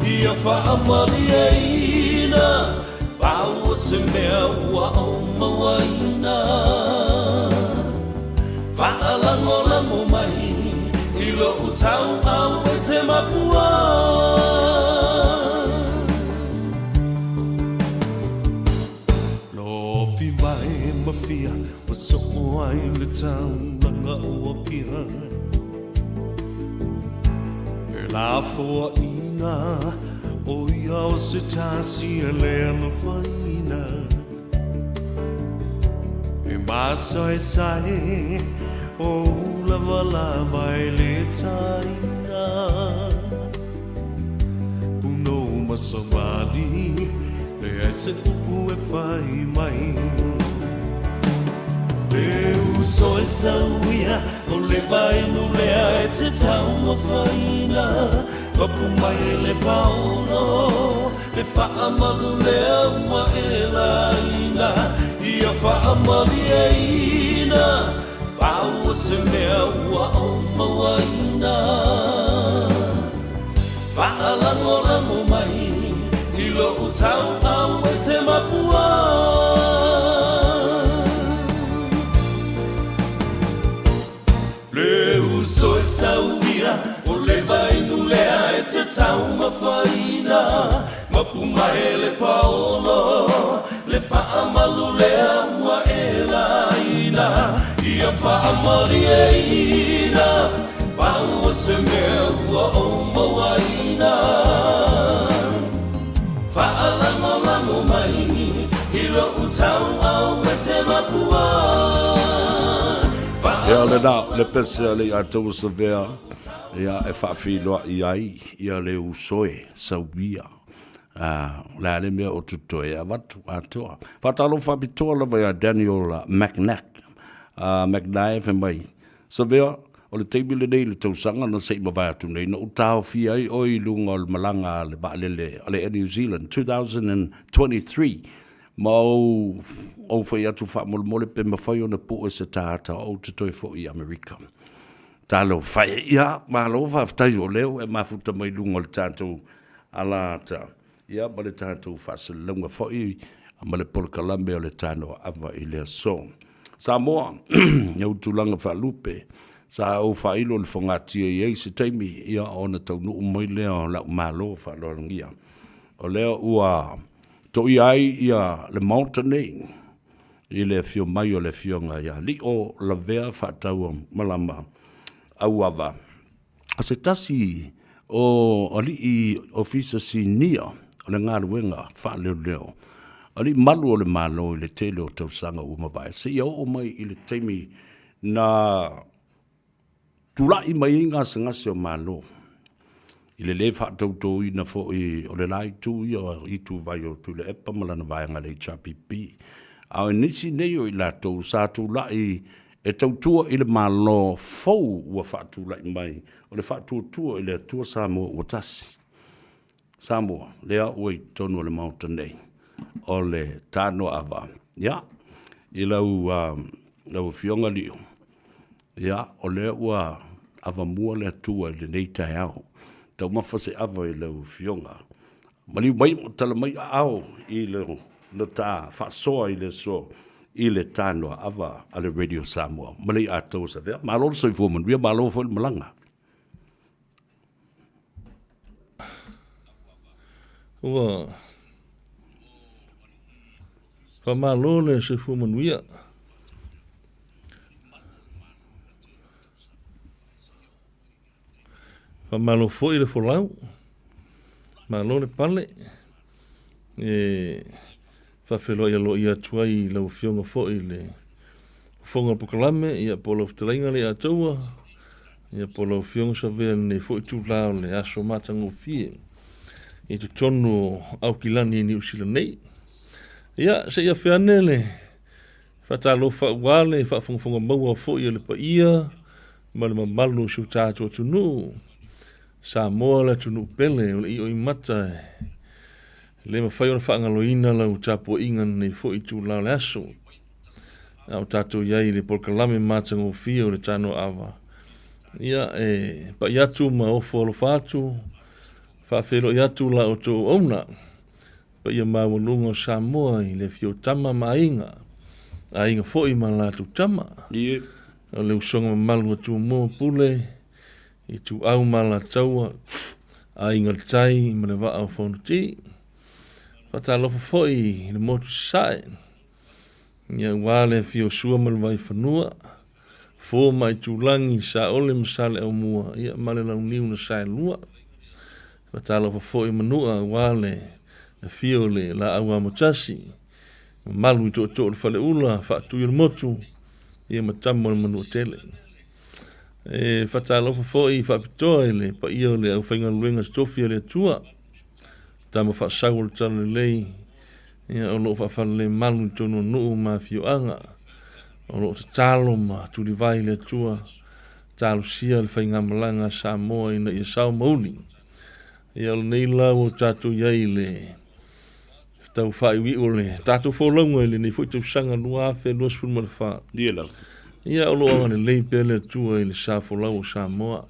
Ia fa'amalieina pau o se mea ua ou mauaina. Fa'alagolago mai i lo'u tau'au e te mapua. Lofi mai ma fia ua so'o ai le taulaga o Apia. E lafoaiga o ia o se tasi e le alofaina. E masaesae o ulavalava e le taina. Punou ma savali, leai se upu e fai mai. Le uso e sauia o le vainu lea e te taumafaina. Papu mai e le paono le fa'amalu lea ua e laina. Ia fa'amalieina pau o se mea ua ou mauaina. Fa'alagolago mai i lo'u tau'au e te mapua. Le uso e sauia o le vainu lea e te taumafaina. Mapu mai e le paolo le fa'amalu lea ua e laina. Ia fa'amalieina pau o se mea ua ou mauaina. Fa'alagolago mai i lo'u tau'au e te mapua. Ia, lena, le pese a le Aiataua Savea, ia, e faafiloai ai ia le uso e sauia. O le a le mea o totoe e avatu atoa. Faatalofa faapitoa lava ia Daniel McNack, McNae fai mai, Savea, o le taimi lenei i le tausaga na se i mavae atu nei, na ou taofia ai oe i luga o le malaga a le vaalele a le Air New Zealand 2023, ma ou, ou fai atu faamolemole pe mafai ona pue se tagata ou te toe foi i Amerika. Talofa e, ia, malo faafetai o lea ua e mafuta mai luga o le tatou alaata, ia, ma le tatou faasalalauga foi ma le polokalame o le Tanoa Ava i le aso. Samoa, i ou tulaga faalupe, sa ou faailo le fogatia i ai se taimi, ia, ona taunuu mai lea o lau Malo faaaloalogia. O lea ua toia ai ia le Maota nei i le afio mai o le Afioga ia Lio Lavea Faatauamalama Auava, o se tasi o alii ofisa sinia o le galuega faaleoleo, alii malu o le Malo i le tele o tausaga ua mavae, seia oo mai i le taimi na tulai mai ai gasegase o Malo i le lē faatautoina foi o le la itu ia o ituvai o Tuilaepa ma lana vaega le HRPP. A o nisi nei o i latou sa tulai e tautua i le Malo fou ua faatulai mai o le Faatuatua i le Atua Samoa ua Tasi. Samoa, lea ua i totonu o le Maota nei, o le Tanoaava. Ia, i lau, lau Afioga Lio, ia, o lea ua avamua le Atua i lenei taeao. Taumafa se ava i lau Afioga. Maliu mai ma tala mai aao i le ta faasoa i le aso i le Tanoaava a le Radio Samoa. Ma le Atoa Savea. Malo le soifua manuia, malo foi le malaga. Ua faamalo le soifua manuia. Faamalo foi le folau. Malo le pale. E faafeiloai aloaia atu ai i lau Afioga foi i le Fofoga o le Polokalame, ia po o lau fetalaiga Leiataua, ia po o lau Afioga Savea i lenei foi itula o le aso matagofie i totonu o Aukilani i Niu Sila nei. Ia, se i afe ane le faatalofa aua le faafogafoga maua foi a le paia ma le mamalu o si o tatou atunuu, Samoa le atunuu pele o le ioimata e le mafai ona faagaloina lau tapuaiga i lenei foi itula o le aso. A o tatou i ai i le polokalame matagofie o le Tanoa Ava, ia e pai atu ma ofo alofa atu, faafeiloai atu la outou auauna, paia maualuga o Samoa i le afio o Tama ma Aiga, Aiga foi ma latou Tama. O le usoga mamalu a Tumua ma Pule, Ituau ma Alataua, Aiga i le Tai ma le Vaa o Fonoti. Faatalofa foi i le motu Sasae, ia aua le afio o Sua ma le Vaifanua, Fofo ma Aitulagi, Saole ma Saleaaumua, ia ma le Launiu na Saelua. Faatalofa foi i Manua aua le afio o le Laau Amotasi, mamalu i Tootoo o le Faleula, Faatui o le Motu, ia ma Tama o le Manuatele. E faatalofa foi faapitoa i le paia o le aufaigaluega totofi a le Atua, tama faasau o le Talalelei, ia, o lo o faafalelemalu i totonu o nuu ma afioaga, o lo o tatalo ma tulivae i le Atua, talosia le faigamalaga a Samoa ina ia sao ma uli. Ia, o lenei la ua tatou i ai i le tau faaiuiu o le tatou folauga i lenei foi tausaga 2024. Ia lava. Ia, o lo o agalelei pea le Atua i le sa folau o Samoa.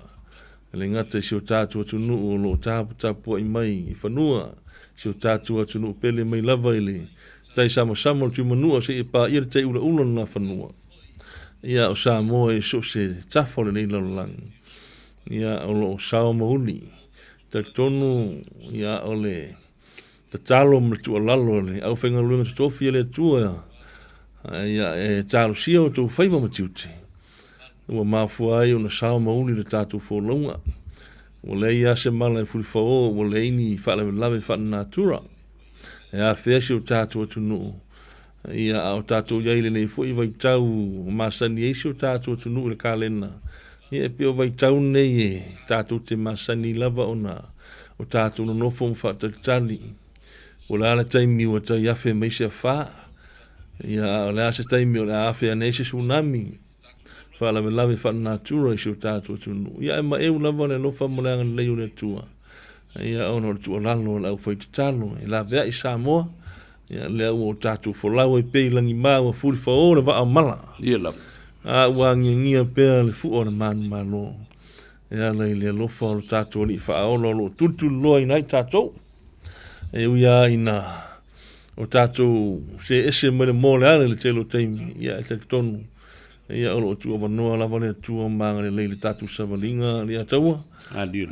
E le gata i si o tatou atunuu o lo o taputapuai mai i fanua, si o tatou atunuu pele mai lava i le tai samasama o le Tuimanua seia paia le tai ulaula o le Nafanua. Ia, o Samoa i so o se tafa o lenei lalolagi, ia, o lo o sao ma uli. Talitonu, ia, o le tatalo ma le tuualalo a le aufaigaluega totofi a le Atua, ia, e talosia outou faiva ma tiute, ua mafua ai ona sao ma uli le tatou folauga. Ua leai lava se mala e fulifao, ua leai ni faalavelave faalenatura e afea si o tatou atunuu. Ia, a o tatou i ai i lenei foi vaitau ua masani ai si o tatou atunuu i le kalena, ia e pei o vaitau nei e tatou te masani lava ona o tatou nonofo ma faatalitali po o le a le taimi ua tai afe mai se afa, ia a o le a se taimi o le a afe ane ai se tsunami faalavelave faalenatura i si o tatou atunuu. Ia ae maeu lava le alofa ma le agalelei o le Atua, ia ona o le tuualalo a le aufaitatalo e laveai Samoa, Ia, lea ua o tatou folau ai pea i lagima ua fulifao le vaa o mala. Ia lava. A ua agiagia pea le fua o le manumalo e ala i le alofa o lo tatou Alii Faaola o lo o tulituliloaina ai tatou. E ui lava ina o tatou see ese mai le moa o le ala i le tele o taimi, ia e talitonu ia o lo o tuuavanoa lava le Atua ma agalelei i le tatou savaliga Alii-a-Taua.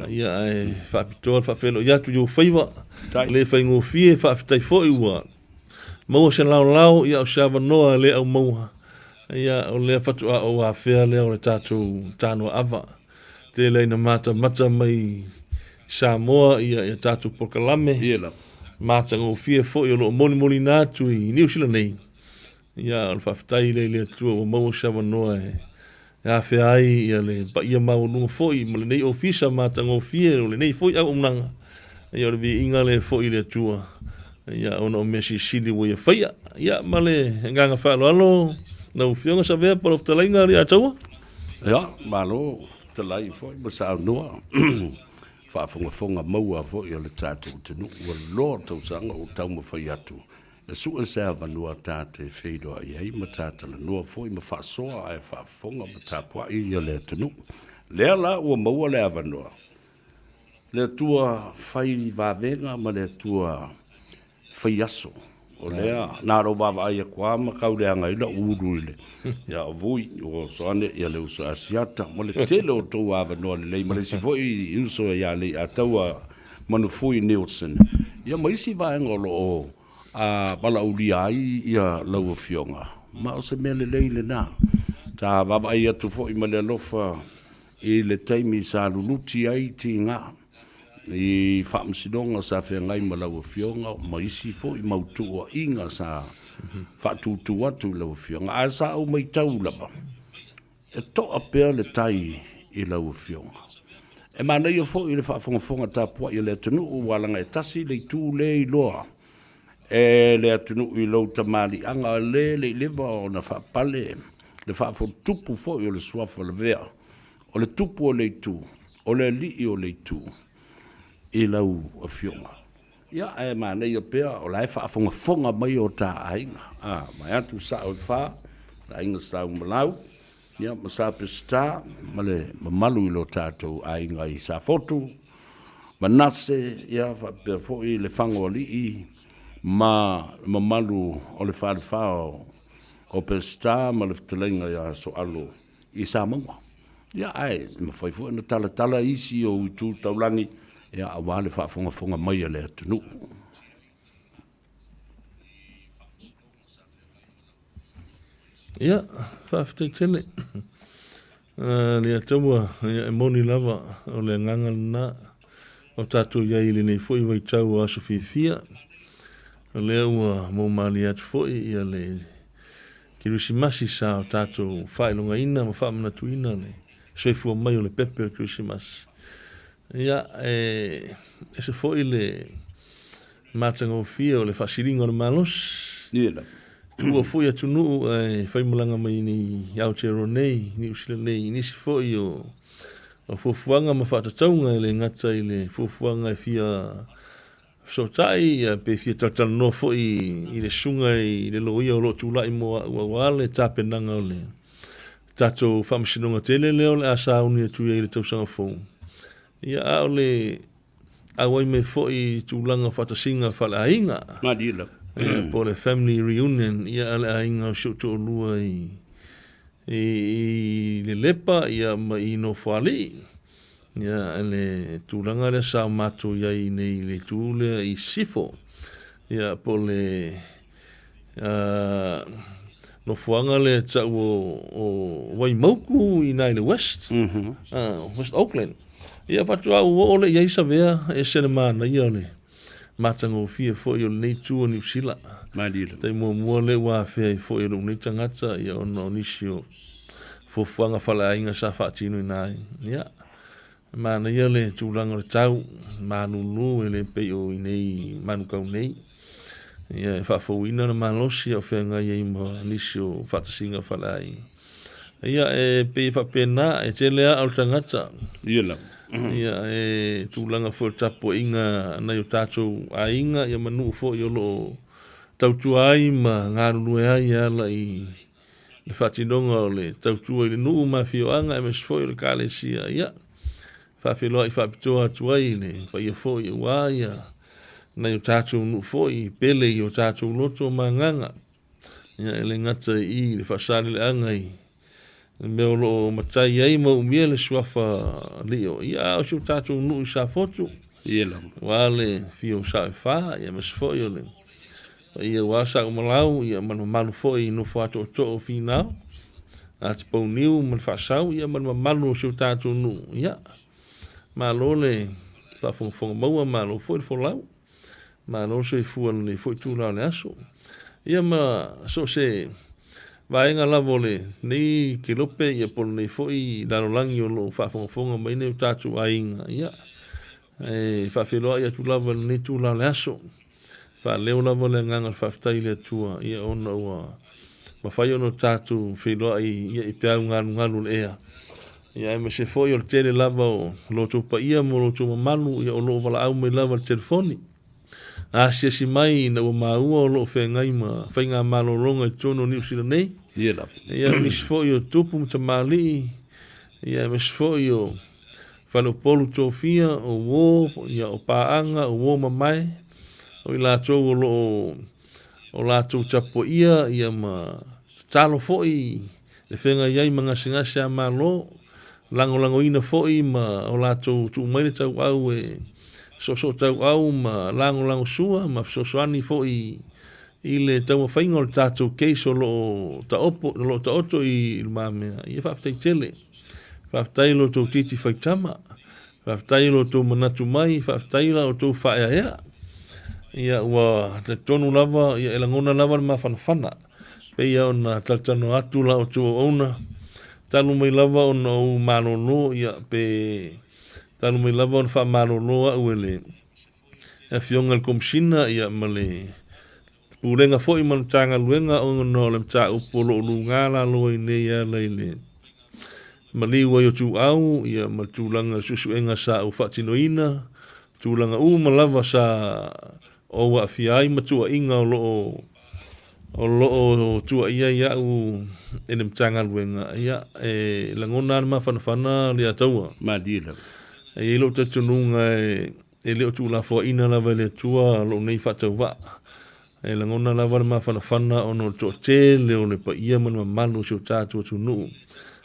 Ia ae faapitoa le faafeiloai atu i ou faiva. Le faigofie, faafetai foi ua maua se laolao, ia o se avanoa e le aumaua. Ia o lea faatoa ou afea lea o le tatou tanoa ava. Tele ina matamata mai i Samoa ia ia tatou polokalame. Matagofie foi o lo o molimoliina atu i Niu Sila nei. Ia, o le faafetai lea i le Atua ua maua se avanoa e afea ai ia le paia maualuga foi ma lenei ofisa matagofie o lenei foi auaunaga. Ia, o le viiga lea foi i le Atua, ia, ona o mea silisili ua ia faia. Ia, ma le agaga faaaloalo, lau Afioga Savea po o lau fetalaiga Alii-a-Taua. Ia, malo fetalai foi ma saunoa. Faafogafoga maua foi a le tatou atunuu ua loa tausaga o taumafai atu E sue se avanoa ta te feiloai ai ma ta talanoa foi ma faasoa ae faafofoga ma tapuai ia le atunuu. Lea la ua maua le avanoa, le Atua fai vavega ma le Atua fai aso. O lea na o lou vaavaai atu lava ma tau leaga ai lou ulu i le ia o Vui, ua oso ane ia le uso Asiata ma le tele o outou avanoa lelei ma le isi foi uso ia Leiataua Manufui Nielsen, ia ma isi vaega o lo o valaaulia ai ia lau Afioga, ma o se mea lelei lena. Sa vaavaai atu foi ma le alofa i le taimi sa luluti ai tiga i faamasinoga sa feagai ma lau Afioga ma isi foi mau tuuaiga sa faatūtū atu i lau Afioga, ae sa ou matau lava, E to'a pea le tai i lau Afioga. E manaia foi le faafogafoga tapuai a le atunuu aua leaga e tasi le itu le iloa e le atunuu i lou tamaliiaga le le i leva ona faapale le faafotutupu foi o le suafa lavea o le tupu o le itu, o le alii o le itu i lau Afioga. Ia, ae manaia pea o la e faafogafoga mai o ta aiga, a, vaeatu Sao e Fa, le aiga Sa Umalau, ia, ma Sa Peseta, ma le mamalu i lo tatou aiga i Safotu, Manase, ia, faapea foi le Fagoalii ma le mamalu o le Falefa o Peseta ma le fetalaiga ia Soalo i Samoa. Ia, ae mafai foi ona talatala isi ou itu taulagi, ia, aua le faafogafoga mai a le atunuu. Ia, faafetai tele. Leiataua, ia, e moni lava o le agaga lena o tatou i ai i lenei foi vaitau o aso fiafia. O lea ua moumalie atu foi ia le Kerisimasi sa o tatou faailogaina ma faamanatuina le soifua mai o le pepe o le Kerisimasi. Ia, e ese foi le matagofie o le faasiliga o le malosi. Ia lava. Tuua foi atunuu ae faimalaga mai nei Aotearoa nei, Niu Sila nei, i nisi foi o fuafuaga ma faatatauga e le gata i le fuafuaga e fia Fesootai pe fia talatalanoa foi i le susuga i le loia o lo o tulai mo au aua le tapenaga o le tatou faamasinoga tele lea o le a sauni atu i ai i le tausaga fou. Ia, a o le auai mai foi i tulaga faatasiga faaleaiga. Malie lava. Ia, po o le family reunion ia a le aiga o si ou toalua i i Lelepa ia ma i Nofoalii. Ia, le tulaga lea sa o matou i ai nei i le itu lea i Sisifo, ia, po o le nofoaga lea e tau o Waimauku i ina i le West, West Auckland. Ia, faatoa ou oo lea i ai Savea, e ese le manaia o le... matagofie foi o lenei itu o Niu Sila. Taimi muamua lea ua afea ai foi e lou nei tagata ia ona o nisi o fuafuaga faaleaiga sa faatinoina ai. Ia, e manaia le tulaga o le tau malulu e le pei o i nei manukau nei. Ia, e faafouina le malosi a o feagai ai ma nisi o faatasiga faaleaiga. Ia, e pei e faapena, e tele lava o le tagata. Ia lava. Ia, e tulaga foi o le tapuaiga a nai o tatou aiga ia ma nuu foi o lo o tautua ai ma galulue ai e ala i le faatinoga o le tautua i le nuu ma afioaga aemaise foi o le Ekalesia. Ia, faafeiloai faapitoa atu ai i le paia foi aua ia nai o tatou nuu foi pele i o tatou loto ma agaga. Ia, e le gata i i le faasaleleaga i le mea o lo o matai ai ma umia le suafa Alii, ia, a o si o tatou nuu i Safotu. Ia lava. Aua le afio o Saoefa, ia aemaise foi o le paia aua Saumalau, ia ma le mamalu foi i nofo atoatoa o Finao, Atipouniu ma le Faasau, ia ma le mamalu o si o tatou nuu. Ia, malo le faafogafoga maua, malo foi le folau. Malo le soifua i lenei foi itula o le aso. Ia ma so o se vaega lava o lenei kelope ia po o lenei foi lalolagi o lo o faafogafoga mai nei o tatou aiga, ia, e faafeiloai atu lava i lenei itula o le aso. Faaleo lava le agaga o le faafetai i le Atua, ia ona ua mafai ona tatou feiloai ia i peau galugalu o le ea. Ia aemaise foi o le tele lava o lo outou paia ma lo outou mamalu ia o lo o valaau mai lava i le telefoni. Asiasi mai ina ua maua o lo o feagai ma faiga malologa i totonu o Niu Sila nei. Ia lava. Ia o nisi foi o tupu ma tamalii, ia aemaise foi o faleupolu tofia, o uo, ia o paaga, o uo mamae, o i latou o lo o o latou tapuaia ia ma tatalo foi le feagai ai ma gasegase a Malo, lagolagoina foi ma o latou tuu mai le tauau e soosootauau ma lagolagosua ma fesoasoani foi i le taumafaiga o le tatou case o lo o taopo, o lo o taoto i lumamea. Ia faafetai tele. Faafetai i lo outou titi faitama. Faafetai i lo outou manatu mai, faafetai i la outou faaeaea. Ia ua talitonu lava, ia e lagona lava le mafanafana. Pei lava ona talatalanoa atu la outou auauna, talu mai lava ona ou malolo, ia pe talu mai lava ona faamalolo au e le Afioga i le Komesina ia ma le Pulega foi ma le Matagaluega ona o le mataupu o lo o luga lalo ai nei e ala i le maliu ai o Tuuau ia ma le tulaga i suesuega sa ou faatinoina, tulaga uma lava sa ou aafia ai ma tuuaiga o lo o o lo o tuuaia ai au e le Matagaluega, ia e lagona lava le mafanafana Alataua. Malie lava. E i ai lou talitonuga e E le o tuulafoaiina lava e le Atua lou nei faatauvaa. E lagona lava le mafanafana ona o le toatele o le paia ma le mamalu o si o tatou atunuu,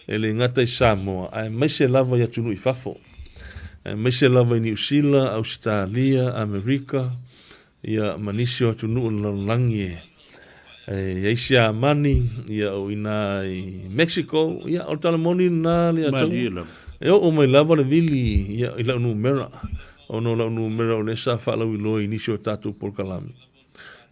e le gata i Samoa, aemaise lava i atunuu i fafo, aemaise lava i Niu Sila, Ausetalia, Amerika, ia, ma nisi o atunuu o le lalolagi e i ai Siamani, ia, o i ina i Mexico, ia, o le tala moni lena le Atua. E oo mai lava le vili ia, i lau numera, ona o lau numera o lea sa faalauiloa i nisi o tatou polokalame.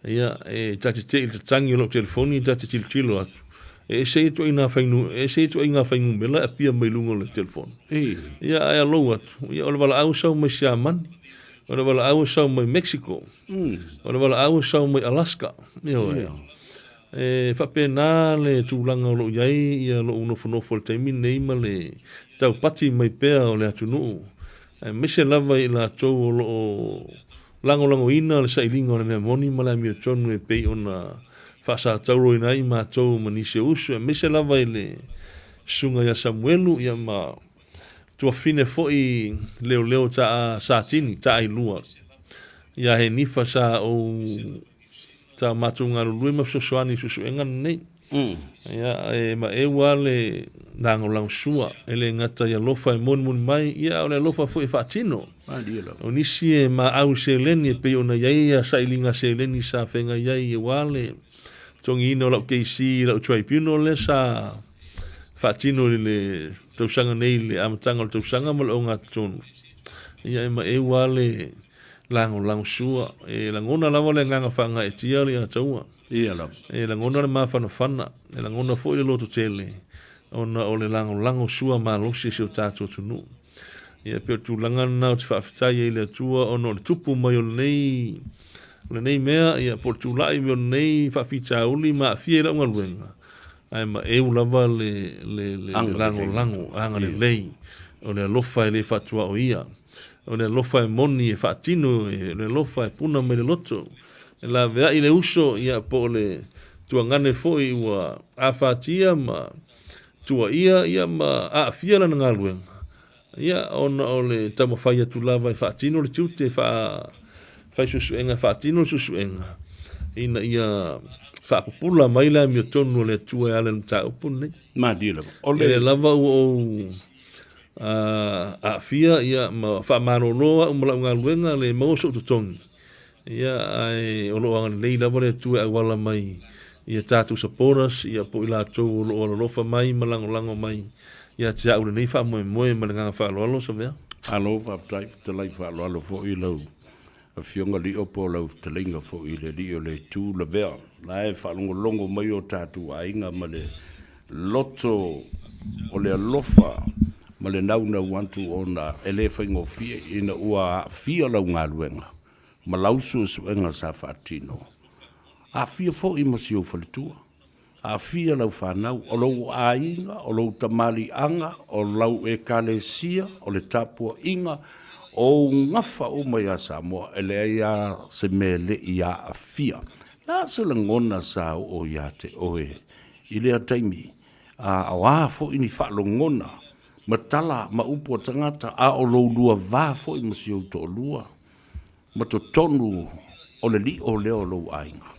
Ia, e ta te te i le tatagi o lau telefoni, ta te tilotilo atu, e ese ia ituaiga fainu, e ese ia ituaiga fuainumera e apia mai luga o le telefoni. Ia, ae alou atu, ia, o le valaau e sau mai Siamani, o le valaau e sau mai Mexico, O le valaau e sau mai Alaska. Ioe. E faapena le tulaga o lo o i ai ia lou nofonofo i le taimi lenei ma le taupati mai pea o le atunuu, aemaise lava i latou o lo o lagolagoina le sailiga o le mea moni ma le amiotonu e pei ona faasatauroina ai matou ma nisi o uso, aemaise lava i le Susuga ia Samuelu ia ma Tuafine foi leoleo taa Satini, Taailua, ia Henifa sa ou sa matou galulue ma fesoasoani i suesuega lenei. Ia, e maeu lava le lagolagosua, e le gata i alofa e monimoni mai, ia a o le alofa foi e faatino. O nisi e maau i seleni e pei ona i ai ia sailiga seleni sa feagai ai aua le totogiina o lau KC i lau tribunal lea sa faatino i le tausaga nei i le amataga o le tausaga ma le ogatotonu. Ia e maeu lava le lagolago sua. E lagona lava le agaga faagaeetia le Ataua. Ia lava. E lagona le mafanafana, e lagona foi le lototele ona o le lagolago sua malosi e si o tatou atunuu. Ia pei o le tulaga lena ou te faafetai ai i le Atua ona o le tupu mai o lenei o lenei mea, ia po o le tulai mai o lenei faafitauli ma aafia i lau galuega, ae maeu lava le le le lagolago agalelei o le alofa e le faatuaoia, o le alofa e moni e faatino, o le alofa e puna mai le loto, e laveai le uso, ia po o le tuagane foi ua afatia ma tuuaia ia ma aafia lana galuega, ia ona o le taumafai atu lava e faatino le tiute, fai suesuega e faatino le suesuega ina ia faapupula mai le amiotonu a le Atua e ala i le mataupu lenei. Malie lava. O le lava ua ou aafia ia ma faamalolo au ma lau galuega le maua sou totogi. Ia, ae o lo o agalelei lava le Atua e auala mai i a tatou supporters, ia po o i latou o lo o alolofa mai ma lagolago mai ia te au i lenei faamoemoe ma le agaga faaaloalo, Savea. Malo faafetai, fetalai faaaloalo foi lau Afioga Lio po o lau fetalaiga foi i le Alii o le Itu Lavea. La e faalogologo mai o tatou aiga ma le loto o le alofa ma le naunau atu ona e le faigofie ina ua aafia lau galuega ma lau suesuega sa faatino. Aafia foi ma si ou faletua, aafia lau fanau, o lou aiga, o lou tamaliiaga, o lau ekalesia, o le tapuaiga, o ou gafa uma ia Samoa, e leai lava se mea e le i aafia. Le a se lagona sa oo ia te oe i lea taimi, a o a foi ni faalogona ma tala ma upu a tagata, a o lou lua va foi ma si ou toalua? ma totonu o le lio lea o lou aiga.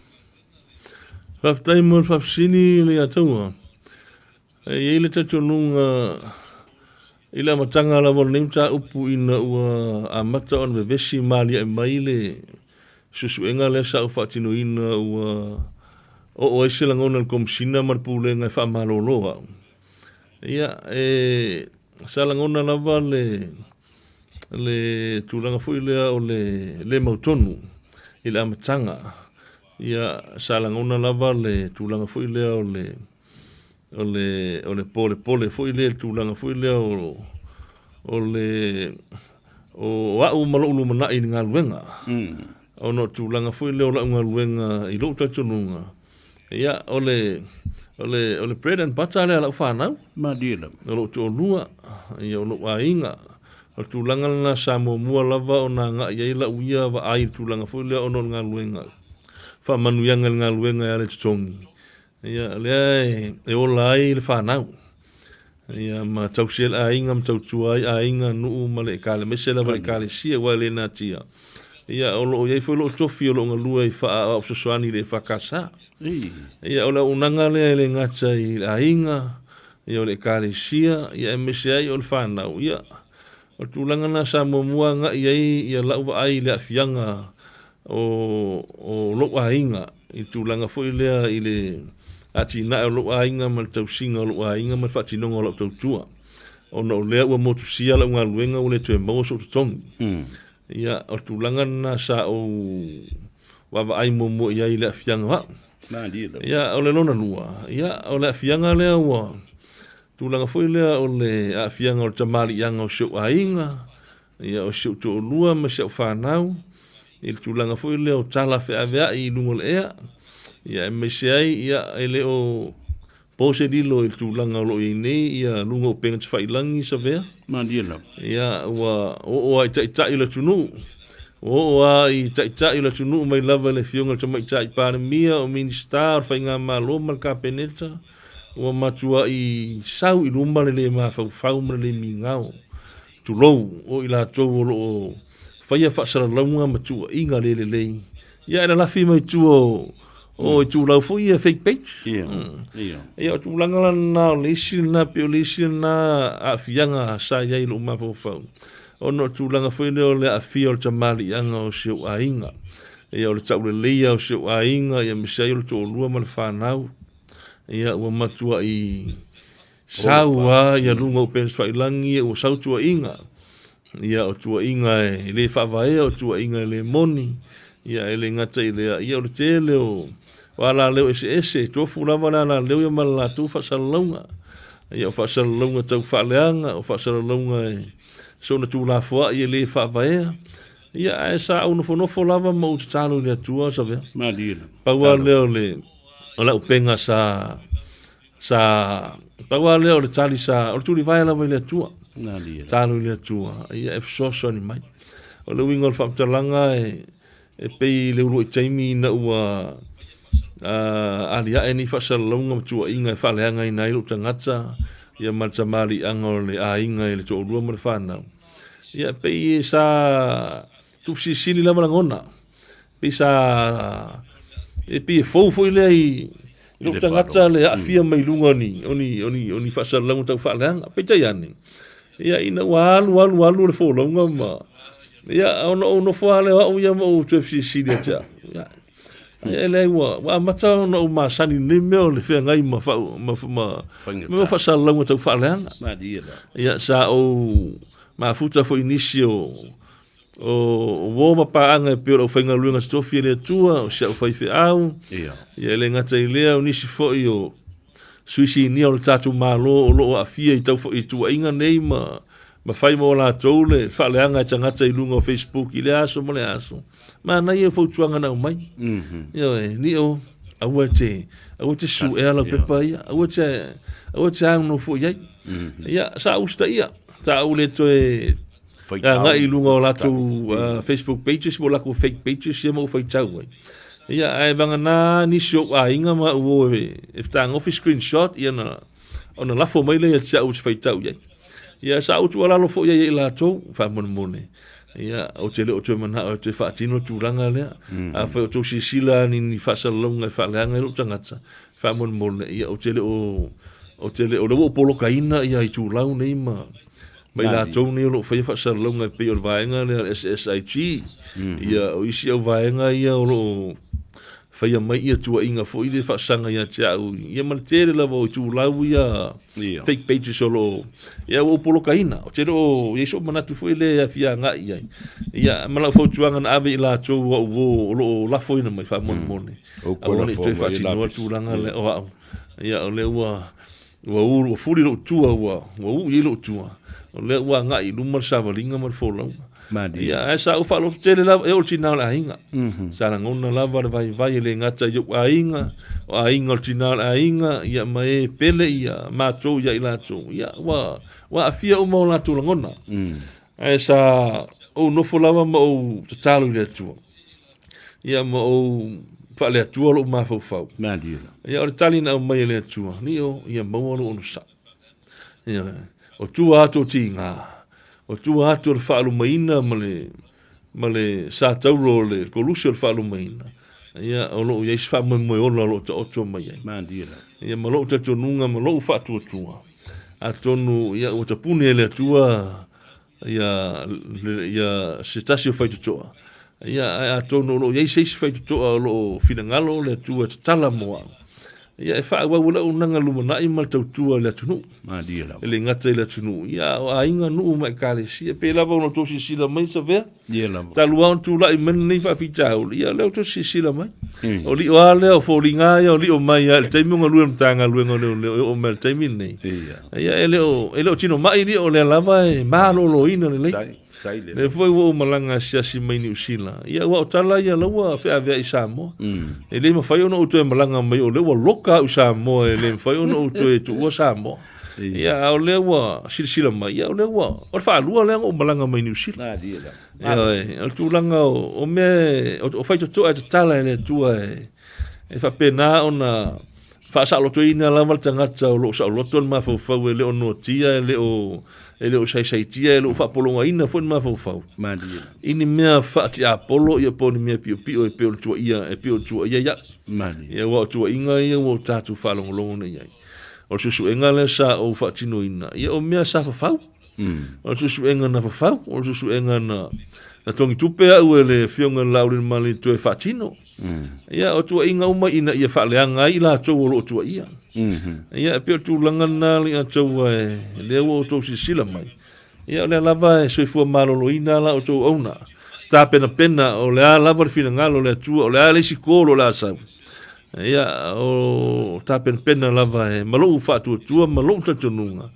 Faafetai mo le faafesili Leiataua. E i ai le talitonuga i le amataga lava o lenei mataupu ina ua amata ona vevesi ma aliae mai le suesuega lea sa ou faatinoina ua oo ai se lagona i le Komesina ma le Pulega e faamalolo au. Ia, e sa lagona lava le le tulaga foi lea o le le mautonu i le amataga. Ia, sa lagona lava le tulaga foi lea o le o le o le polepole foi lea, le tulaga foi lea o o le o au ma lou lumanai i le galuega. Ona o tulaga foi lea o lau galuega i lou talitonuga, Ia, o le, o le, o le bread and butter lea a lau fanau. Malie lava. O lou toalua, ia, o lou aiga. O le tulaga lena sa muamua lava ona agai ai lau ia vaai i le tulaga foi lea ona o le galuega, faamanuiaga i le galuega e ala i totogi. Ia, lea e, e ola ai le fanau. Ia, ma tausi ai le aiga ma tautua ai aiga, nuu ma le ekale, aemaise lava le ekalesia aua e le natia. Ia, o lo o i ai foi lou tofi o lo o galue ai faa-aoao fesoasoani i le EFKS. Ia, o le auaunaga lea e le gata i le aiga, ia o le ekalesia, ia aemaise ai o le fanau. Ia, o le tulaga lena sa muamua agai ai ia lau vaai i le aafiaga o, o lou aiga i le tulaga foi lea i le atinae o lou aiga ma le tausiga o lou aiga ma le faatinoga o lau tautua. Ona o lea ua motusia lau galuega ua le toe maua sou totogi. Ia, o le tulaga lena sa ou vaavaai muamua i ai i le aafiaga o au. Ia, o le lona lua, ia, o le aafiaga lea ua tulaga foi lea o le aafiaga o le tamaliiaga o si ou aiga, Ia, o si ou toalua ma si au fanau, i le tulaga foi lea o tala feaveai i luga o le ea, ia, aemaise ai, ia, e le o po se lilo i le tulaga o lo o i ai nei, ia, luga o upega tafailagi, Savea. Malie lava. Ia, ua oo lava i taitai o le atunuu, ua oo lava i taitai o le atunuu mai lava i le Afioga i le Tamaitai Palemia, o Minisita o le Faigamalo ma le Kapeneta, ua matuai sau i luma le le mafaufau ma le le migao. Tulou, o i latou o lo o faia faasalalauga ma tuuaiga le lelei, ia ae lalafi mai tua o, o itulau foi ia fake page. Ia, ia. Ia, o tulaga la lena, o le isi lena, pei o le isi lena aafiaga sa i ai i lou mafaufau, ona o tulaga foi lea o le aafia o le tamaliiaga o si ou aiga, ia o le tauleleia o si ou aiga, ia aemaise ai o le toalua ma le fanau, ia ua matuai Sau a ia luga o upega tafailagi ua sau tuuaiga. Ia, o tuuaiga e le faavaea, o tuuaiga e le moni, ia, e le gata i lea, ia, o le tele o, o alaleo eseese, e tofu lava le alaleo ia ma le latou faasalalauga. Ia, o faasalalauga tau faaleaga, o faasalalauga e soona tuulafoai e le faavaea. Ia, ae sa ou nofonofo lava ma ou tatalo i le Atua, Savea. Malie lava. Pau lava lea o le, o lau upega sa, Sa, pau lava lea o le tali sa, o le tulivae lava i le Atua. Talo i le Atua, ia e fesoasoani mai. O le uiga o le faamatalaga e, e pei i le uluai taimi ina ua aliae nei faasalalauga ma tuuaiga e faaleagaina ai lou tagata, ia ma le tamaliiaga o le aiga i le toalua ma le fanau. Ia e pei sa tuufesilisili lava lagona. Pei sa e pei e fou foi lea i lou tagata le aafia mai luga o ni o ni o ni o ni faasalalauga tau faaleaga. Peitai ane, ia ina ua alu alu alu le folauga ma ia ona ou nofo lava lea o au ia ma ou toe fesilisili ia te au. Ia, ia e leai ua, ua amata ona ou masani i lenei mea o le feagai ma fau, ma, ma, ma faasalalauga tau faaleaga. Ia sa ou mafuta foi i nisi o O uo ma paaga e pei o le aufaigaluega totofi a le Atua, o si au faifeau, ia e le gata i lea, o nisi foi o sui sinia o le tatou Malo o lo o aafia i tau i tuuaiga nei ma ma fai mo latou le faaleaga e tagata i luga o Facebook i lea aso ma lea aso. Manaia fautuaga na aumai. Ioe, Nio, aua e te, aua e te suea lau pepa ia, aua e te, aua e te aunofono i ai. Ia, sa ou usitaia, sa ou le toe agai i luga o latou Facebook pages po o latou fake pages ia ma ou faitau ai. Ia, ae vagana nisi o ou aiga ma au o e, e fetagofi screenshot ia na, ona lafo mai lea ia te au ou te faitau i ai. Ia, sa ou tuualalo foi i ai ia i latou, faamolemole. Ia, ou te le o toe manao e toe faatino le tulaga lea. Afai o tou silasila ni, ni faasalalauga e faaleaga ai lou tagata, faamolemole, ia, ou te le o, ou te le o, lea ua ou polokaina ia itulau nei ma, ma i latou nei o lo o faia faasalalauga e pei o le vaega lea o le SSIG, ia o isi au vaega ia o lo o faia mai ia tuuaiga foi lea faasaga ia te au, ia ma le tele lava o itulau ia fake pages o lo o, ia ua ou polokaina, ou te le o i ai sou manatu foi lea e fia agai i ai. Ia ma lau fautuaga na ave i latou au uo o lo o lafoina mai faamolemole, aua ne i toe faatinoa le tulaga lea o au, ia o lea ua Ua ulu, ua fuli lou tua, ua, ua uu i ai lou tua. O lea ua agai i luma le savaliga ma le folauga. Malie. Ia, ae sa ou faaloto tele lava, e oo i le tina o le aiga. Sa lagona lava le vaivai e le gata i ou aiga, o aiga o le tina o le aiga, ia ma e pele ia matou ia i latou. Ia, ua, ua aafia uma o latou lagona. Ae sa ou nofo lava ma ou tatalo i le Atua. Ia ma ou faale-Atua lou mafaufau. Malie. Ia o le tali na aumai e le Atua, Nio, ia maua lou onosai. Ia, o tua atu o tiga, o tua atu o le faalumaina ma le, ma le satauro o le koluse o le faalumaina, ia, o lo o i ai se faamoemoe ola o lo o taoto mai ai. Malie. Ia ma lou talitonuga ma lou faatuatua, atonu ia ua tapuni e le Atua ia, ia se tasi o faitotoa, ia, ae atonu o lo o i ai se isi faitotoa o lo o finagalo le Atua e tatala mo au, ia, e faaauau ai le auaunaga lumanai ma le tautua i le atunuu. Malie lava. E le gata i le atunuu, ia, o aiga, nuu ma ekalesia. Pei lava ona outou silasila mai, Savea, Ia lava. Talu lava ona tulai mai lenei faafitauli, ia o lea ua toe silasila mai. O lio lava lea, o foliga lava ia o lio mai lava i le taimi o galue i le Matagaluega o Leoleo e oo mai i le taimi lenei. Ia e le o, e le o tino mai lio, o lea lava e maloloina lelei. Lea foi ua ou malaga asiasi mai Niu Sila, ia aua o tala ia la ua feaveai i Samoa. E le mafai ona ou toe malaga mai o lea ua loka au i Samoa, e le mafai ona ou toe tuua Samoa. Ia, a o lea ua silasila mai, ia o lea ua, o le faalua lea na ou malaga mai Niu Sila. Ioe, o le tulaga o, o mea, o, o faitotoa e tatala e le Atua e, e faapena ona faasaolotoina lava le tagata o lo o saoloto le mafaufau e le o noatia, e le o, e le o saisaitia, e le o faapologaina foi le mafaufau. Malie. I ni mea faatiapolo ia po o ni mea piopio e pei o le tuuaia, e pei o le tuuaia ia'u. Malie. Ia, aua o tuuaiga ia ua tatou faalogologo nei i ai. O le suesuega lea sa ou faatinoina, ia o mea sa fafau. O le suesuega na fafau, o le suesuega na, na togitupe au e le Afioga i le Laaulialemalietoe e faatino. Ia, o tuuaiga uma ina ia faaleaga ai i latou o lo o tuuaia. Ia, e pei o le tulaga lena le Ataua e, lea ua outou silasila mai. Ia, o lea lava e soifua maloloina la outou auauna, tapenapena o le a lava le finagalo o le Atua, o le a le isi call o le a sau. Ia, o tapenapena lava e ma lou faatuatua ma lou talitonuga,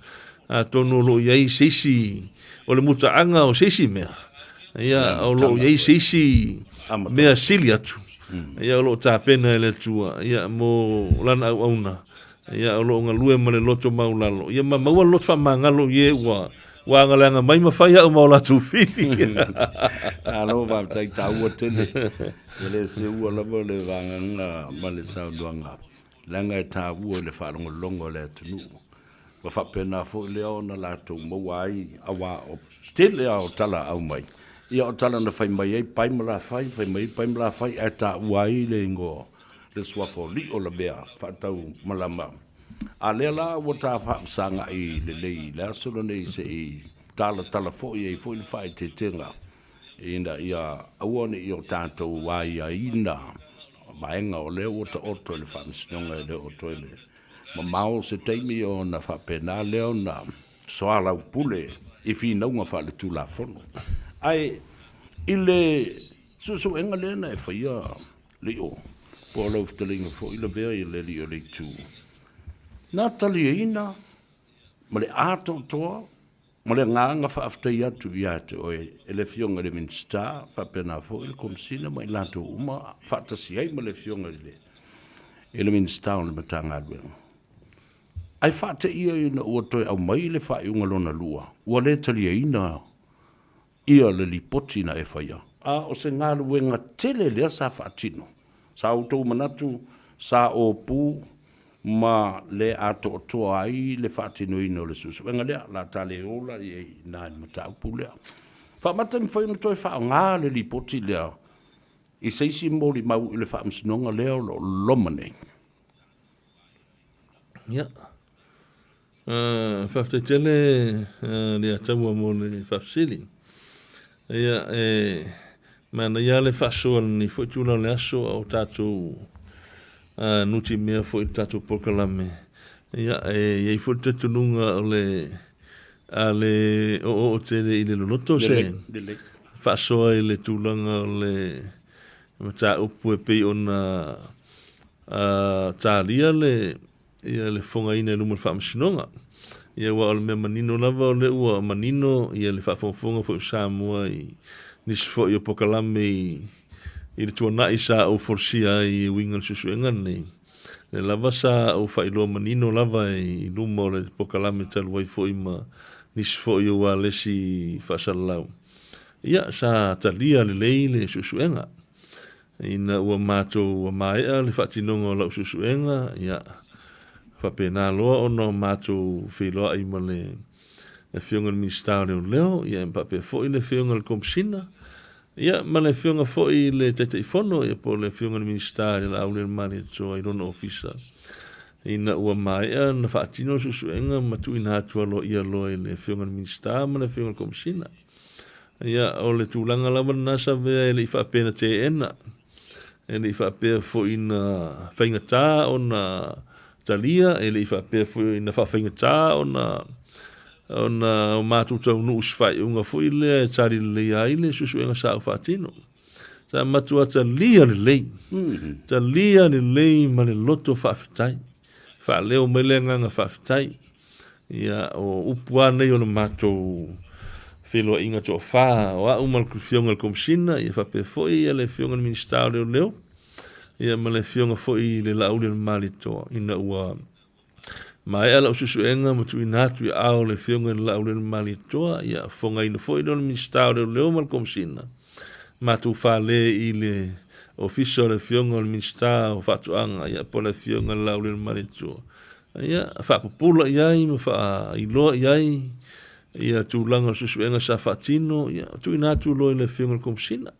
atonu o lo o i ai se isi o le mutaaga o se isi mea, ia, o lo o i ai se isi mea sili atu, ia, o lo o tapena e le Atua, ia, mo lana auauna, ia, o lo o galue ma le loto maulalo, ia, ma maua le loto faamagalo i e ua ua agaleaga mai ma fai au ma o latou fili. Malo faafetai taua tele. E le seua lava le vagaga ma le saunoaga leaga e taua i le faalogologo a le atunuu. Ua faapena foi lea ona latou maua ai aua o tele lava o tala aumai, ia o tala na fai mai ai pai ma lafai, fai mai ai pai ma lafai ae taua ai le igoa le suafa o Lio Lavea faatau malama. A lea la ua ta faafesagai lelei i le aso lenei se i talatala foi ai foi le faaeteetega ina ia aua ne i o tatou aiaina vaega o lea ua taoto i le Faamasinoga e le o toe le mamao se taimi ona faapena lea ona soalaupule i finauga faaletulafono. Ae i le suesuega lea na e faia Lio, po o lau fetalaiga foi Lavea i le alii o le itu, na taliaina ma le atoatoa ma le agaga faafetai atu ia te oe e le Afioga i le Minisita faapena foi le Komesina ma i latou uma faatasi ai ma le Afioga i le Minisita o le Matagaluega. Ae faateia ina ua toe aumai le faaiuga lona lua, ua le taliaina ia le lipoti na e faia, a o se galuega tele lea sa faatino. Sa outou manatu sa opu ma le atoatoa ai le faatinoina o le suesuega lea, la ta le ola i ai i le mataupu lea. Faamata e mafai ona toe faaaoga le lipoti lea i se isi molimau i le faamasinoga lea o lo o loma nei. Ia. Faafetai tele Leiataua mo le faafesili. Ia, e manaia lava le faasoa i lenei foi tula o le aso a o tatou nutimea foi i le tatou polokalame. Ia, e i ai foi le talitonuga o le a le oooo tele i le loloto se faasoa i le tulaga o le mataupu e pei ona talia le ia le fofogaina i luma o le Faamasinoga. Ia aua o le mea manino lava o lea ua manino ia le faafogafoga foi o Samoa i nisi foi o polokalame i, i le tuanai sa ou folasia ai e uiga i le suesuega lenei. Lea lava sa ou faailoa manino lava i luma o le polokalame talu ai foi ma nisi foi o ualesi faasalalau. Ia, sa talia lelei le suesuega. Ina ua matou ua maea le faatinoga o lau suesuega, ia, faapena loa ona matou feiloai ma le Afioga i le Minisita o Leoleo, ia, faapea foi le Afioga i le Komesina, ia, ma le Afioga foi i le Taitaifono, ia, po o le Afioga i le Minisita i le Laaulialemalietoa i lona ofisa. Ina ua maea ona faatino le suesuega ma tuuina atu aloaia loa i le Afioga i le Minisita ma le Afioga i le Komesina. Ia, o le tulaga lava lena Savea e le i faapea na teena, e le i faapea foi na faigata ona talia, e le i faapea foi na faafaigata ona ona o matou taunuu i se faaiuga foi lea e tali leleia ai le suesuega sa ou faatino. Sa matua talia lelei, talia lelei ma le loto faafetai, faaleo mai le agaga faafetai. Ia, o upu lava nei o le matou feiloaiga toafa, o au ma le Afioga i le Komesina, ia faapea foi le Afioga i le Minisita o Leoleo, ia ma le Afioga foi i le Laauli o le Malietoa, ina ua maea lau suesuega ma tuuina atu i aao o le Afioga i le Laauli o le Malietoa, ia fofogaina foi lea o le Minisita o Leoleo ma le Komesina, matou fale i le Ofisa o le Afioga o le Minisita o Faatoaga, ia po o le Afioga i le Laauli o le Malietoa. Ia, faapupula i ai ma faailoa i ai ia tulaga o suesuega sa faatino, ia, tuuina atu loa i le Afioga i le Komesina.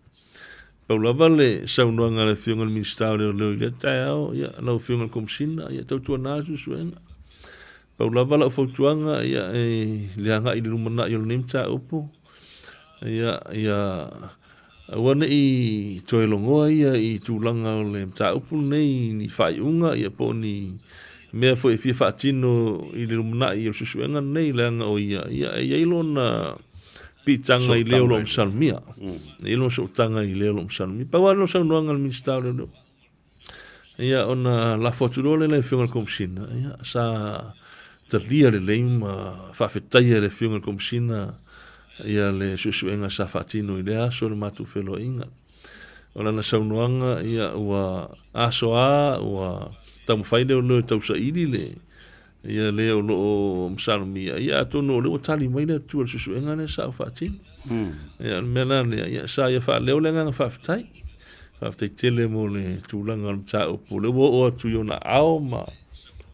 Pau lava le saunoaga a le Afioga i le Minisita o Leoleo i lea taeao, ia, lau Afioga i le Komesina, ia, tautuana le suesuega. Pau lava lau fautuaga, ia, e le agai i le lumanai o lenei mataupu, ia, ia, Aua ne i toe logoa ia i tulaga o le mataupu lenei i ni faaiuga ia po o ni mea foi e fia faatino i le lumanai o le suesuega lenei, leaga o ia, ia e i ai lona piitaga i le o lo o masalomia. E i ai lona sootaga i le o lo o masalomia. Pau lava lea o saunoaga a le Minisita o Leoleo. Ia ona lafo atu loa lea i le Afioga i le Komesina, ia sa talia lelei ma faafetaia e le Afioga i le Komesina ia le suesuega sa faatino i lea aso o le matou feiloaiga. O lana saunoaga, ia ua asoa ua taumafai leoleo e tausaili le ia le o lo o masalomia, ia atonu o lea ua tali mai le Atua i le suesuega lea sa ou faatino. Ia o le mea la lea, ia sa ia faaleo le agaga faafetai. Faafetai tele mo le tulaga o le mataupu, o lea ua oo atu i ona aao ma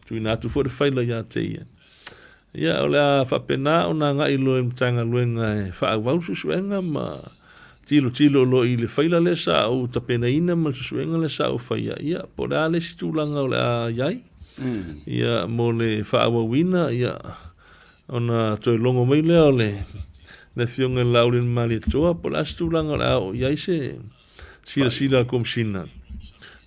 tuuina atu foi le faila ia te ia. Ia o le a faapena ona agai loa i le Matagaluega e faaauau le suesuega ma tilotilo loa i le faila lea sa ou tapenaina ma le suesuega lea sa ou faia, ia po o le a le isi tulaga o le a i ai. Ia mo le faaauauina, ia ona toe logo mai lea o le Afioga i le Laaulialemalietoa po o le a se tulaga o le a oo i ai se silasila a le Komesina,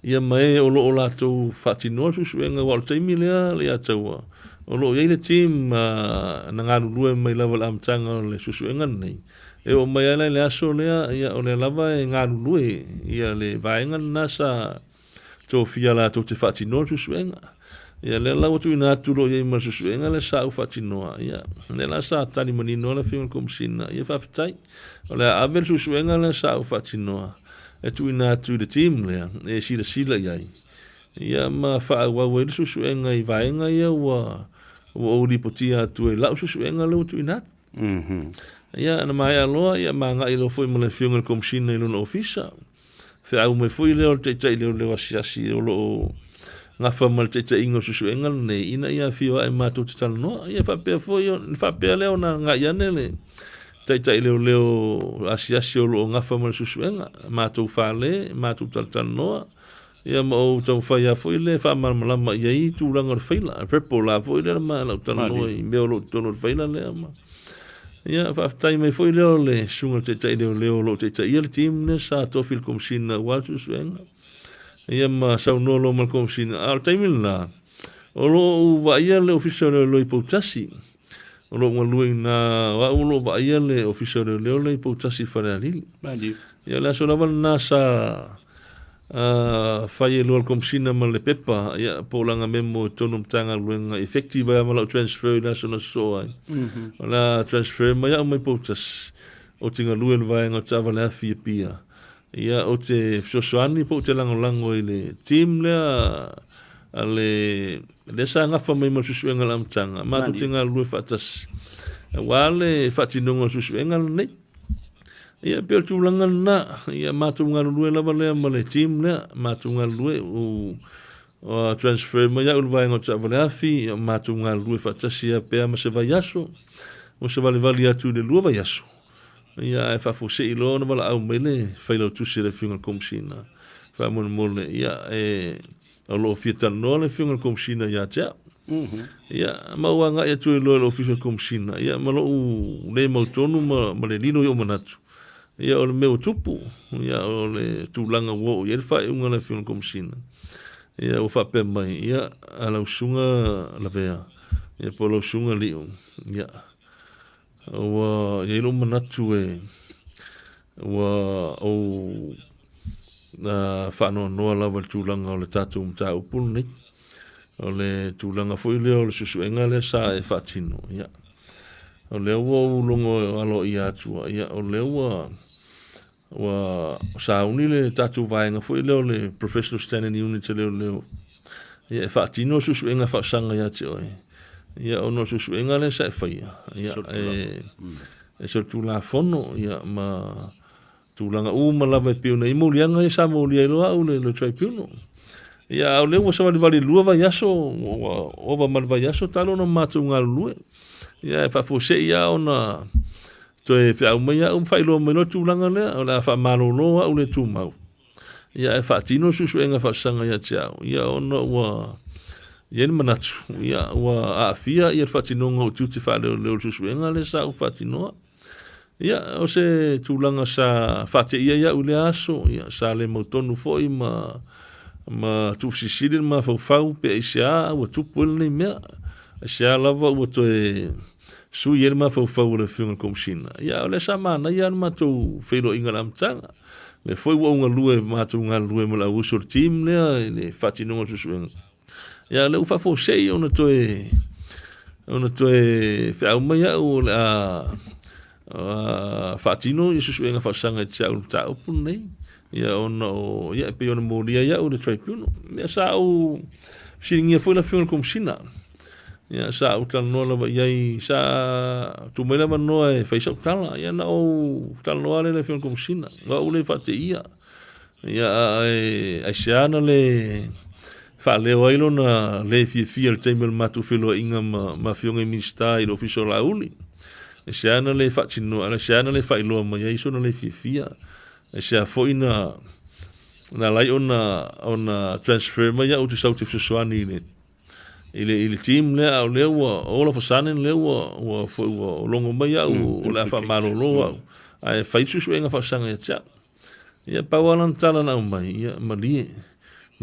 ia ma e o lo o latou faatinoa le suesuega, aua o le taimi lea Leiataua, o lo o i ai le team na galulue mai lava i le amataga o le suesuega lenei. E oo mai lava la i le aso lea, ia o lea lava e galulue ia le vaega lena sa tofia latou te faatinoa le suesuega. Ia lea la ua tuuina atu loa i ai ma le suesuega lea sa ou faatinoa, ia lea la sa tali manino ai le Afioga i le Komesina, ia faafetai. O le a ave le suesuega lea sa ou faatinoa e tuuina atu i le team lea e silasila i ai, ia ma faaauau ai le suesuega i vaega ia ua ou lipotia atu ai i lau suesuega lea ua tuuina atu. Ia na maea loa, ia ma agai loa foi ma le Afioga i le Komesina i lona ofisa. Feau mai foi lea o le taitai leoleo asiasi o lo o gafa ma le taitaiga o suesuega lenei ina ia afio ae matou te talanoa. Ia faapea foi, faapea lea ona agai ane le taitai leoleo asiasi o lo o gafa ma le suesuega, matou fale, matou talatalanoa, ia ma ou taumafai lava foi lea e faamalamalama i ai tulaga o le faila, repo la foi lea ma lau talanoa i mea o lo o i totonu o le faila lea ma Ia, faafetai mai foi lea o le susuga i le Taitai Leoleo o lo o taitaia le team lea sa tofi i le Komesina aua le suesuega. Ia ma saunoa loa ma le Komesina. A o le taimi lena, o lo o ou vaaia le Ofisa o Leoleo i Poutasi. O lo o galue i ina, o au o lo o vaaia le Ofisa o Leoleo lea i Poutasi i Falealili. Ia o le aso lava lena sa A fai e lua le Komesina ma le pepa, ia, po o lana memo i totonu o Matagaluega, effective ai lava ma lau transfer i le aso na sosoo ai. O le a transfer mai au mai Poutasi, ou te galue i le vaega o taavale afi i Apia. Ia, ou te fesoasoani po ou te lagolago i le team lea a le, lea sa gafa mai ma le suesuega i le amataga, matou te galulue faatasi aua le faatinoga o le suesuega lenei. Ia, pei o le tulaga lena. Ia, matou galulue lava lea ma le team lea, matou galulue, ua transfer mai au i le vaega o taavale afi, ia, matou galulue faatasi lava pe a ma se vaiaso, ua savalivali atu i le 2 vaiaso, ia, ae faafuasei loa ona valaau mai le failautusi a le Afioga i le Komesina, faamolemole, ia, e O lo o fia talanoa le Afioga i le Komesina ia te au. Ia, ma ou agai atu ai loa i le Ofisa o le Komesina, ia, ma lou le mautonu ma, ma le lilo i ou manatu, ia, o le mea ua tupu, ia, o le tulaga ua oo i ai le faaiuga a le Afioga i le Komesina. Ia, ua faapea mai, ia, a lau susuga Lavea, ia, po o lau susuga Liu, ia, Ua i ai lou manatu e ua ou faanoanoa lava i le tulaga o le tatou mataupu lenei. O le tulaga foi lea o le suesuega lea sa e faatino, ia, o lea ua ou logo aloaia atu, ia, o lea ua Ua sauni le tatou vaega foi lea o le Professional Standing Unit a leoleo ia e faatino le suesuega faaosaga ia te oe ia ona o le suesuega lea sa e faia ia e e solitulafono ia ma tulaga uma lava e pei ona i ai moliaga ia sa molia ai loa au le, le tribunal. Ia a o lea ua savalivali lua vaiaso ua ova ma le vaiaso talu ona matou galulue. Ia e faafuasei lava ona Toe feau mai au ma faailoa mai loa le tulaga lea, o le a faamalolo au le tumau, ia ae faatino le suesuega faasaga ia te au, ia ona ua i ai le manatu, ia ua aafia ia le faatinoga o tiute faaleoleo o le suesuega lea sa ou faatinoa. Ia, o se tulaga sa faateia ai au i lea aso, ia sa le mautonu foi ma ma tuufesilisili le mafaufau pe aisea ua tupu ai lenei mea, aisea lava ua toe sui ai le mafaufau o le Afioga i le Komesina. Ia, o lea sa manaia lava le matou feiloaiga i le amataga. O lea foi ua ou galue, matou galulue ma le au uso o le team lea i le faatinoga o le suesuega. Ia, o lea ua faafuasei ona toe ona toe feau mai au o le a faatino ia suesuega faasaga i te au i le mataupu lenei. Ia ona o, ia e pei ona molia ai au i le tribunal. Ia sa ou fesiligia foi le afioga i le Komesina. Ia sa ou talanoa lava i ai, sa tuu mai le avanoa e fai sau tala. Ia na ou talanoa lea i le afioga i le Komesina, o au le faateia. Ia ae aisea na le faaleo ai lona le fiafia i le taimi o le matou feiloaiga ma, ma afioga i Minisita i le Ofisa o Laauli. Aisea na le faatino, aisea na le faailoa mai ai sona le fiafia. Aisea foi na na ala ai ona ona transfer mai au ou te sau ou te fesoasoani i le i le i le team lea a o lea ua all of a sudden lea ua ua foi ua logo mai au o le a faamalolo au ae fai suesuega faasaga ia te au. Ia pau lava lana tala na aumai, ia malie,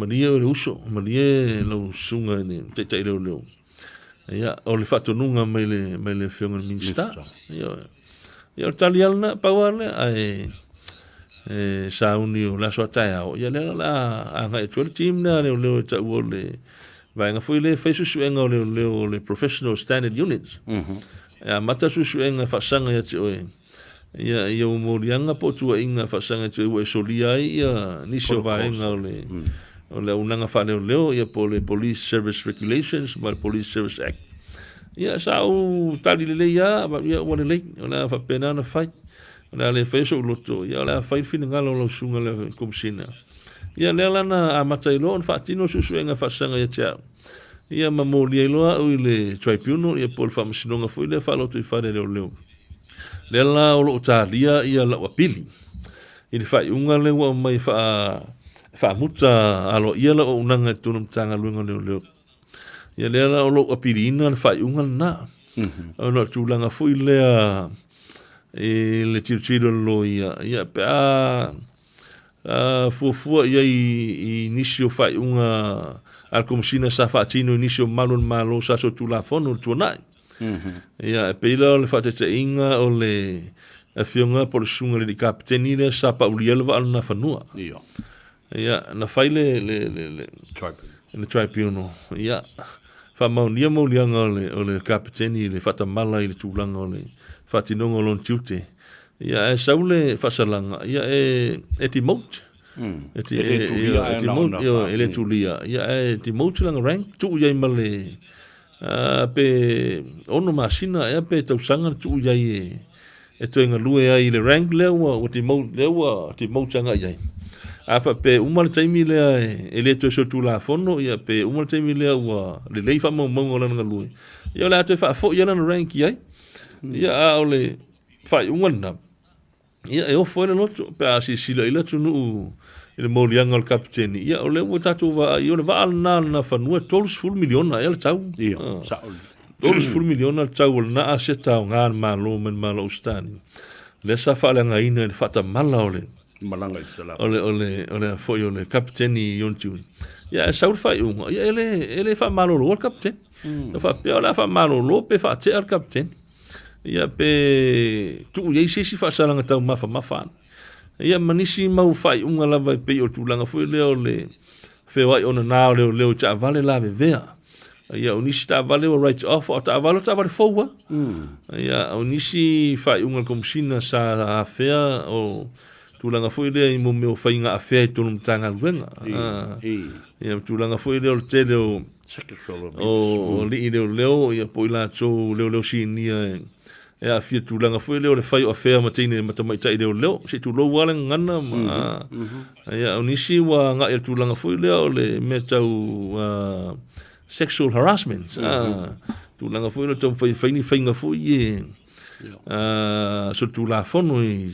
malie oe le uso, malie lau susuga i le taitai leoleo. Ia o le faatonuga mai le mai le afioga i le Minisita. Ia ia o le tali lava lena, pau lava lea, ae e sauni o le aso a taeao, ia lea la a agai atu ai le team lea a leoleo e taua o le vaega foi lea e fai suesuega o leoleo o le Professional Standard Units. E amata suesuega e faasaga ia te oe ia ia ou moliaga po o tuuaiga faasaga ia te oe ua e solia ai ia nisi o vaega o le o le auaunaga faaleoleo ia po o le Police Service Regulations ma le Police Service Act. Ia sa ou tali lelei lava, ia ua lelei, o le a faapena ona fai. O le a le faia sou loto, ia o le a fai le finagalo o lau susuga i le Komesina. Ia lea la na amata ai loa ona faatino suesuega faasaga ia te au. Ia ma molia ai loa au i le tribunal ia po o le faamasinoga foi lea faalotoifale a leoleo. Lea la o lo o talia ia lau apili i le faaiuga lea ua aumai faa faamuta aloaia lau auaunaga i totonu o le Matagaluega o Leoleo. Ia lea la o lo o apiliina le faaiuga lena. Ona o le tulaga foi lea i le tilotilo a le loia, ia pe a fuafua i ai i nisi o faaiuga a le Komesina sa faatino i nisi o malu o le Malo sa solitulafono i le tuanai. Ia, e pei la o le faataitaiga o le afioga po o le susuga i le alii kapeteni lea sa paulia ai le vaa o le Nafanua. Ia, na fai le, le, le, le, le tribunal. Ia, faamaonia moliaga o le, o le kapeteni i le faatamala i le tulaga o le faatinoga o lona tiute. Ia, ae sau le faasalaga, ia e, e demote. E, e, e, e, e demote, e le tulia. Ia, ae demote lana rank, tuu i ai ma le, Pe ono masina ea pe tausaga na tuu i ai e toe galue ai i le rank lea ua ua demote lea ua demote agai i ai. A faapea e uma le taimi lea e le toe solitulafono ia pe uma le taimi lea ua lelei faamaumauga o lana galue, ia o le a toe faafoi lava lana rank i ai. Ia a o le faaiuga lena, Ia, e ofo ai le loto pe a silasila i le atunuu i le moliaga o le kapeteni. Ia, o lea ua tatou vaai, o le vaa lena o lena fanua e $30 miliona ea le tau. Ia, sao lelei. $30 miliona le tau o lena aseta aoga a le Malo mai le Malo o Ausetalia. Lea sa faaleagaina i le faatamala o le Malaga i Salafai. O le, o le, o le foi o le kapeteni i ona tiute. Ia, ae sau le faaiuga, ia, e le, e le faamaloloa le kapeteni. E faapea o le a faamalolo pe faatea le kapeteni. Ia pe tuu i ai se isi faasalaga taumafamafa ana. Ia ma nisi mau faaiuga lava e pei o le tulaga foi lea o le feoai onana o leoleo i taavale lavevea. Ia o nisi taavale ua write off, a o taavale o taavale fou lava. Ia o nisi faaiuga a le Komesina sa afea o tulaga foi lea i mo mea o faiga afea i totonu o Matagaluega. Ia tulaga foi lea o le tele o o alii leoleo ia po o i latou leoleo sinia e aafia tulaga foi lea o le fai o afea ma teine ma tamaitai leoleo, se i tulou lava le gagana ma ia o nisi ua agai i le tulaga foi lea o le mea tau sexual harassment, tulaga foi lea o le taumafai e fai ni faiga foi ia solitulafono i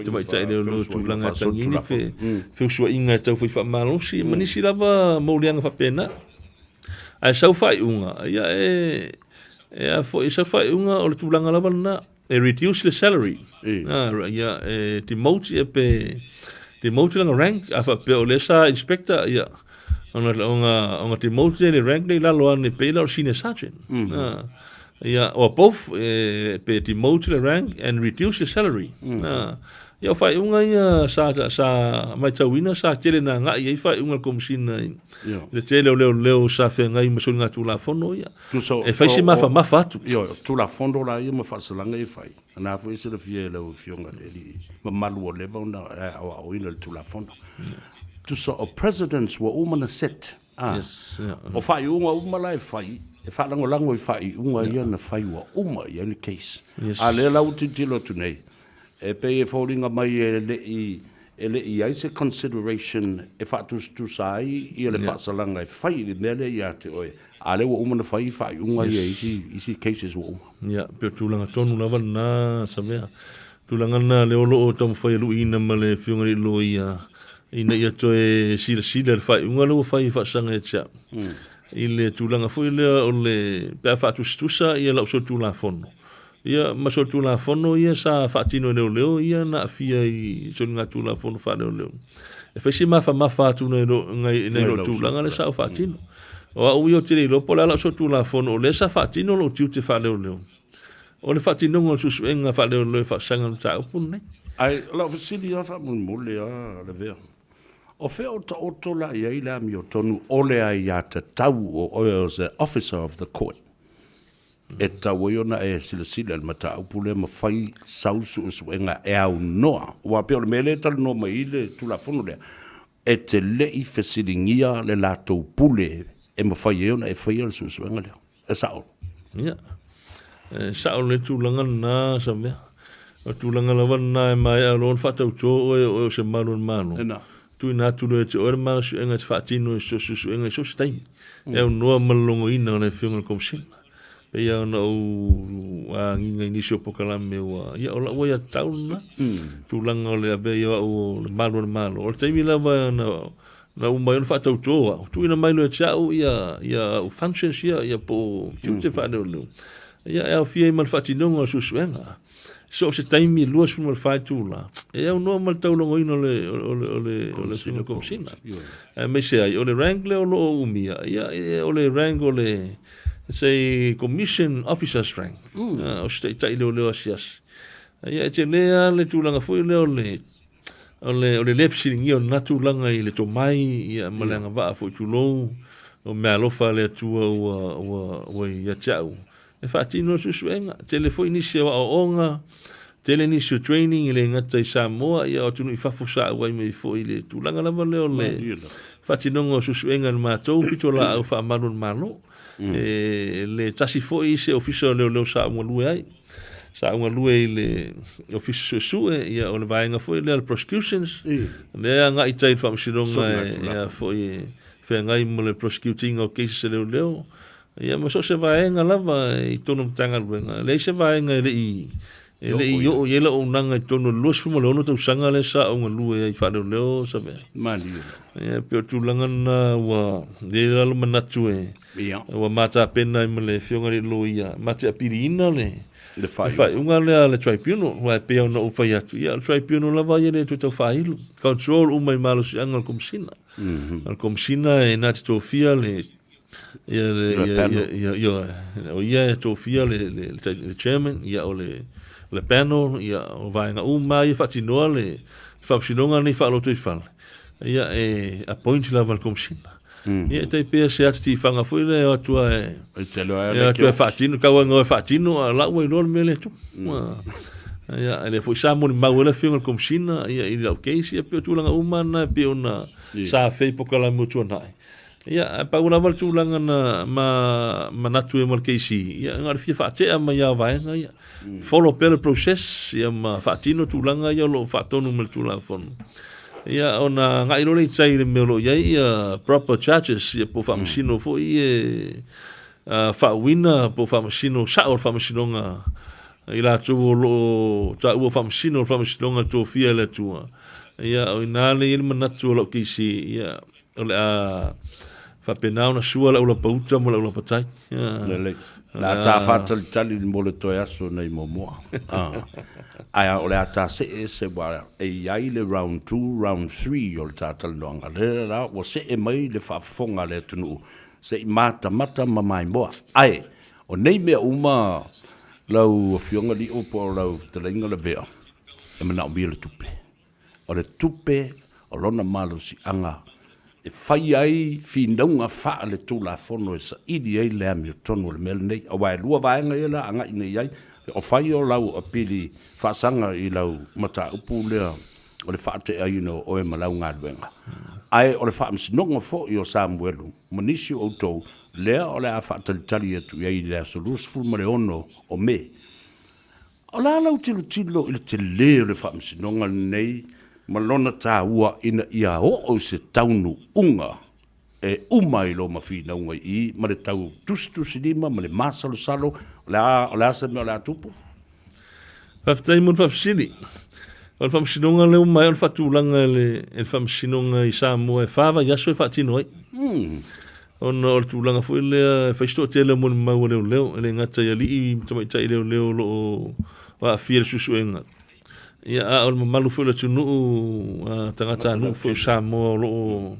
tamaitai leoleo i tulaga e tagi ni feusuaiga e taufai faamalosi ma nisi lava moliaga faapena. Ae sau faaiuga, ia e, e a foi, sau faaiuga o le tulaga lava lena, e reduce le salary. Ia, e demote ia pe, demote lana rank, a faapea o lea sa inspector, ia, Ona ona ona demote le rank le i lalo ane pei la o le senior sergeant. Ia, or both, e, pe demote le rank and reduce the salary. Ia, o faaiuga ia sa, sa matauina sa tele na agai ai faaiuga a le Komesina i le tele o leoleo sa feagai ma soligatulafono ia. Tusa, E fai si mafamafa atu. Ioe, o Tulafono la ia ma faasalaga ia e fai, na foi e silafia e lau Afioga i le alii mamalu ua leva ona e aoaoina i le Tulafono. Tusa o precedents ua uma ona set, a, Yes, yeah. o faaiuga uma la e fai, e faalagolago i faaiuga ia na fai ua uma i ai le case. Yes. A lea la ua tilotilo atu nei, e pei e foliga mai e le i e le i i ai se consideration e faatusatusa ai ia le faasalaga e fai i le mea lea ia te oe, a lea ua uma ona fai faaiuga ia i isi, isi cases ua uma. Ia, pei o tulaga tonu lava lena, Samea. Tulaga lena lea o lo o taumafai e luiina ma le Afioga i le Loia ina ia toe silasila i le faaiuga lea ua fai e faasaga ia te au. I le tulaga foi lea o le, pe a faatusatusa ia lau solitulafono, Ia, ma solitulafono ia sa faatino e leoleo ia na aafia i soligatulafono faaleoleo. E fai si mafamafa atu nai lo, nai, nai lo tulaga lea sa ou faatino. O au ia ou te le iloa po o le a lau solitulafono o lea sa faatino lou tiute faaleoleo. O le faatinoga o le suesuega faaleoleo e faasaga i le mataupu lenei. Ae o lau fesili lava faamolemole lava Lavea, o fea o taoto la i ai le amiotonu o le aiatatau o oe o se officer of the court? E tatau ai ona e silasila i le mataupu lea ma fai sau suesuega e aunoa, aua pei o le mea lea e talanoa mai ai le Tulafono lea, e te le i fesiligia le latou pule e mafai ai ona e faia le suesuega lea. E sao? Ia, e sao le tulaga lena, Samea. O le tulaga lava lena e maea loa ona faatauto oe o oe o se malu o le Malo. Lena. Tuuina atu loa ia te oe le malosiaga e te faatino i so o se suesuega i so o se taimi, e aunoa ma le logoina o le Afioga i le Komesina. Pei lava ona ou agiga i nisi o polokalame ua, ia o lau aiatatau lena, tulaga o le avea ai o au o le malu o le Malo. O le taimi lava na, na uma ai ona faatauto au, tuuina mai loa ia te au ia, ia au functions ia, ia po o tiute faaleoleo. Ia e aofia ai ma le faatinoga o le suesuega. So o se taimi 24 itula, e aunoa ma le taulogoina o le, o le, o le, o le Afioga i le Komesina. Aemaise ai, o le rank lea o lo o umia, ia, o le rank o le, say, Commission Officer's rank, o se taitai leoleo asiasi. Ia, e tele lava le tulaga foi lea o le, o le, o le le fesiligia o lena tulaga i le tomai, ia, ma le agavaa foi tulou, o meaalofa a le Atua ua, ua, ua ia te au. E faatino le suesuega. Tele foi nisi o aoaoga, tele nisi o training e le gata i Samoa, ia o atunuu i fafo sa auai mai foi i le tulaga lava lea o le faatinoga o suesuega e le matou pitolaau faamalu o le Malo. E le tasi foi se ofisa o leoleo sa ou galue ai. Sa ou galue i le ofisa suesue, ia o le vaega foi lea o le prosecutions, lea e agai i tai i le faamasinoga e a foi e feagai ma le prosecute ina o cases a leoleo. Ia ma so o se vaega lava i totonu o le Matagaluega, e leai se vaega e le i e le i oo i ai lau auaunaga i totonu o le 26 tausaga lea sa ou galue ai faaleoleo Savea. Malie. Ia pei o le tulaga lena ua i ai la le manatu e Ia. ua ma tapena ai ma le Afioga i le Loia ma te apiliina le Le le faaiuga. faaiuga lea a le Tribunal aua e pei ona ou fai atu, ia o le Tribunal lava ia e le toe tau faailo, control uma i malosiaga o le Komesina. O le Komesina e na te tofia le Ia le ia ia ia ia o ia e tofia le le le chairman ia o le le panel ia o vaega uma ia faatinoa le faamasinoga nei faalotoifale ia e appoint lava le komesina. Ia e tai pei o se ata tifaga foi lea e o atu lava e e o atu e faatino tau lava ina o e faatino a o la ua iloa le mea lea e tupu. Ia e le foi sa molimau ai le afioga i le komesina ia i lau case ia pei o tulaga uma na e pei ona sa afea i polokalame ua tuanai. Ia, ae pau lava le tulaga na ma manatu ai ma le KC, ia, na o le fia faatea mai lava o vaega ia. Follow pea le process, ia ma faatino tulaga ia o lo o faatonu ma le Tulafono. Ia, ona agai loa lea i tai i le mea o lo o i ai ia proper charges, ia po o faamasino foi ia faauuina po o faamasino sao o le faamasinoga i latou o lo o taua faamasino o le faamasinoga tofia e le Atua. Ia, o i ina lea e i ai le manatu o lau KC, ia, O le a faapena ona sua le aulapa uta ma le aulapa tai. Lelei. O le a ta faatalitali mo le toe aso nei muamua. Ae o le a ta see ese aua e i ai le round 2, round 3 o le ta talanoaga. Lea la ua see mai le faafofoga a le atunuu se i matamata ma maimoa. Ae o nei mea uma lau Afioga Lio po o lau Fetalaiga Lavea, e manaomia le tupe. O le tupe o lona malosiaga e fai ai finauga faale-tulafono e saili ai le amiotonu o le mea lenei. Aua e lua vaega ia la agai nei i ai, o fai o lau apili faasaga i lau mataupu lea o le faateaina o oe ma lau galuega, ae o le faamasinoga foi o Samuelu ma nisi o outou lea o le a faatalitali atu i ai i le aso 26 o Me. O le a lau tilotilo i le tele o le faamasinoga lenei ma lona taua ina ia oo i se taunuuga e uma ai loa ma finauga i i ma le tau tusitusilima ma le masalosalo, o le a, o le a se mea o le a tupu? Faafetai mo le faafesili. O le faamasinoga lea ua maea ona faatulaga e le, e le faamasinoga i Samoa e fa vaiaso e faatino ai. Ona o le tulaga foi lea e fai si toatele o molimau a leoleo, e le gata i alii ma tamaitai leoleo o lo o aafia i le suesuega, ia, a o le mamalu foi o le atunuu, a tagatanuu foi o Samoa o lo o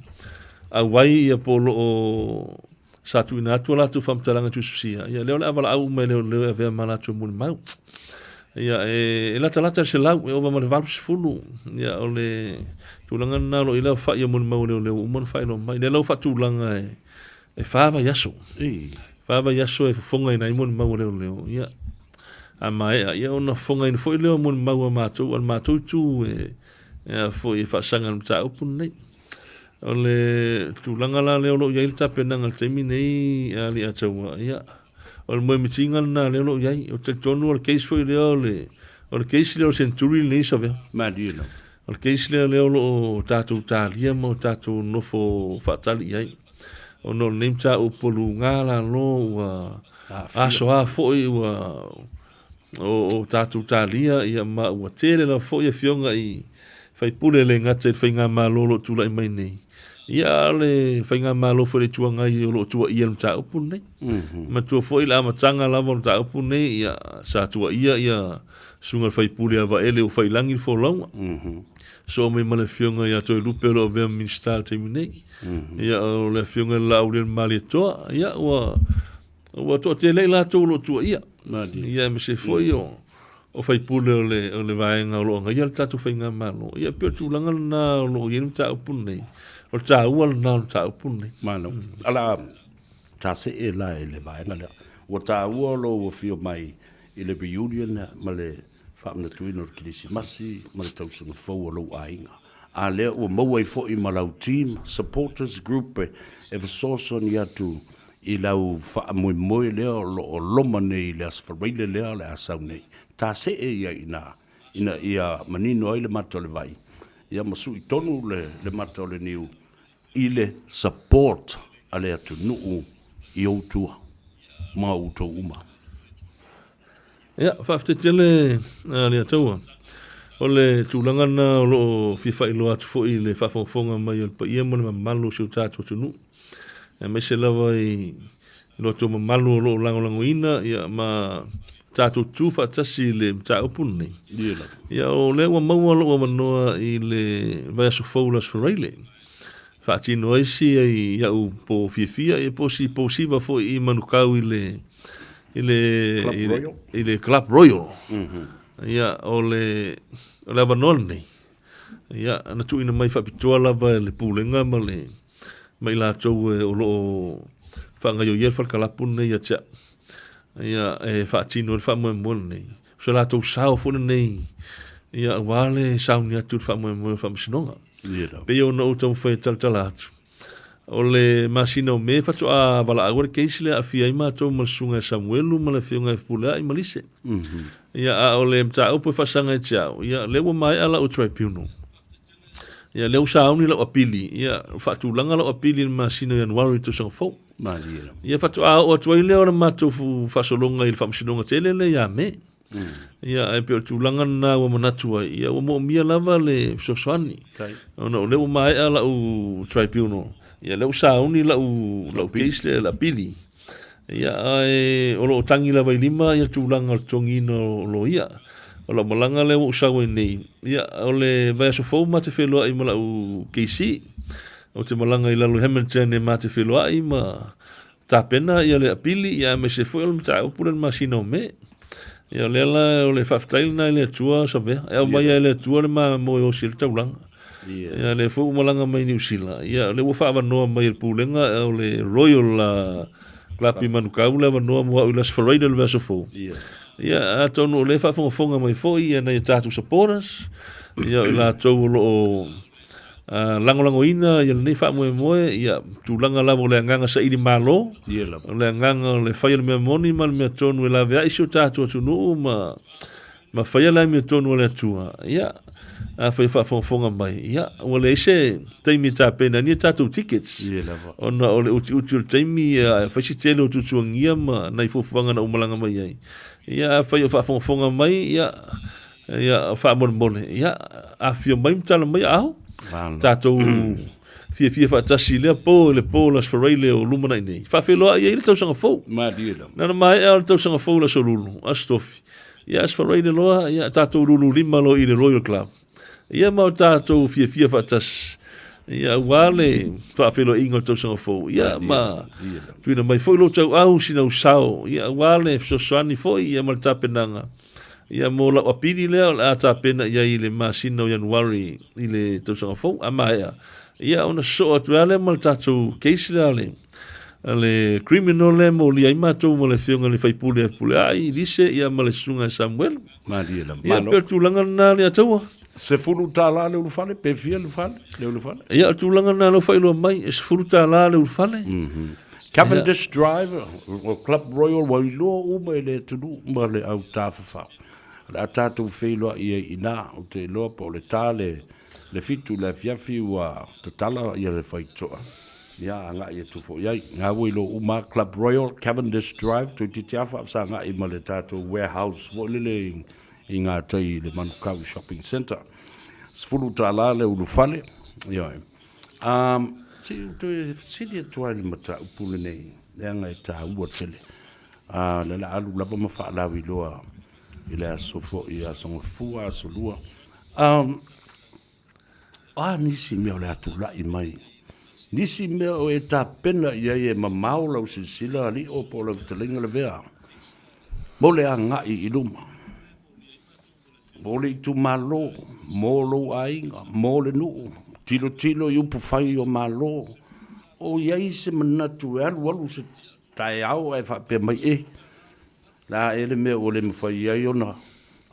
auai ia po o lo o sa tuuina atu a latou faamatalaga tusitusia, ia lea o le a valaau uma e leoleo e avea ma latou molimau. Ia, e latalata i le 100, e ova ma le 80. Ia, o le tulaga lena o lo o i ai le aofai o molimau a leoleo ua uma ona faailoa mai. Lea la ua faatulaga e fa vaiaso. Fa vaiaso e fofogaina ai molimau a leoleo. Ia, a maea, ia ona fofogaina foi lea o molimau a matou, a le matou itu e, e, foi e faasaga i le mataupu lenei. O le tulaga la lea o lo o i ai le tapenaga i le taimi nei a Aliiataua, ia, o le moemitiga lena lea o lo o i ai. Ou te talitonu o le case foi lea o le, o le case lea o le Century lenei Savea. Malie lava. O le case lea lea o lo o tatou talia ma o tatou nofo faatali i ai. Ona o lenei mataupu ua luga lalo ua asoa foi ua o tatou talia ia ma ua tele lava foi afioga i faipule e le gata i le faigamalo o lo o tulai mai nei, ia a o le faigamalo foi a le Itu Agai o lo o tuuaia le mataupu lenei. Manatua foi le amataga lava o le mataupu lenei, ia sa tuuaia ia susuga i le faipule ia Vaele ua faiilagi le folauga. Soo mai ma le afioga ia Toelupe o lo o avea ma Minisita i le taimi nei. Ia o le afioga i le Laaulialemalietoa, ia ua Ua toatele ai latou o lo o tuuaia. Ia aemaise foi o o faipule o le o le vaega o lo o agaia le tatou faigamalo. Ia pei o le tulaga lena o lo o i ai le mataupu lenei. O le taua lena o le mataupu lenei. Malo. Ala ta see la i le vaega lea. Ua taua lou afio mai i le reunion ma le faamanatuina o le Kerisimasi ma le tausaga fou o lou aiga. A lea ua maua ai foi ma lau team, supporters group e fesoasoani atu i lau faamoemoe lea o lo o loma nei i le Aso Faraile lea o le a sau nei. Ta see ia i ina, ina ia manino ai le mata o le vai, ia ma sui tonu le mata o le niu i le support a le atunuu i ou tua ma outou uma. Ia, faafetai tele Leiataua. O le tulaga lena o lo o fia faailoa atu foi i le faafogafoga mai o le paia ma le mamalu o si o tatou atunuu, aemaise lava i lo outou mamalu o lo o lagolagoina ia, ma tatou tu faatasi i le mataupu lenei. Ia, o lea ua maua lou avanoa i le vaiaso fou le Aso Faraile, faatino ai si au po fiafia ia po si po siva foi i Manukau i le i le Club Royal, i le Club Royal. Ia o le o le avanoa lenei ia na tuuina mai faapitoa lava e le Pulega ma le ma i latou o lo o faagaioia le falekalapu lenei ia te au ia e faatino ai le faamoemoe lenei. O se latou sao foi lenei ia aua le sauni atu i le faamoemoe o le Faamasinoga. Pei ona ou taumafai e talatala atu, o le masina o Me faatoa valaau ai le case lea aafia ai matou ma le susuga ia Samuelu ma le afioga ia Fepuleai ma Lise. Ia, a o le mataupu e faasaga ia te au, ia, lea ua maea lau tribunal. Ia, lea ua sauni lau apili, ia, faatulaga lau apili i le masina o Ianuari i le tausaga fou. Ia, faatoa oo atu ai lea o le matou faasologa i le faamasinoga tele lea ia Me. Ia, ae pei o le tulaga lena ua manatu ai, ia ua moomia lava le fesoasoani. Ona o lea ua maea lau tribunal, ia lea ua sauni lau, lau case lea, la apili. Ia, ae o lo o tagi lava i lima ia tulaga o le totogiina o loia. O lau malaga lea ua ou sau ai nei, ia, o le vaiaso fou ma te feiloai ma lau KC. Ou te malaga i lalo i Hamilton e ma te feiloai ma tapena ia le apili, ia aemaise foi o le mataupu lea i le masina o Me. Ia o lea la o le faafetai lena i le Atua Savea. E aumaia e le Atua le mamoe e osi ai le taulaga. Ia lea foi ua malaga mai Niu Sila. Ia lea ua faaavanoa mai e le Pulega o le Royal Club i Manukau le avanoa mo au i le Aso Faraile o le vaiaso fou. Ia atonu o lea e faafogafoga mai foi ia nai a tatou supporters, ia o i latou o lo o lagolagoina ia lenei faamoemoe, ia tulaga lava o le agaga saili malo, o le agaga o le fai o le mea moni ma le mea tonu e laveai si o tatou atunuu ma ma faia le amiotonu a le Atua, ia, afai e faafogafoga mai, ia, ua leai se taimi e tapena ai ni a tatou tickets, ona o le utiuti o le taimi, ia, e fai si tele o tuatuagia ma nai fuafuaga na ou malaga mai ai. Ia, afai o faafogafoga mai, ia, ia, faamolemole, ia, afifio mai ma tala mai aao, tatou fiafia faatasi i lea po, i le po o le Aso Faraile o lumanai nei. Faafeiloai ai le tausaga fou. Na ona maea o le tausaga fou i le Aso Lulu, Aso Tofi. Ia Aso Faraile loa, ia tatou lulu lima loa i le Royal Club. Ia ma o tatou fiafia faatasi. Ia aua le faafeiloaiga o le tausaga fou. Ia ma tuuina mai foi lou tauau sina usao. Ia aua le fesoasoani foi ia ma le tapenaga. Ia mo lau apili lea o le a tapena i ai i le masina o Ianuari i le tausaga fou. A maea, ia ona sosoo atu ai lea ma le tatou case lea a le le criminal lea e molia ai matou ma le afioga i le faipule a Fepuleai, Lise, ia ma le susuga ia Samuelu. Malie lava. Ia, pei o le tulaga lena le Ataua. $10 le ulufale, pe fia le fale, le ulufale? Ia, o le tulaga lena lea ua faailoa mai, e $10 le ulufale. Cavendish Drive, o Club Royal, ua iloa uma e le atunuu ma le au tafafao. O le a tatou feiloai ai i ina, ou te iloa po o le ta le le 7 i le afiafi ua tatala ia le faitotoa. Ia, agai atu foi i ai. Nga ua iloa uma lava, Club Royal, Cavendish Drive, toeitiiti lava faafesagai ma le tatou warehouse foi lele i gatai i le Manukau Shopping Centre. $10 le ulufale. Ioe. Um, se i ou toe fesili atu lava i le mataupu lenei, leaga e taua tele. Uh, le la alu lava ma faalauiloa i le aso foi, aso Gafua, aso Lua. Um, O a nisi mea o le a tulai mai? Nisi mea o e tapena i ai e mamao lau silasila, Alii-o po o lau fetalaiga Lavea, mo le agai i luma, mo le itumalo, mo lou aiga, mo le nuu, tilotilo i upufai o Malo, o i ai se manatu e alualu se taeao ae faapea mai, e, La ea le mea ua le mafai ai ona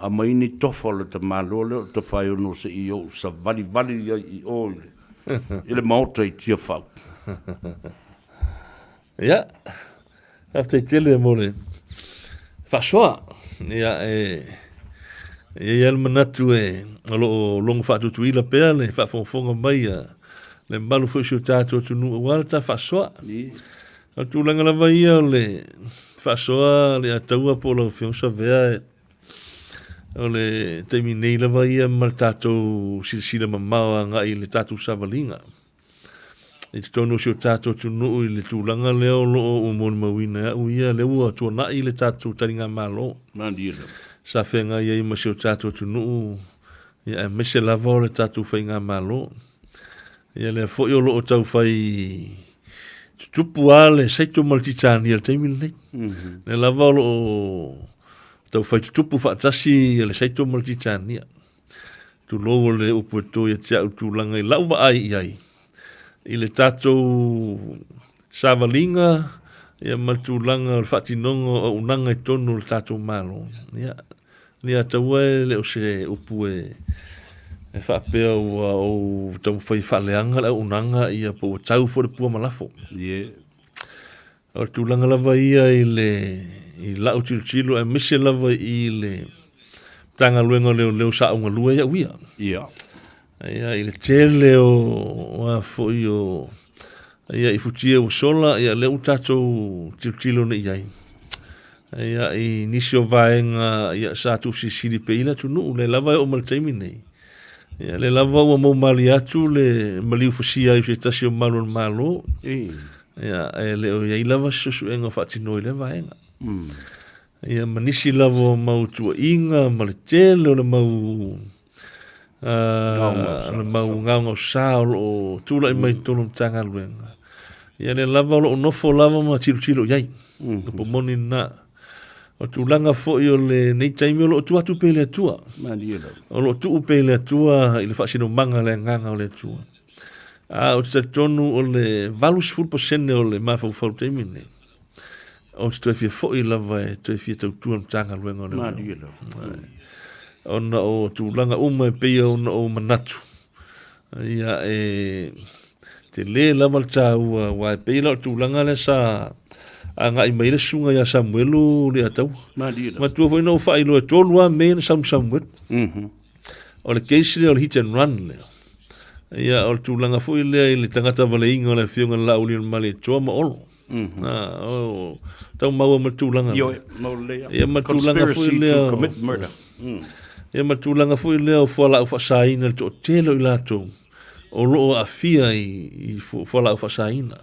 aumai ni tofa o le tamaloa lea o Tofaeono se i ou savalivali ai i o i le maota i Tiafau. Ia, faafetai tele mo le faasoa. Ia, e i ai lava le manatu e, o lo o logo faatutuila pea le faafogafoga mai a le mamalu foi o si o tatou atunuu aua le ta faasoa. O le tulaga lava ia o le faasoa le ataua po o lau Afioga Savea, o le taimi nei lava ia ma le tatou silasila mamao agai i le tatou savaliga i totonu o si o tatou atunuu i le tulaga lea o lo o ua molimauina e au ia, lea ua tuanai le tatou taligamalo sa feagai ai ma si o tatou atunuu, ia aemaise lava o le tatou faigamalo. Ia lea foi o lo o taufai tutupu lava le saito ma le titania i le taimi lenei. Lea lava o lo o taufai tutupu faatasi le saito ma le titania. Tulou o le upu e to ia te au tulaga i lau vaai i ai i le tatou savaliga ia ma le tulaga o le faatinoga o auaunaga i totonu o le tatou Malo. Ia, Leiataua e le o se upu e e faapea ua ou taumafai e faaleaga le auaunaga ia po ua tau foi le pua ma lafo. Yeah. O le tulaga lava ia i le i lau tilotilo aemaise lava i le Matagaluega o Leoleo sa ou galue ai au ia. Yeah. Ia, i le tele o, o a foi o ia i futia ua sola, ia lea ua tatou tilotilo nei i ai. Ia, i nisi o vaega ia, sa tuufesilisili pea i le atunuu, lea lava e oo mai le taimi nei. Ia, lea lava ua moumalie atu le maliu fasia ai o se tasi o malu o le Malo. Ia, e le o i ai lava se suesuega o faatino i lea vaega. Ia, ma nisi lava o mau tuuaiga ma le tele o le mau le mau gaogaosa o lo o tulai mai i totonu o le Matagaluega. Ia, lea lava o lo o nofo lava ma tilotilo i ai. Upu moni lena. O tulaga foi o lenei taimi o lo o tuu atu pea i le Atua. O lo o tuu pea i le Atua i le faasinomaga le agaga o le Atua. A ou te talitonu o le 80% o le mafaufau i le taimi lenei, ou te toe fia foi lava e toe fia tautua le Matagaluega o Leoleo. Ona o tulaga uma e pei ona ou manatu, ia e tele lava le taua, aua e pei la o le tulaga lea sa agai mai ai le susuga ia Samuelu Leiataua. Matua foi na ou faailoa e tolu lava mea ia na sau ma Samuelu. O le case lea o le hit and run lea. Ia, o le tulaga foi lea i le tagata valeiga o le afioga i le Laaulialemalietoa ma Olo. Mm -hmm. Ah, o, tau maua ma le tulaga. Ioe, mau lelei. Ia ma le tulaga foi lea. to commit murder. Ia ma le tulaga foi lea o fualaau faasaina le toatele o i latou o lo o aafia i fualaau faasaina.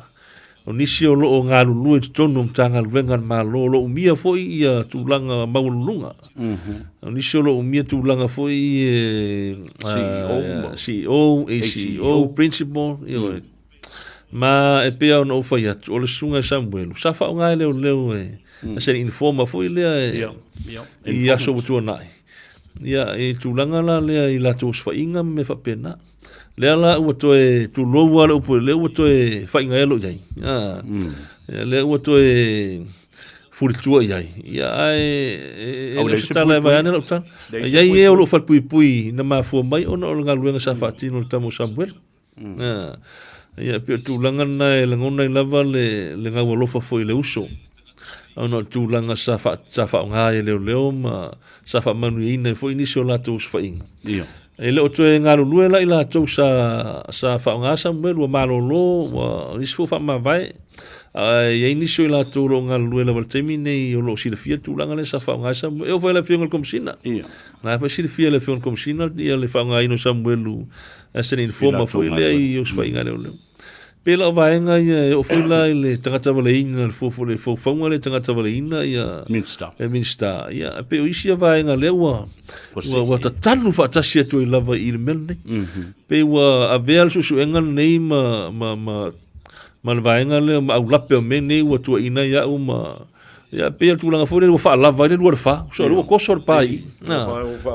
O nisi o lo o galulue i totonu o Matagaluega a le Malo, o lo o umia foi ia tulaga maualuluga. O nisi o lo o umia tulaga foi e CEO, CEO, ACEO, Principal, ioe. Ma e pei ona ou fai atu, o le susuga i Samuelu, sa faaaoga e leoleo e as an informer foi lea e, i aso ua tuanai. Ia, i tulaga la lea i latou osofaiga ma mea faapena. Lea la ua toe tulou lava le upu, lea ua toe faigaelo i ai. Ah, mm. Lea ua toe fulitua i ai. Ia, ae e le o se tala e vaeane lau tala. E i ai e o loo falepuipui na mafua mai ona o le galuega sa faatino e le tama o Samuelu. Mm. Ah, ia, pei o tulaga lena e lagona ai lava le, le gaualofa foi i le uso. Ona o le tulaga sa, fa, sa faaaoga ai e leoleo ma sa faamanuiaina ai foi nisi o latou osofaiga. Ia. E le o toe galulue la i latou sa, sa faaaoga Samuel, ua malolo, ua nisi foi faamavae. Ae i ai nisi o i latou o lo o galulue lava i le taimi nei o lo o silafia le tulaga lea sa faaaoga ai Samuel. E oo foi i le Afioga i le Komesina. Ia. Na foi silafia e le Afioga i le Komesina ia le faaaogaina o Samuelu as an informer foi lea i osofaiga a leoleo. Pei la o vaega ia e oo foi la i le tagata valeina, le fofo le faufauga le tagata valeina ia Minista. E Minista. Ia e pei o isi ia vaega lea ua ua, ua tatanu faatasi atu ai lava i le mea lenei. Mm -hmm. Pei ua avea le suesuega lenei ma ma ma ma le vaega lea ma aulape o mea nei ua tuuaiina ai au ma Ia, pei o le tulaga foi lea ua faalava ai le lua le fa. So, ua koso le pa i.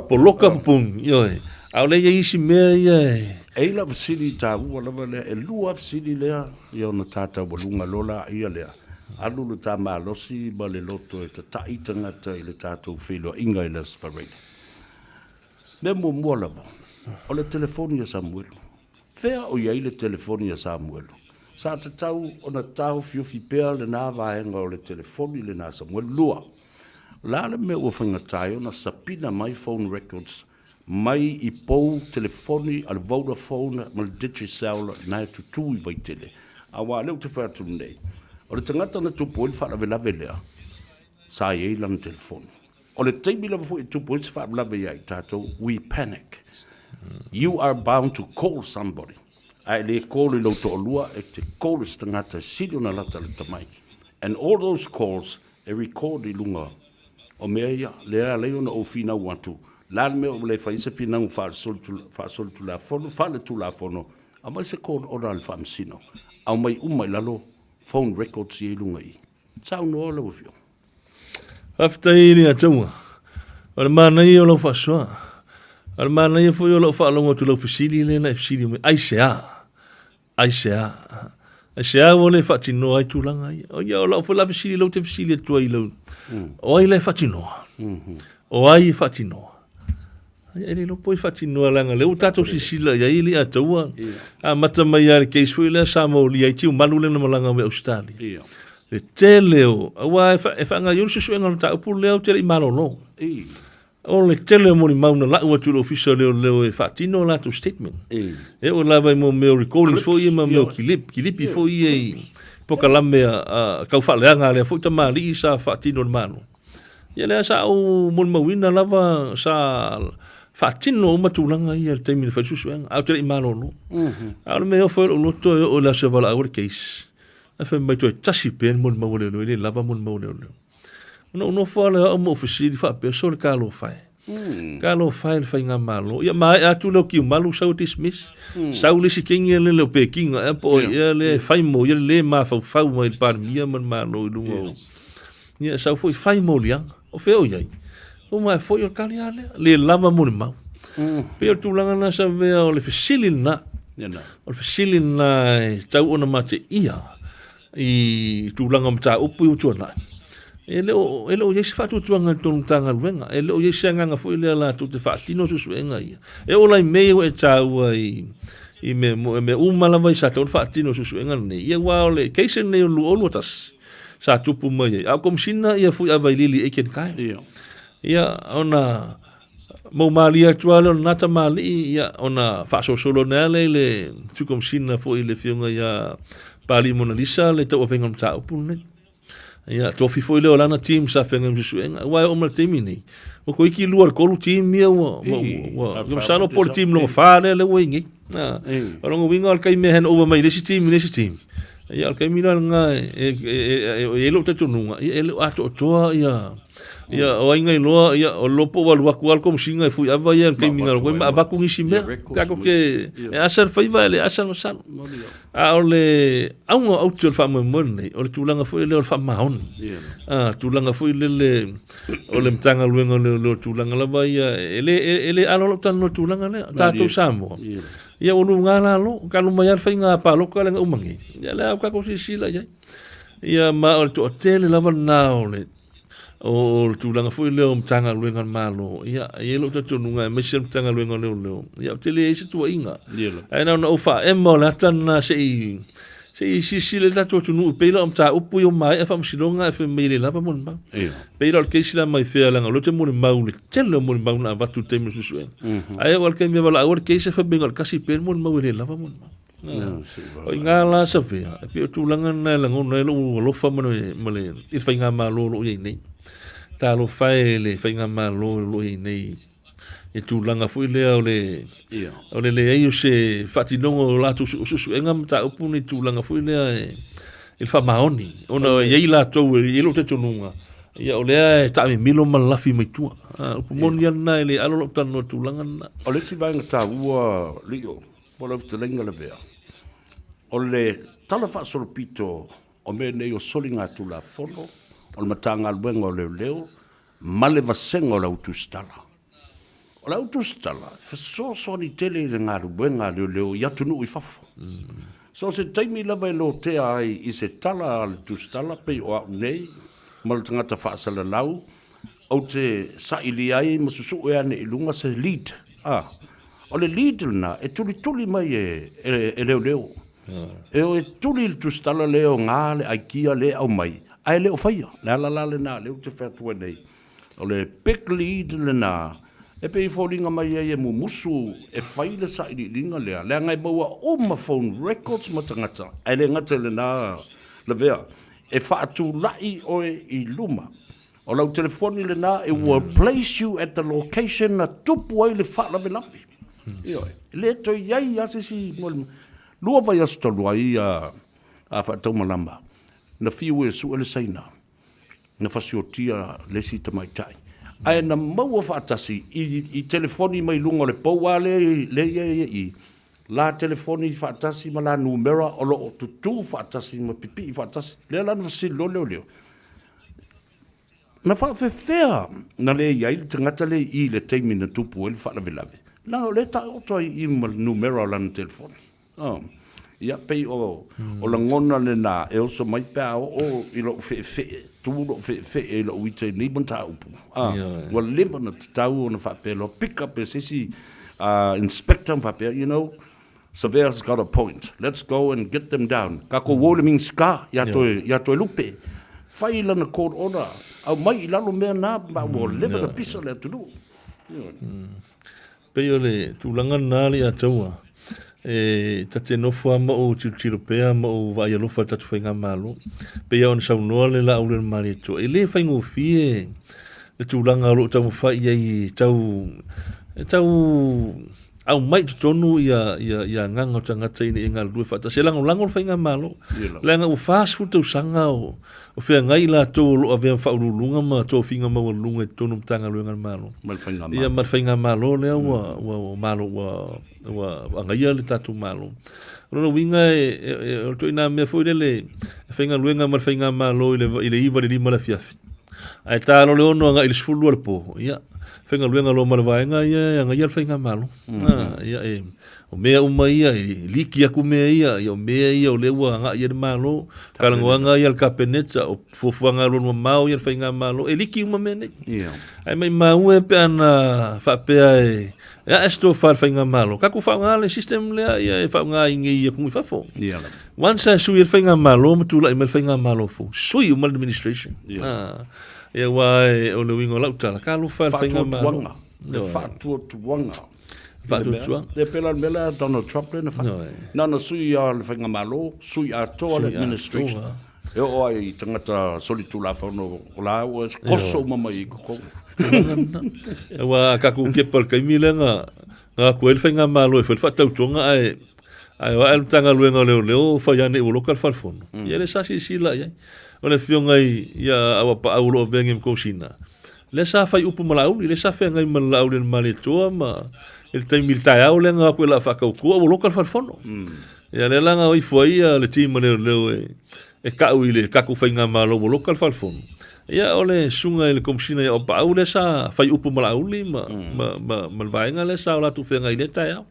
Poloka pupuni, ioe. A o lea i ai isi mea ia e... E i lau fesili taua lava lea, e lua fesili lea, ia ona ta taualuga loa laia lea, alu le ta malosi ma le loto e tata'i tagata i le tatou feiloaiga i le Aso Faraile. Mea muamua lava, o le telefoni a Samuelu. Fea o i ai le telefoni a Samuelu? Sa tatau ona taofiofi pea lena vaega o le telefoni lena a Samuelu. Lua, o le a le mea ua faigata ai ona sapina mai phone records mai i pou telefoni a le Vodafone ma le Digicel na e tutū i Vaitele? Aua o lea ou te fai atu nei, o le tagata na tupu ai le faalavelave lea, sa i ai lana telefoni. O le taimi lava foi e tupu ai se faalavelave ia i tatou, we panic. You are bound to call somebody. A e le call i lou toalua, e te call i se tagata e sili ona lata le tamai. And all those calls e record i luga o mea ia, lea e ala ai ona ou finau atu, le a le mea ua le fai ai se finauga faasolitulafono, faaletulafono, aumai se court order a le Faamasino, aumai uma i lalo phone records ia i luga i i. Saunoa lau Afioga. Faafetai i le Ataua. O le manaia o lau faasoa. O le manaia foi o lau faalogo atu i lau fesili lea na e fesili mai, aisea? Aisea? Aisea ua le faatinoa ai tulaga ia? O ia, o lau foi la fesili lea ou te fesili atu ai i lau... O ai la e faatinoa? O ai e faatinoa? E le iloa po o ai e faatinoa leaga o lea ua tatou silasila i ai le Ataua. Amata mai lava i le case foi lea sa molia ai Tiumalu lea na malaga mai Ausetalia. Le tele o, aua e faagaoioi le suesuega o le mataupu lea ou te le i malolo. O le tele o molimau na lau atu i le Ofisa o Leoleo e faatino a latou statement. E oo lava i mea o recordings foi ia ma mea o kilipi foi ia i polokalame a tau faaleaga a lea foi tamalii sa faatino e le Malo. Ia lea sa ou molimauina lava sa faatino uma tulaga ia i le taimi na fai ai le suesuega, ae ou te le i malolo. A o le mea e ofo ai lou loto e oo i le aso e valaau ai le case. Ae fai mai toe tasi pea le molimau a leoleo, e le lava molimau a leoleo. Ona ou nofo lava lea au ma ou fesili faapea, sole talofa e. Talofa e le faigamalo. Ia maea atu lea o Tiumalu sau e dismiss. Sau le isi kegi lea le o Pekinga ea po o ai ea lea e fai mo ia le le mafaufau mai le Palemia ma le Malo i luga o... Ia sau foi fai moliaga. O fea o i ai? Ua maea foi o le tali lava lea. Le lava molimau. Pei o le tulaga lena Savea o le fesili lena. O le fesili lena e tau ona mateia i tulaga o mataupu ia ua tuanai. E le o, e le o i ai se faatuatuaga i totonu o Matagaluega. E le o i ai se agaga foi lea latou te faatino suesuega ia. E oo la i mea ia ua e taua i, i mea, mea uma lava i sa tatau ona faatino suesuega lenei. Ia aua o le case lenei o le 2021 sa tupu mai ai. A o Komesina ia Fui Availili Aiken Kyle. Ia. Ia ona Mou malie atu lava lea o lena tamalii, ia, ona faasolosolo ane lava lea i le Sui Komesina foi i le Afioga ia Papalii Monalisa le tauavega o le mataupu lenei. Ia, tofi foi lea o lana team sa feagai ma suesuega. Aua e oo mai le taimi nei, ua toeitiiti lua i le tolu team ia ua, ua, ua, ua masalo po o le team lona fa lea lea ua i ai nei. O lona uiga o le taimi e hand over mai i le isi team i le isi team, ia o le taimi la lena e i ai lou talitonuga, ia e le o atoatoa ia Ia, o ai na iloa, ia, o le po ua alu atu lava le Komesina e fuiava ia i le taimi na alu atu ai ma avatu nisi mea. Tatou te, e asa le faiva e le asa le masalo. A o le auga o aute o le faamoemoe lenei, o le tulaga foi lea o le faamaoni. A, tulaga foi lele o le Matagaluega o Leoleo, tulaga lava ia, e le, e le alo lou talanoa i le tulaga lea. Tatou Samoa, ia ua luga lalo, talu mai lava le faiga palota lea na uma nei, ia lea ua tatou silasila i ai. Ia ma o le toatele lava lena o le o le tulaga foi lea o Matagaluega a le Malo, ia, e i ai lou talitonuga aemaise le Matagaluega o Leoleo, ia, ou te leai se tuuaiga. Ae na ona ou faaema o le ata lena se i se i silasila i le tatou atunuu, e pei la o mataupu ia ua maea faamasinoga ae fai mai e le lava molimau. E pei la o le case lea mai fea leaga o lea ou te molimau i le tele o molimau na avatu i le taimi o le suesuega. Ae oo lava i le taimi e valaau ai le case ae fai mai na o le tasi pea le molimau e le lava molimau. O i ina la Savea, e pei o tulaga lena e lagona ai lou alofa ma le, ma le, i le faigamalo o lo o i ai nei. Talofa e le faigamalo o lo o i ai nei i tulaga foi lea o le, o le leai o se faatinoga o latou suesuega ma mataupu ni tulaga foi lea e, i le faamaoni, ona e i ai latou e i ai lou talitonuga, ia o lea e taamimilo ma lalafi mai tua. Ah, upu moni lava lena e le alo lou talanoa i le tulaga lena. O le isi vaega taua, Lio, Po o lau fetalaiga Lavea, o le tala faasolopito o mea nei o soligatulafono o le Matagaluega o Leoleo ma le vasega o le au tusitala. O le au tusitala, e fesoasoani tele i le galuega a leoleo i atunuu i fafo. So o se taimi lava e lotea ai i se tala a le tusitala pei o au nei ma le tagata faasalalau, ou te sailia ai ma susue ane i luga se lead. O le lead lena e tulituli mai e, e, e leoleo. E o e tuli i le tusitala lea o ga le aikia lea e aumai, ae le o faia. Le ala la lena lea ou te fai atu ai nei, o le big lead lena, e pei e foliga mai ai e mumusu e fai le sailiiliga lea, leaga e maua uma phone records ma tagata, ae le gata i lena Lavea, e faatulai oe i luma. O lau telefoni lena, it will place you at the location na tupu ai le faalavelave. Ioe. E le toe i ai lava se isi molimau. Lua vaiaso talu ai a, a faataumalama, na fiu e sue le Saina, na fasiotia le isi tamaitai. Ae na maua faatasi i, i telefoni mai luga o le pou lava lea, lea i ai i i, la telefoni faatasi ma la numera o lo o tutū faatasi ma pipii faatasi. Lea la na fesili loa leoleo, Na faafefea na leai ai le tagata lea i i le taimi na tupu ai le faalavelave? Leaga o lea e taoto ai i i ma le numera o lana telefoni. Oh. Ia, pei o, o lagona lena e oso mai pe a oo i lou feefee, tu lou feefee i lou ita i nei mataupu. Ah, ua leva ona tatau ona faapea loa, pick up e se isi inspector ma faapea, you know, Savea's got a point. Let's go and get them down. Tatou o i le Minisita ia toe, ia Toelupe. Fai lana court order. Aumai i lalo mea na, ma ua leva ona pisa le atunuu. Pei o le tulaga lena alii Ataua, e ta te nofo lava ma ou tilotilo pea ma ou vaai alofa i le tatou faigamalo. Pei lava ona saunoa le Laaulialemalietoa, e le faigofie le tulaga o lo o taumafai i ai e tau, e tau. Aumai i totonu ia, ia, ia agaga o tagata ina ia galulue faatasi. E lagolago le faigamalo. Leaga ua 40 tausaga o, o feagai i latou o lo o avea ma faauluuluga ma tofiga maualuluga i totonu o Matagaluega a le Malo. Ma le faigamalo. Ia, ma le faigamalo lea ua, ua, ua, malo, ua, ua agaia le tatou Malo. O lona uiga e, e, e, o le ituaiga mea foi lele e faigaluega ma le faigamalo i le, i le 9 i le 5 i le afiafi. Ae ta loa le 6 agai i le 12 le po, ia, faigaluega loa ma le vaega ia e agaia le faigamalo. Mm. Ia, e, o mea uma ia, e liki aku mea ia, ia, o mea ia o lea ua agai i ai le Malo, talanoaga ia a le Kapeneta, o fuafuaga alualumamao ia a le faigamalo, e liki uma mea nei. Yeah. Ae maumau e pe ana faapea e, e ae se tofa i le faigamalo, tatou faaaoga le system lea ia e faaaoga i nei atunuu i fafo. Yeah. Once e sui le faigamalo ma tulai mai le faigamalo fou, sui uma le administration. Yeah. Ah, ia aua e, o le uiga o lau tala, talofa i le faigamalo. Le faatuatuaga. Faatuatuaga. Le pela le mea lea Donald Trump lea na fai. Na ona sui lava o le faigamalo, sui atoa le administration. E oo lava i tagata solitulafono o la ua koso uma mai i totonu. Aua a tatou kepa i le taimi lea na na atu ai le faigamalo e fai le faatautoga ae ae o ae le Matagaluega o Leoleo fai ane ua loka le falefono. Ia lea sa silasila i ai. O le afioga i ia Auapaau o lo o avea nei ma Kosina, lea sa fai upu ma Laauli, lea sa feagai ma le Laauli o le Malietoa ma i le taimi i le taeao lea na o atu e la faatautua ua loka le falefono. Ia lea la na o ifo ai ia le team a leoleo e e tau i le tatou faigamalo ua loka le falefono. Ia o le susuga i le Komesina ia Auapaau lea sa fai upu ma Laauli ma, ma, ma, ma le vaega lea sa o latou feagai i lea taeao.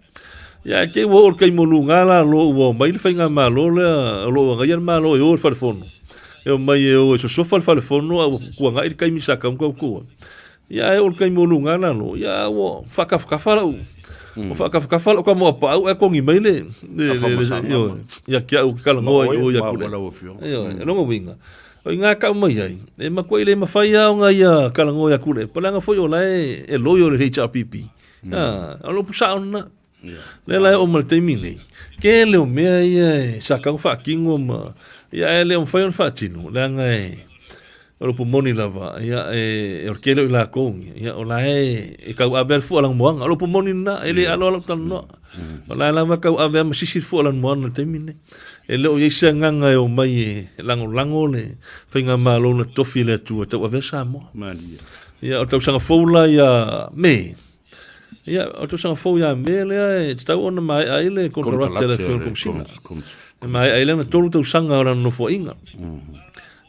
Ia ae te i ua oo i le taimi o luga lalo ua omai le faigamalo lea o lo o agaia le Malo e o i le falefono. E omai e o e sosofa le falefono a ua tuanai le taimi sa tatau ona tautua. Ia ae oo i le taimi o luga lalo, ia ua faatafatafa lau ua faatafatafa lau tama Auapaau ae togi mai le le le ioe ia te au ou te talanoa i o ia te Ioe, o lona uiga, o i ina tau mai ai, e matuai le mafai lava ona ia talanoa ia Tuilaepa, leaga foi o la e loyal i le HRPP. O le upu sao lena. Lea la e oo mai le taimi nei, tele o mea ia e sa tatau ona faatino ma, ia ae le o mafai ona faatino, leaga e, o le upu moni lava, ia e, o le tele o i latou ia, o la e, e tauave lava le fua lanumoana. O le upu moni lena, e le aloa lau talanoa. O la e lava e tauave lava ma sisi le fua lanumoana i le taimi lenei. E le o i ai se agaga e omai e lagolago le faigamalo na tofi e le Atua e tauavea Samoa. Ia, o le tausaga fou la ia Me, Ia, o le tausaga fou ia Me lea e tatau ona maea ai le konekarate a le Afioga i le Komesina. E maea ai lana 3 tausaga o lana nofoaiga.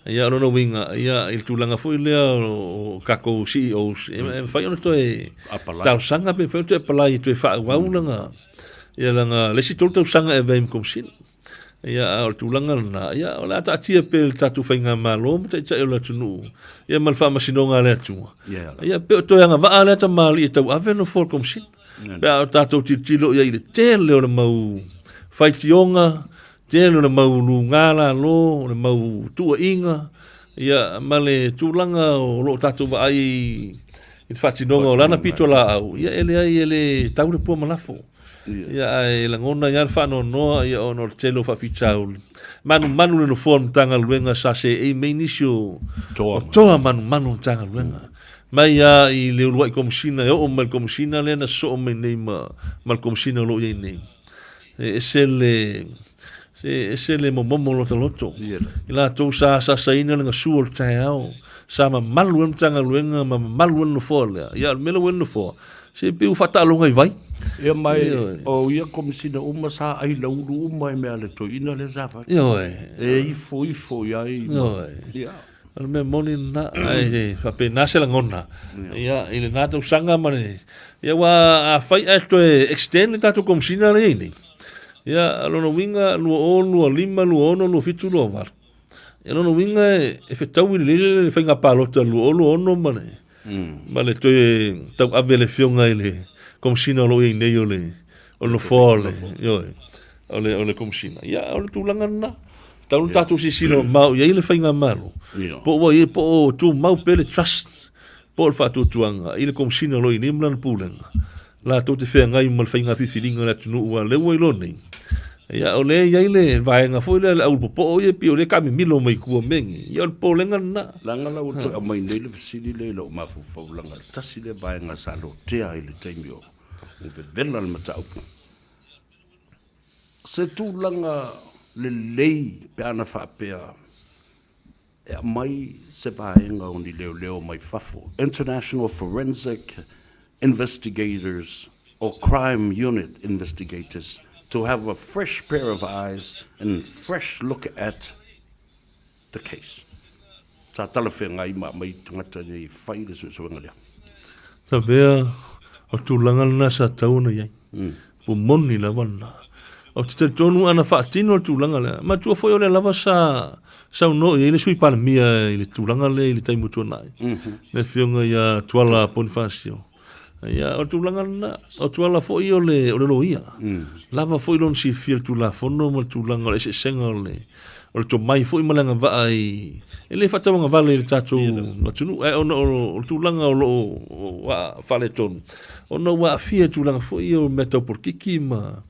Ia, o lona uiga, ia, i le tulaga foi lea o tatou CEOs, e mafai ona toe talosaga pe mafai ona toe apply e toe faaauau lana, ia lana, le isi 3 tausaga e avea ai ma Komesina. Ia, a o le tulaga lena, ia, o le a taatia pea i le tatou faigamalo ma taitai o le atunuu, ia ma le faamasinoga a le Atua. Ia, pe o toe agavaa lea tamalii e tauave le nofoa o le Komesina. Pe a o tatou tilotilo i ai i le tele o le mau faitioga, tele o le mau luga lalo, o le mau tuuaiga, ia, ma le tulaga o lo o tatou vaai i le faatinoga o lana pitolaau, ia, e leai, e le tau le pua ma lafo. Ia, ae lagona ai lava le faanoanoa ia ona o le tele o faafitauli. Manumanu le nofoa o le Matagaluega sa seei mai nisi o o toa manumanu o le Matagaluega. Mai lava i le uluai Komesina e oo mai i le Komesina lea na sosoo mai nei ma ma le Komesina o lo o i ai nei. E ese le se ese le momomo o lota loto. I latou sa asaasaina le gasu o le taeao, sa mamalu ai le Matagaluega ma mamalu ai le nofoa lea. Ia, o le mea lea ua i ai le nofoa, Se pei ua faataaloga i vai. Ia ma e, o ia Komesina uma sa ai laulu uma i mea a le toeaina lea sa fai. Ioe. E ifo ifo i ai. Ioe. Ia. O le mea moni lena, ae faapena se lagona. Ia, i lena tausaga ma le, ia aua afai ae toe extend le tatou Komesina lea e i ai nei, ia, o lona uiga 2025, 2026, 2027, 2028. Ia lona uiga e fetaui lelei le faiga palota 2026 ma le ma le toe tauave a le afioga i le Komesina o lo o i ai nei o le o le nofoa o le ioe o le o le Komesina. Ia o le tulaga lena. Tatau ona tatou silasila mamao i ai le faigamalo po ua i ai po o tumau pea le trust po o le faatuatuaga i le Komesina o lo o i ai nei ma lana pulega latou te feagai ma le faiga filifiliga a le atunuu aua o lea ua iloa nei, ia o lea e i ai le vaega foi lea le aulupopoo ia pei o lea e taamimilo mai tua mea nei, ia o le popolega lena. Leaga la ua toe aumai nei le fesili lea i lou mafaufau leaga tasi lea vaega sa lotea i le taimi o. Ua vevela le mataupu. Se tulaga lelei pe ana faapea e aumai se vaega o ni leoleo mai fafo, International Forensic Investigators or Crime Unit Investigators to have a fresh pair of eyes and fresh look at the case. Sa talafeagai ma aumai tagata nei e fai le suesuega lea. Tavea, o tulaga lena sa tatau ona i ai. Ua moni lava lena. Ou te talitonu ana faatino le tulaga lea. Manatua foi o lea lava sa saunoa i ai le Sui Palemia i le tulaga lea i le taimi ua tuanai. Le Afioga ia Tuala Ponifasio. Ia, o le tulaga lena. O Tuala foi o le, o le loia. Lava foi lona silafia i le Tulafono ma le tulaga o le eseesega o le, o le tomai foi ma le agavaa i, e le faatauagavale i le tatou atunuu, ae ona o le tulaga o lo o faaletonu, ona ua aafia i tulaga foi ia o mea tau polokiki ma,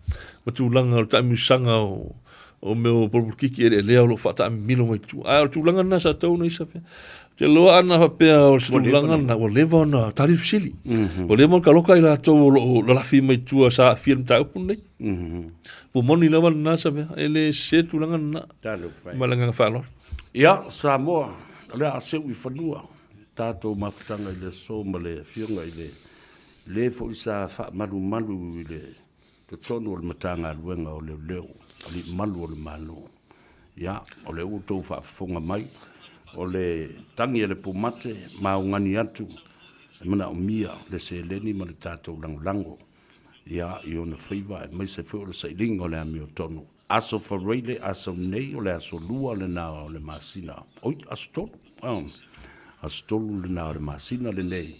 ma tulaga o le taamilosaga o, o mea o polokiki eleelea o lo o faataamimilo mai tua. Ae o le tulaga lena sa tatau ona isa fea. Te loa ana faapea o se tulaga lena, ua leva ona tali fesili. Ua leva ona taloka i latou o lo o lalafi mai tua sa aafia i le mataupu lenei. Ua moni lava lena Savea, e le sese le tulaga lena. Ma le agaga faaaloalo. Ia, Samoa, o le a seu i fanua tatou mafutaga i le aso ma le Afioga i le le foi sa faamalumalu i le totonu o le Matagaluega o Leoleo, Alii Malu o le Malo. Ia, o lea ua outou faafofoga mai, o le tagi a le pumate ma augani atu e manaomia le seleni ma le tatou lagolago ia, i ona faiva aemaise foi o le sailiga o le amiotonu. Aso Faraile, aso nei, o le aso 2 lena o le masina, oi, aso 3, oh, aso 3 lena o le masina lenei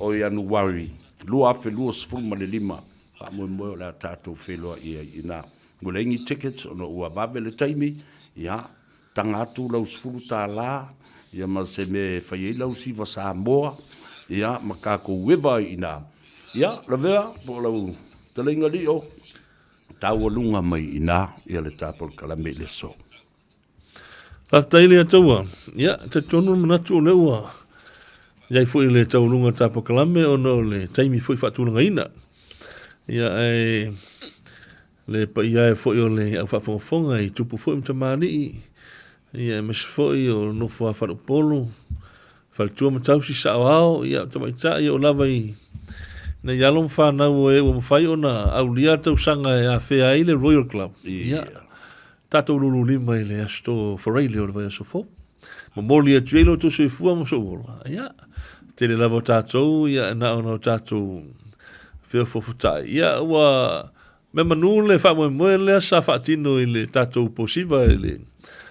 o Ianuari 2025, faamoemoe o le a tatou feiloai ai i ina. Ua leai ni tickets ona ua vave le taimi, ia, taga atu lau $10, ia ma se mea e fai ai lau siva Samoa, ia, ma tatou eva ai i ina. Ia, Lavea, po o lau fetalaiga Lio, taualuga mai i ina ia le ta polokalame i le aso. Faafetai le Ataua. Ia, talitonu le manatu o lea ua i ai foi le taualuga o le ta polokalame ona o le taimi foi faatulagaina. Ia, ae le paia e foi o le au faafogafoga i tupu foi ma tamalii, ia, aemaise foi o nofo a faleupolu, faletua ma tausi saoao, ia, o tamaitai, ia, o lava i nai alo ma fanau o e ua mafai ona aulia tausaga e afea ai le Royal Club. Ia, tatou lululima i le Aso Faraile o le vaiaso fou. Momoli atu ai lo outou soifua ma sou ola. Ia, tele lava o tatou, ia, na ona o tatou feofofotai. Ia, ua mea manu le faamoemoe lea sa faatino i le tatou posiva i le,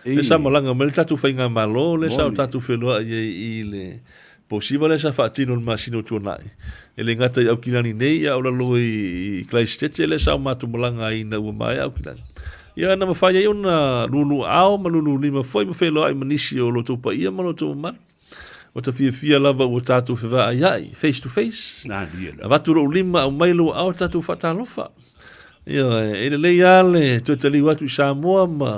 le sa malaga mai le tatou faigamalo, lea sa o tatou feloai ai i le posiva lea sa faatino i le masina o Tuanai. E le gata i Aukilani nei, a o lalo i Kalaisitete lea sa o matou malaga ai ina ua maea Aukilani. Ia, na mafai ai ona luluao ma lululima foi ma feloai ma nisi o lo outou paia ma lo outou mamalu. Ua ta fiafia lava ua tatou fevaaiai, face to face. Avatu lou lima, aumai lou aao tatou faatalofa. Ioe, e lelei lava le toe taliu atu i Samoa ma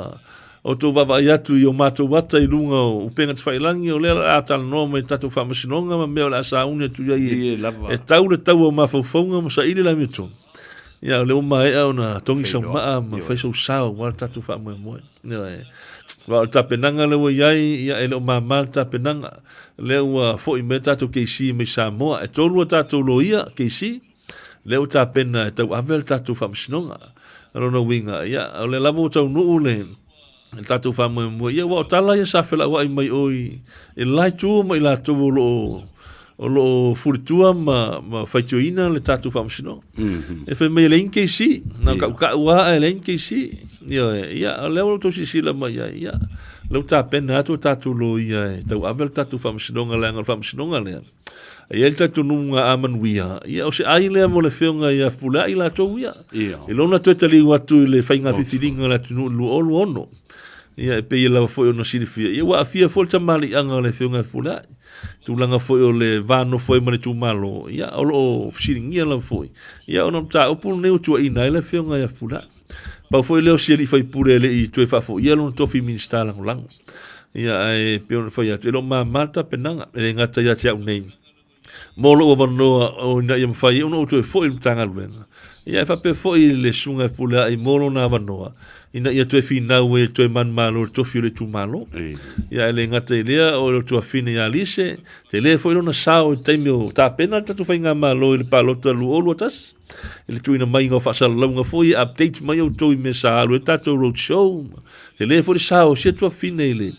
outou vaavaai atu i o matou ata i luga o upega tafailagi, o lea o le a talanoa mai i tatou faamasinoga ma mea o le a sauni atu i ai e tau le tau o mafaufauga ma saili le amiotonu. Ia, o lea ua maea ona togi sau maa ma fai sou sao aua le tatou faamoemoe. Ioe. Aua o le tapenaga lea ua i ai, ia e le o mama le tapenaga. Lea ua foi mai tatou KC mai Samoa. E 3 a tatou loia KC, lea ua tapena e tauave le tatou faamasinoga. O lona uiga, ia, o lea lava ua taunuu le le tatou faamoemoe. Ia, aua o tala ia sa felauai mai o i le la itu ma i latou o lo o o lo o fulitua ma, ma faitioina le tatou faamasinoga. E fai mai e leai ni KC, na o kaukau lava ae leai ni KC. Ioe, ia, o lea ua outou silasila mai ai, ia, lea ua tapena atu a tatou loia e tauave le tatou faamasinoga, leaga o le faamasinoga lea, E i ai le talitonuga a manuia, ia o se ai lea mo le Afioga ia Fepuleai latou ia. I lona toe taliu atu i le faiga filifiliga a le atunuu i le 2026. Ia e pei lava foi ona silafia, ia ua aafia foi le tamaliiaga o le Afioga ia Fepuleai. Tulaga foi o le va nofo ai ma le itumalo, ia o lo o fesiligia lava foi, ia ona o le mataupu lenei ua tuuaiina ai le Afioga ia Fepuleai. Pau foi lea o si alii faipule e le i toe faafoia lona tofi Minisita Lagolago. Ia, ae pei ona fai atu, e le o mama le tapenaga, e le gata ia te au nei. Mo lou avanoa o ina ia mafai ai ona ou toe foi i le Matagaluega, ia e faapea foi le Susuga e Pulea'i mo lona avanoa ina ia toe finau ai e toe manumalo i le tofi o le itumalo. Ia e le gata i lea, o le tuafine ia Lise, tele foi lona sao i le taimi o tapena le tatou faigamalo i le palota 2021, i le tuuina maiga o faasalalauga foi e update mai outou i mea sa alu ai le tatou road show. Tele foi le sao o sia tuafine i le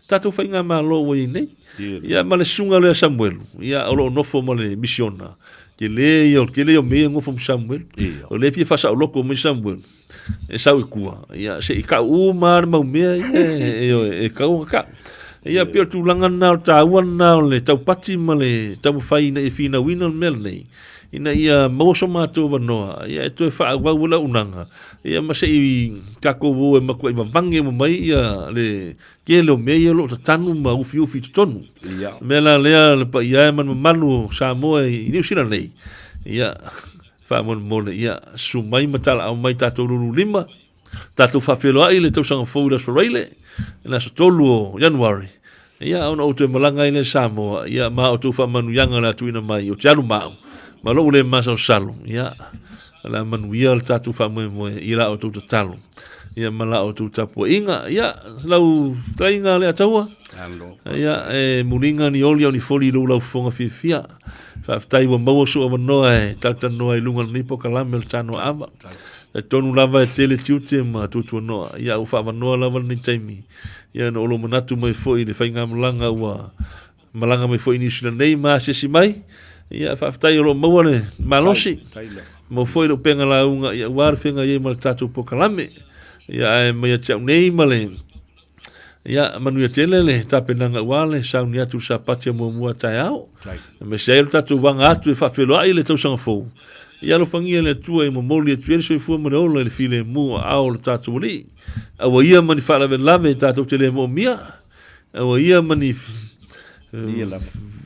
tatou faigamalo ua i ai nei. Ia ma le susuga lea Samuelu, ia o lo o nofo ma le misiona. Tele ia, o le tele ia o mea ia nofo ma Samuelu. O lea e fia faasaoloko mai Samuelu, e sau i tua, ia se i tau uma lava le mau mea ia e tatau ona tau. Ia pei o le tulaga lena o le taua lena o le taupati ma le taumafai ina ia finauina le mea lenei, ina ia maua so matou avanoa, ia e toe faaauau ai le auaunaga, ia ma se i tatou o e matuai vavage uma mai ia le tele o mea ia o lo o tatanu ma ufiufi i totonu. Ia. O le mea la lea le paia e ma le mamalu o Samoa i Niu Sila nei, ia, faamolemole, ia, susu mai ma talaau mai tatou lululima, tatou faafeiloai le tausaga fou i le Aso Faraile, i le aso 3 o Ianuari, ia, ona ou toe malaga ai lea i Samoa, ia, ma outou faamanuiaga o le a tuuina mai, ou te alu ma au, ma lou le masalosalo, ia, o le a manuia le tatou faamoemoe i la outou tatalo. Ia ma la outou tapuaiga. Ia, lau fetalaiga Leataua. Ia, e muliga ni oli au ni foli i lou laufofoga fiafia. Faafetai ua maua sou avanoa e talatalanoa ai i luga o lenei polokalame o le Tanoa Ava. Talitonu lava e tele tiute ma tuatuanoa. Ia, ua faaavanoa lava lenei taimi. Ia, na ou lou manatu mai foi i le faigamalaga ua Malaga mai foi i Niu Sila nei ma asiasi mai. Ia, faafetai o lo o maua le malosi. Maua foi le upega lauga, ia, aua le feagai ai ma le tatou polokalame. Ia, ae mai ia te au nei ma le, ia, manuia tele le tapenaga aua le sauni atu i le Sapati a muamua taeao. Aemaise ai o le tatou aga atu e faafeiloai le tausaga fou. Ia alofagia e le Atua e momoli atu ai le soifua ma le ola i le filemu o aao o le tatou Alii. Aua ia ma ni faalavelave tatou te le moomia. Aua ia ma ni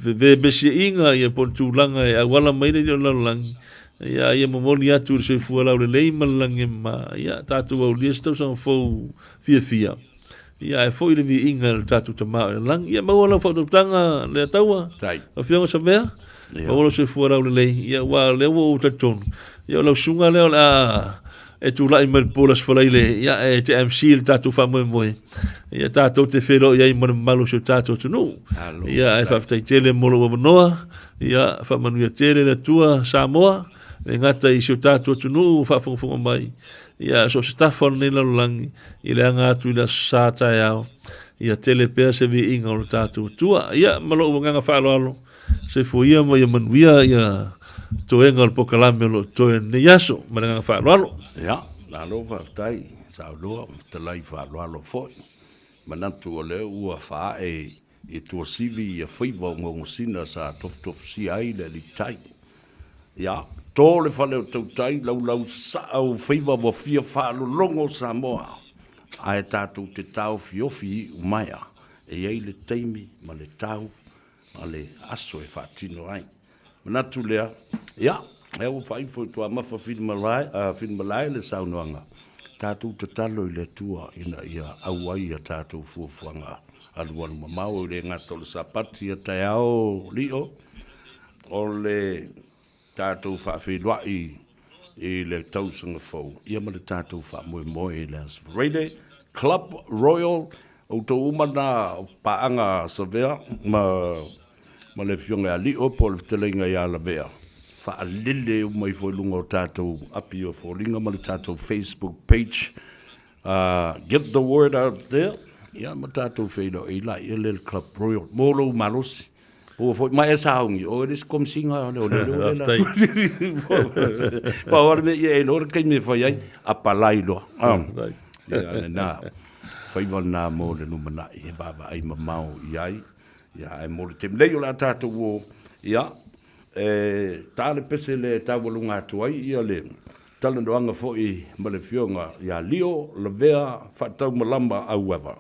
vevesiaiga ia po o ni tulaga e auala mai le o le lalolagi, ia ia momoli atu i le soifua laulelei ma le lagi e mama, ia tatou aulia se tausaga fou fiafia, ia ae foi le viiga i le tatou Tama o i le lagi. Ia maua lau faautautaga Leataua, lau Afioga Savea, maua lou soifua laulelei, ia aua o lea ua ou talitonu, ia o lau susuga lea o le a e tulai mai le po o le Aso Faraile, ia, e te MC le tatou faamoemoe, ia, tatou te feiloai ai ma le mamalu o si o tatou atunuu. Ia, ae faafetai tele mo lou avanoa, ia, faamanuia tele le Atua Samoa, le gata i si o tatou atunuu o faafogafoga mai, ia, so o se tafa o lenei lalolagi, i le aga atu i le Aso Sa taeao, ia tele pea se viiga o le tatou Atua. Ia, ma lou agaga faaaloalo, Soifua ia ma ia manuia ia toega o le polokalame o lo o totoe i lenei aso. Ma le agaga faaaloalo. Ia, malo faafetai saunoa ma fetalai faaaloalo foi. Manatu o lea ua faaee i Tuasivi ia faiva o Gogosina sa tofutofusia ai le alii tai. Ia, to le fale o tautai, laulau sasaa ou faiva ua fia faalologo Samoa, ae tatou te taofiofi i iumaea e i ai le taimi ma le tau ma le aso e faatino ai. Manatu lea, ia, lea ua faaifo i Tuamafa Filimalae le saunoaga, tatou tatalo i le Atua ina ia auai a tatou fuafuaga alualu mamao, e le gata o le Sapati a taeao lio, o le tatou faafeiloai i le tausaga fou, ia ma le tatou faamoemoe i le Aso Faraile, Club Royal, outou uma na paaga a Savea ma ma le Afioga ia Lio po o le fetalaiga ia Lavea, faalele uma ifo i luga o tatou api o foliga ma le tatou Facebook page, get the word out there, ia ma tatou feiloai laia lea i le Club Royal mo lou malosi. Ua foi ma e sauni, o le isi komisiga o le ole le la. Pa o le mea ia e loa le taimi e fai ai, apalai loa. Ia lena, faiva lena mo le lumanai e vaavaai mamao i ai. Ia ae mo le taimi nei o le a tatou o, ia, e ta le pese lea e taualuga atu ai ia le talanoaga foi ma le Afioga ia Lio Lavea Faataumalama Auava.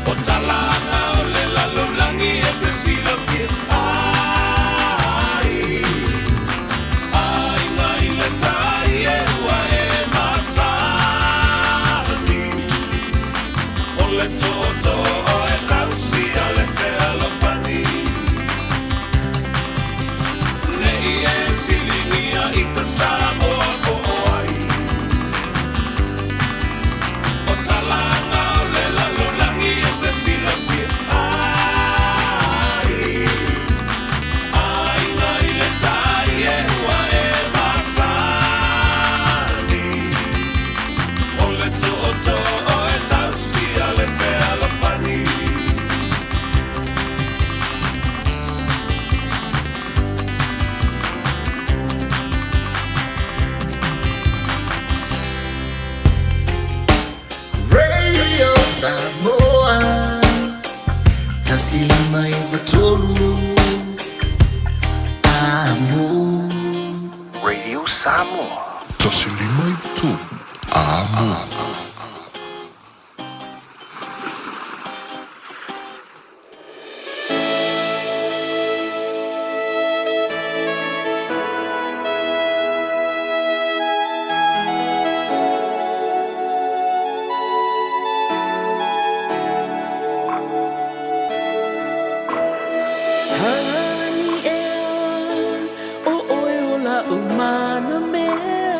O talanga o le lalolagi e te silafia. 153 Amo. Hani ea, o oe o la umana mea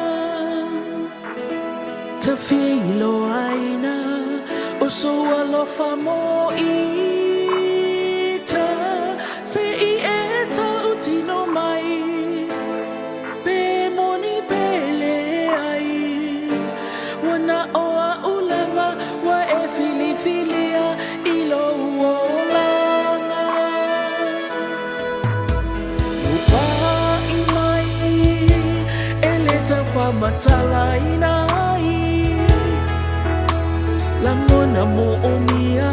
Ta filo aina o so alofa mo i ta Se i e ta utino mai Pe moni pe le ai Ua na o a ulawa Ua e filifilia i lou olaga Ua pa'i mai e le taufamatalaina ai Lagona mo'omia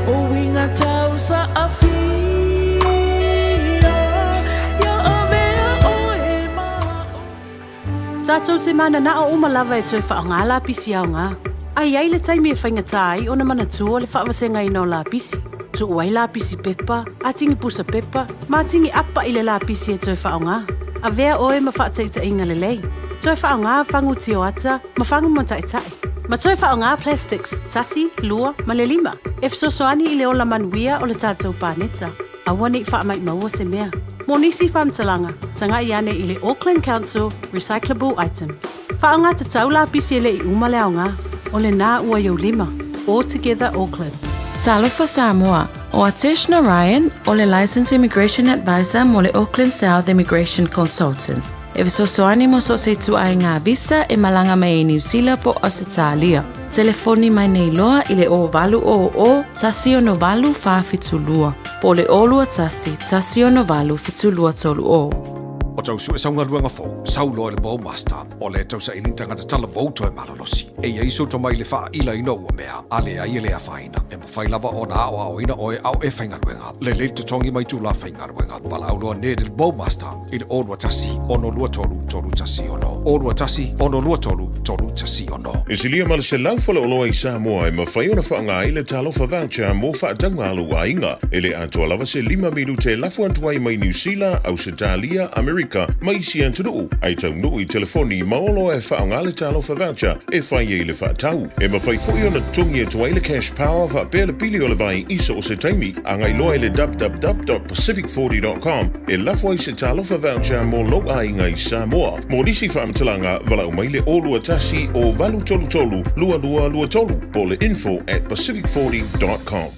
o uiga tausaafia Ia avea oe ma Tatou te mananao uma lava e toe faaaoga lapisi aoga. A i ai le taimi e faigata ai ona manatua le faavasegaina o lapisi, tuu ai lapisi pepa, atigi pusa pepa, ma atigi apa i le lapisi e toe faaaoga. Avea oe ma faataitaiga lelei. Toe faaaoga fagu tioata ma fagu mata'etaʻe. Ma toe faaaoga plastics, tasi, lua, ma le lima, e fesoasoani i le ola manuia o le tatou paneta. Aua ne i faamaimaua se mea. Mo nisi faamatalaga, taga'i ane i le Auckland Council Recyclable Items. Faaaoga tatau lapisi e le i uma le aoga. O lenā ua i ou lima. All Together Auckland. Talofa Samoa, o Atesh Narayan, o le Licensed Immigration Advisor mo le Auckland South Immigration Consultants. E fesoasoani mo so o se ituaiga visa e malaga mai ai Niu Sila po o Ausetalia. Telefoni mai nei loa i le 0800 168 472 po o le 021 168 7230. O tau sue saugaluega fou, sau loa i le Bowmaster, o le tausaili tagata talavou toe malolosi. E i ai sou tomai i le faailaina o ua mea, a leai e le afaina. E mafai lava ona aoaoina oe a o e faigaluega. Lelei le totogi ma itula faigaluega. Valaau loa Ned i le Bowmaster i le 021 623 316. 021 623 316. E silia ma le 100 faleoloa i Samoa e mafai ona faaaoga ai le Talofa Voucher mo faatauga a lou aiga. E le atoa lava se lima minute e lafo atu ai mai Niu Sila, Ausetalia, Amerika ma isi atunuu, ae taunuu i telefoni ma oloa e faaaoga le Talofa Voucher e fai ai le faatau. E mafai foi ona totogi atu ai le Cash Power faapea le pili o le vai i so o se taimi. Agai loa i le www.pacific40.com e lafo ai se Talofa Voucher mo lou aiga i Samoa. Mo nisi faamatalaga, valaau mai le 021 o 833 2223 po o le info@pacific40.com.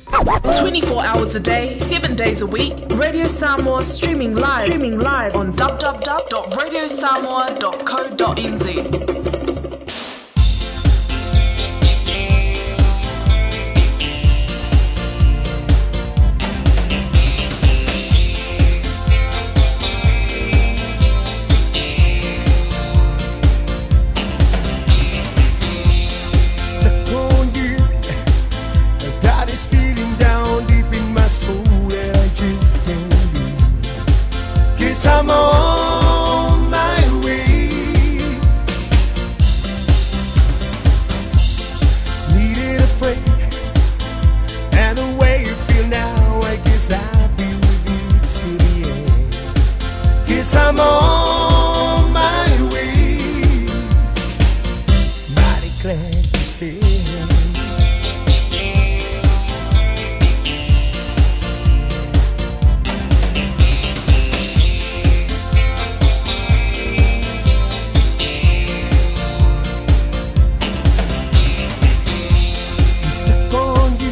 24 hours a day, 7 days a week, Radio Samoa streaming live, streaming live on www.radiosamoa.co.nz. Stuck on you. I've got this feeling down deep in my soul that I just can't leave. Guess I'm on my way. Needed a friend, and the way you feel now, I guess I'll be with you till the end. Guess I'm on my way. Mighty glad you stayed. I'm stuck on you.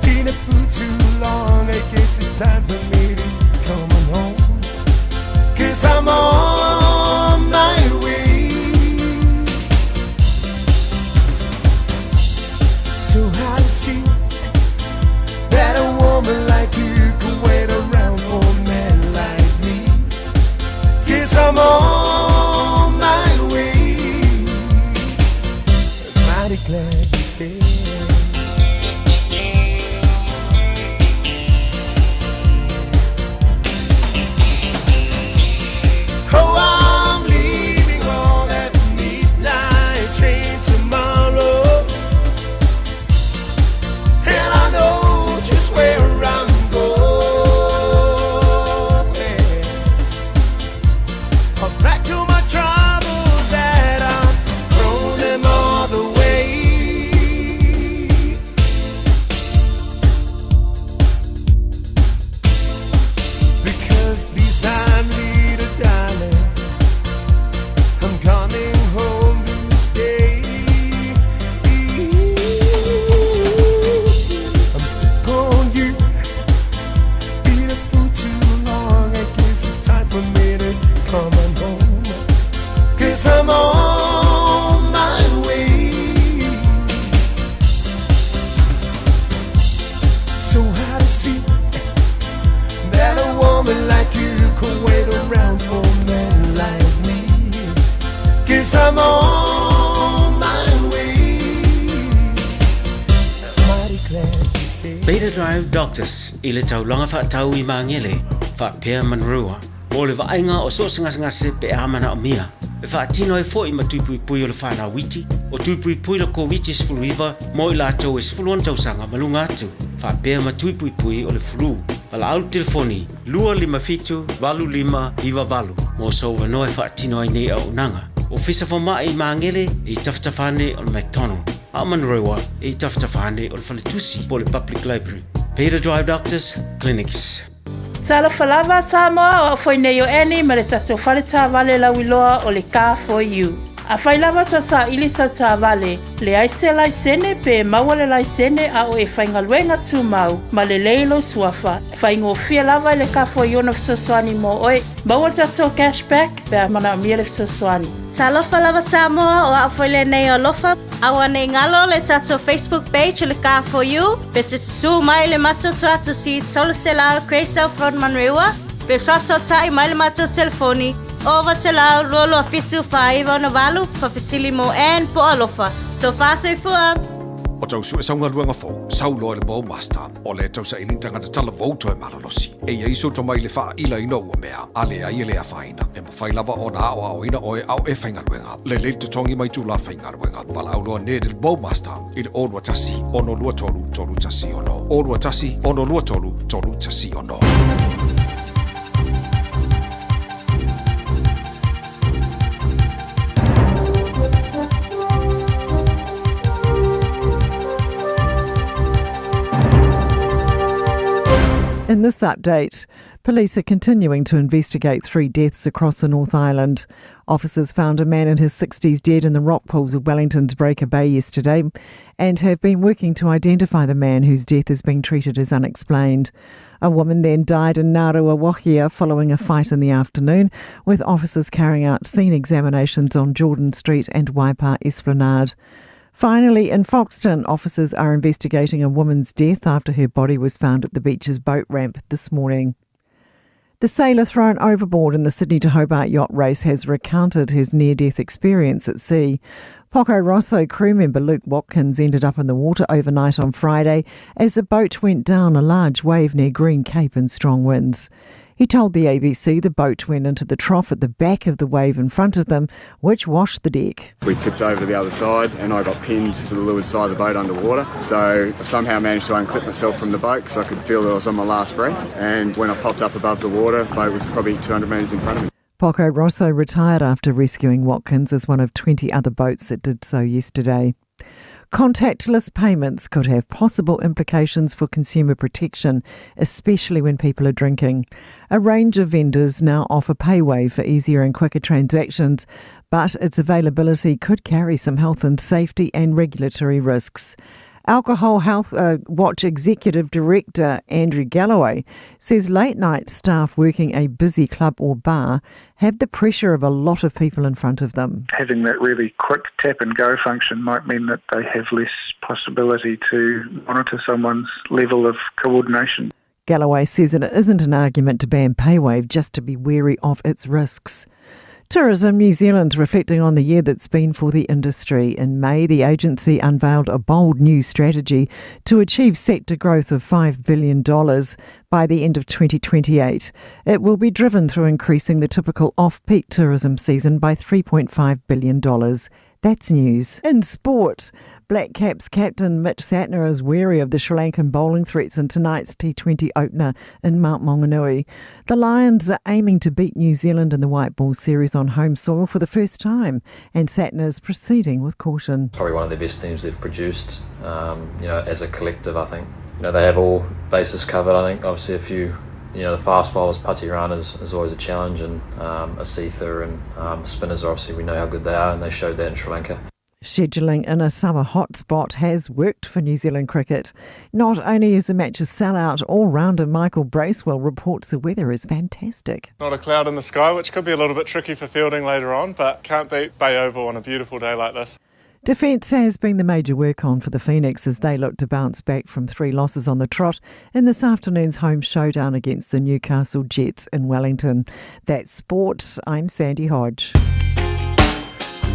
Been a fool too long. I guess it's time for me to come on home. Cause I'm on my way. So hard to see that a woman like you can wait around for a man like me. Guess I'm on my way. Mighty glad you stayed. Guess I'm on my way. Mighty glad to stay. Beta Drive Doctors i le taulaga faatau i Magele faapea Manurewa mo le vaaiga o so o se gasegase pe a manaomia e faatino ai foi ma tui puipui o le fanau iti, o tui puipui le Koviti-19 mo i latou e 16 tausaga ma luga atu, faapea ma tui puipui o le flu. Valaau le telefoni 257 8598 mo sou avanoa e faatino ai nei auaunaga. Ofisa Fomai i Magele e i tafatafa ane o le McDonald, a o Manurewa e i tafatafa ane o le Faletusi po o le Public Library. Beta Drive Doctors Clinics. Talofa lava Samoa, o au foi nei o Annie ma le tatou fale taavale lauiloa o le Car For You. Afai lava ta saili sau taavale, leai se laisene pe maua le laisene a o e faigaluega tumau ma lelei lou suafa, faigofie lava i le Car For You ona fesoasoani mo oe. Maua le tatou cash back pe a manaomia le fesoasoani. Talofa lava Samoa, o au foi lenei o Alofa. Aua nei galo le tatou Facebook page o le Car For You, pe te susu mai le matou tuatusi 300 Grey South Road Manurewa, pe faasootai mai le matou telefoni 900 227 4968, faafesili mo Ann po o Alofa. Tofa soifua! O tau sue sau galuega fou, sau loa i le Bowmaster, o le tausaili tagata talavou toe malolosi. E i ai sou tomai i le faailaina o ua mea, a leai e le afaina, e mafai lava ona aoaoina oe a o e faigaluega. Lelei le totogi mai itula faigaluega. Valaau loa Ned i le Bowmaster i le 021 623 316. 021 623 316. In this update, police are continuing to investigate three deaths across the North Island. Officers found a man in his 60s dead in the rock pools of Wellington's Breaker Bay yesterday and have been working to identify the man whose death is being treated as unexplained. A woman then died in Ngaruawahia following a fight in the afternoon, with officers carrying out scene examinations on Jordan Street and Waipa Esplanade. Finally, in Foxton, officers are investigating a woman's death after her body was found at the beach's boat ramp this morning. The sailor thrown overboard in the Sydney to Hobart yacht race has recounted his near death experience at sea. Poco Rosso crew member Luke Watkins ended up in the water overnight on Friday as the boat went down a large wave near Green Cape in strong winds. He told the ABC the boat went into the trough at the back of the wave in front of them, which washed the deck. We tipped over to the other side and I got pinned to the leeward side of the boat underwater. So I somehow managed to unclip myself from the boat because I could feel that I was on my last breath. And when I popped up above the water, the boat was probably 200 metres in front of me. Poco Rosso retired after rescuing Watkins as one of 20 other boats that did so yesterday. Contactless payments could have possible implications for consumer protection, especially when people are drinking. A range of vendors now offer PayWave for easier and quicker transactions, but its availability could carry some health and safety and regulatory risks. Alcohol Health Watch Executive Director Andrew Galloway says late night staff working a busy club or bar have the pressure of a lot of people in front of them. Having that really quick tap and go function might mean that they have less possibility to monitor someone's level of coordination. Galloway says it isn't an argument to ban PayWave, just to be wary of its risks. Tourism New Zealand reflecting on the year that's been for the industry. In May, the agency unveiled a bold new strategy to achieve sector growth of $5 billion by the end of 2028. It will be driven through increasing the typical off peak tourism season by $3.5 billion. That's news. In sport, Black Caps captain Mitch Santner is wary of the Sri Lankan bowling threats in tonight's T20 opener in Mount Maunganui. The Lions are aiming to beat New Zealand in the white ball series on home soil for the first time, and Santner is proceeding with caution. Probably one of the best teams they've produced, um, you know, as a collective, I think. You know, they have all bases covered, I think. Obviously, a few you know, the fast bowlers, Patirana is, is always a challenge, and um, Asitha and um, spinners, obviously, we know how good they are, and they showed that in Sri Lanka. Scheduling in a summer hotspot has worked for New Zealand cricket. Not only is the match a sellout, all rounder Michael Bracewell reports the weather is fantastic. Not a cloud in the sky, which could be a little bit tricky for fielding later on, but can't beat Bay Oval on a beautiful day like this. Defence has been the major work on for the Phoenix as they look to bounce back from three losses on the trot in this afternoon's home showdown against the Newcastle Jets in Wellington. That's sport. I'm Sandy Hodge.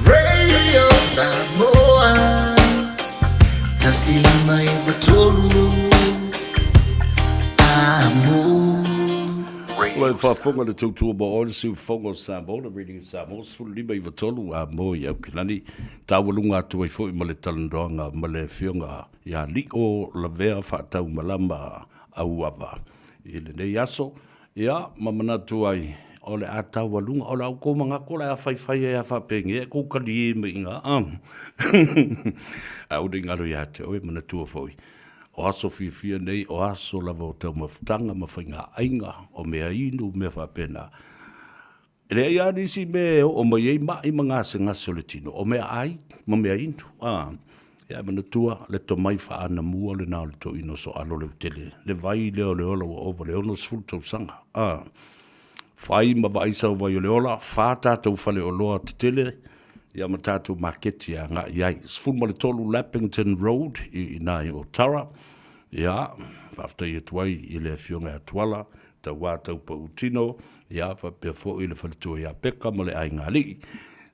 Radio Samoa 153 Amo. O le faafofoga le tautua mo oe le siufofoga o Samoa, le Radio Samoa, 15 i a mo i Aukilani. Taualuga atu ai foi ma le talanoaga ma le Afioga ia Lio Lavea Faataumalama Auava i lenei aso. Ia, ma manatu ai, o le a taualuga, o la outou manatu o le a faifai ai a faapenei, ae tou talie mai i ina, a. Ae aua ne i galo ia te oe, manatua foi, o aso fiafia nei, o aso lava o taumafataga ma faigaaiga, o meainu, mea faapena. E leai lava nisi mea e oo mai ai mai ma gasegase o le tino, o meaai ma meainu. A, ia manatua le tomai faaanamua lena o le toeaina o Soalo Leutele, le vai lea o le ola ua ova le 60 tausaga. A, fai ma vaai sau vai o le ola, fa tatou faleoloa tetele, ia ma tatou maketi e agai i ai. 13 Leppington Road i ina i Otara. Ia, faafetai atu ai i le Afioga ia Tuala, Tauā Taupautino, ia, faapea foi le faletua ia Peka ma le aiga alii.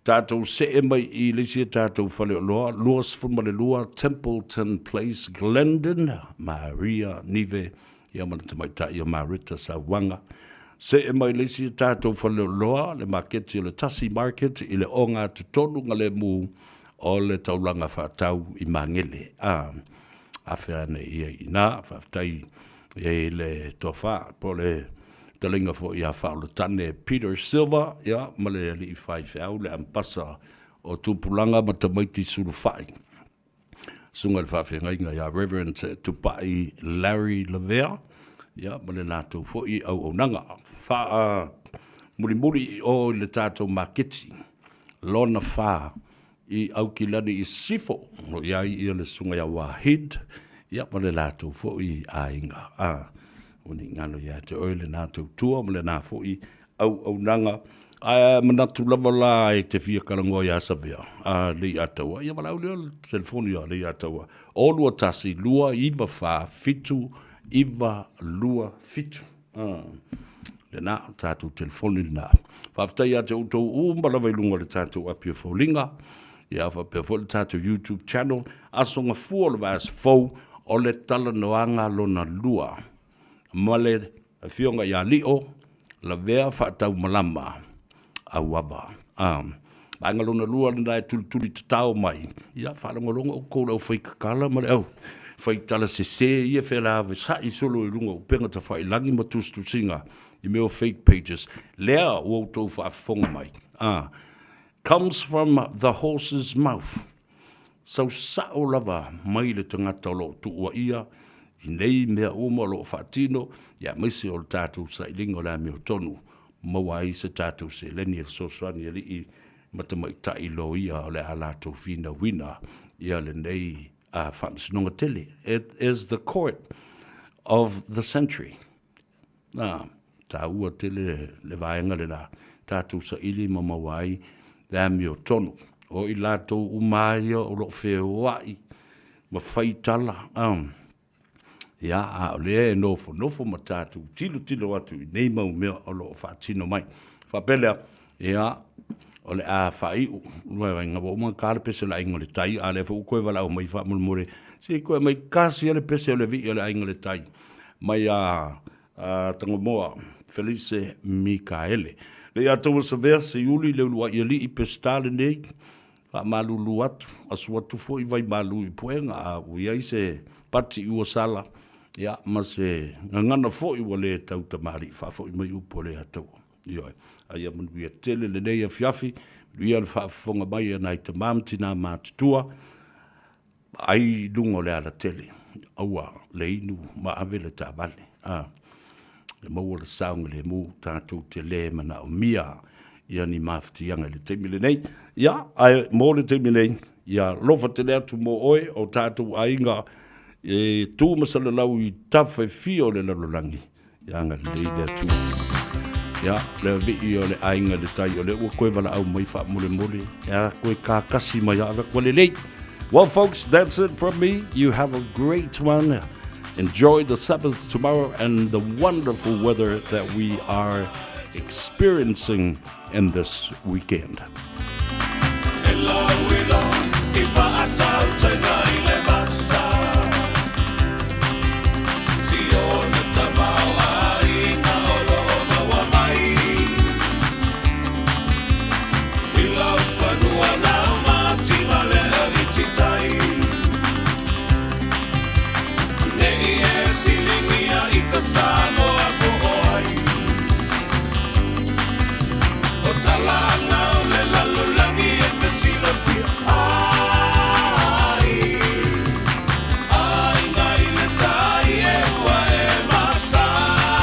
Tatou see mai i le isi a tatou faleoloa, 22 Templeton Place, Glendon, Maria Nive, ia ma le tamaitai o Marita Sauaga. See mai le isi a tatou faleoloa, le maketi o le Tasi Market i le ogatotonu galemu o le taulaga faatau i Magele. A, afe ane ia i ina, faafetai i le tofa po o le fetalaiga foi ia Faaolotane Peter Silva ia, ma le alii faifeau le ampasa o tupulaga ma tamaiti sulufai. Susuga i le faafeagaiga ia Reverend Tupai Larry Lavea ia, ma le latou foi auaunaga. Faamulimuli i o i le tatou maketi lona fa i Aukilani i Sisifo, o lo o i ai ia le Susuga ia Wahid, ia ma le latou foi aiga. A, ua ne i galo ia te oe lena tautua ma lena foi auaunaga. Ae manatu lava la e te fia talanoa ia Savea, a Leiataua, ia valaau lea o le telefoni a Leiataua, 0 2 1 2 9 4 7 9 2 7. Lena, o tatou telefoni lena. Faafetai ia te outou uma lava i luga o le tatou api o Foliga, ia faapea foi le tatou YouTube channel, Aso Gafua o le vaiaso fou, o le talanoaga lona lua ma le Afioga ia Lio Lavea Faataumalama Auava. Vaega lona lua lena e tulituli tatao mai, ia faalogologo outou i le aufaikakala ma le au faitala sese ia felavasai solo i luga o upega tafailagi ma tusitusiga i mea o fake pages. Lea ua outou faafofoga mai, a, comes from the horse's mouth. Sau sao lava mai le tagata o lo o tuuaia i nei mea uma o lo o faatino, ia aemaise o le tatou sailiga o le amiotonu, maua ai se tatou seleni e fesoasoani i alii ma tamaitai loia o le a latou finauina ia lenei faamasinoga tele. It is the court of the century. Nā, tāua tele le vaega lena, tatou saili ma maua ai le amiotonu. O i latou uma ia o lo o feoai ma fai tala, ia, a o lea e nofonofo ma tatou tilotilo atu i nei mau mea o lo o faatino mai. Faapea lea, ia, o le a faaiu, ua uma ona ta le pese o le Aiga i le Tai, a o lea foi ua toe valaau mai faamolemole, se i toe aumai tasi lava le pese o le vii o le Aiga i le Tai mai a Tagomoa Felice Mikaele. Leiataua Savea, Seiuli, Leuluai Alii, Peseta lenei, faamalulu atu, asu atu foi vaimalu i puega, a ua i ai se pati ua sala, ia, ma se gagana foi ua le tautamalii, faafoi mai upu a Leiataua. Ioe. A ia manuia tele lenei afiafi, manuia le faafofoga mai a nai tama ma tina matutua, Ai i luga o le alatele, aua le inu ma ave le taavale. A, e maua le saogalemu, tatou te le manaomia ia ni mafatiaga i le taimi lenei. Ia, ae mo le taimi nei, ia alofa tele atu mo oe, o tatou aiga e tu ma salalau i tafa e fia o le lalolagi. Ia agalelei le Atua. Ia, le alii o le aiga i le tai, o lea ua koe valaau mai faamolemole, e a koe kakasi mai a ave ua lelei. Well, folks, that's it from me. You have a great one. Enjoy the Sabbath tomorrow and the wonderful weather that we are experiencing in this weekend. E lauiloa i faatautaiga i le vasa. Si ona tamaoaiga o lo o maua mai. I lau fanua laumativa le alititai. Nei e siligia i ta Samoa po o ai. O talaga o le lalolagi e te silafia ai. Aiga i le tai e ua e masani.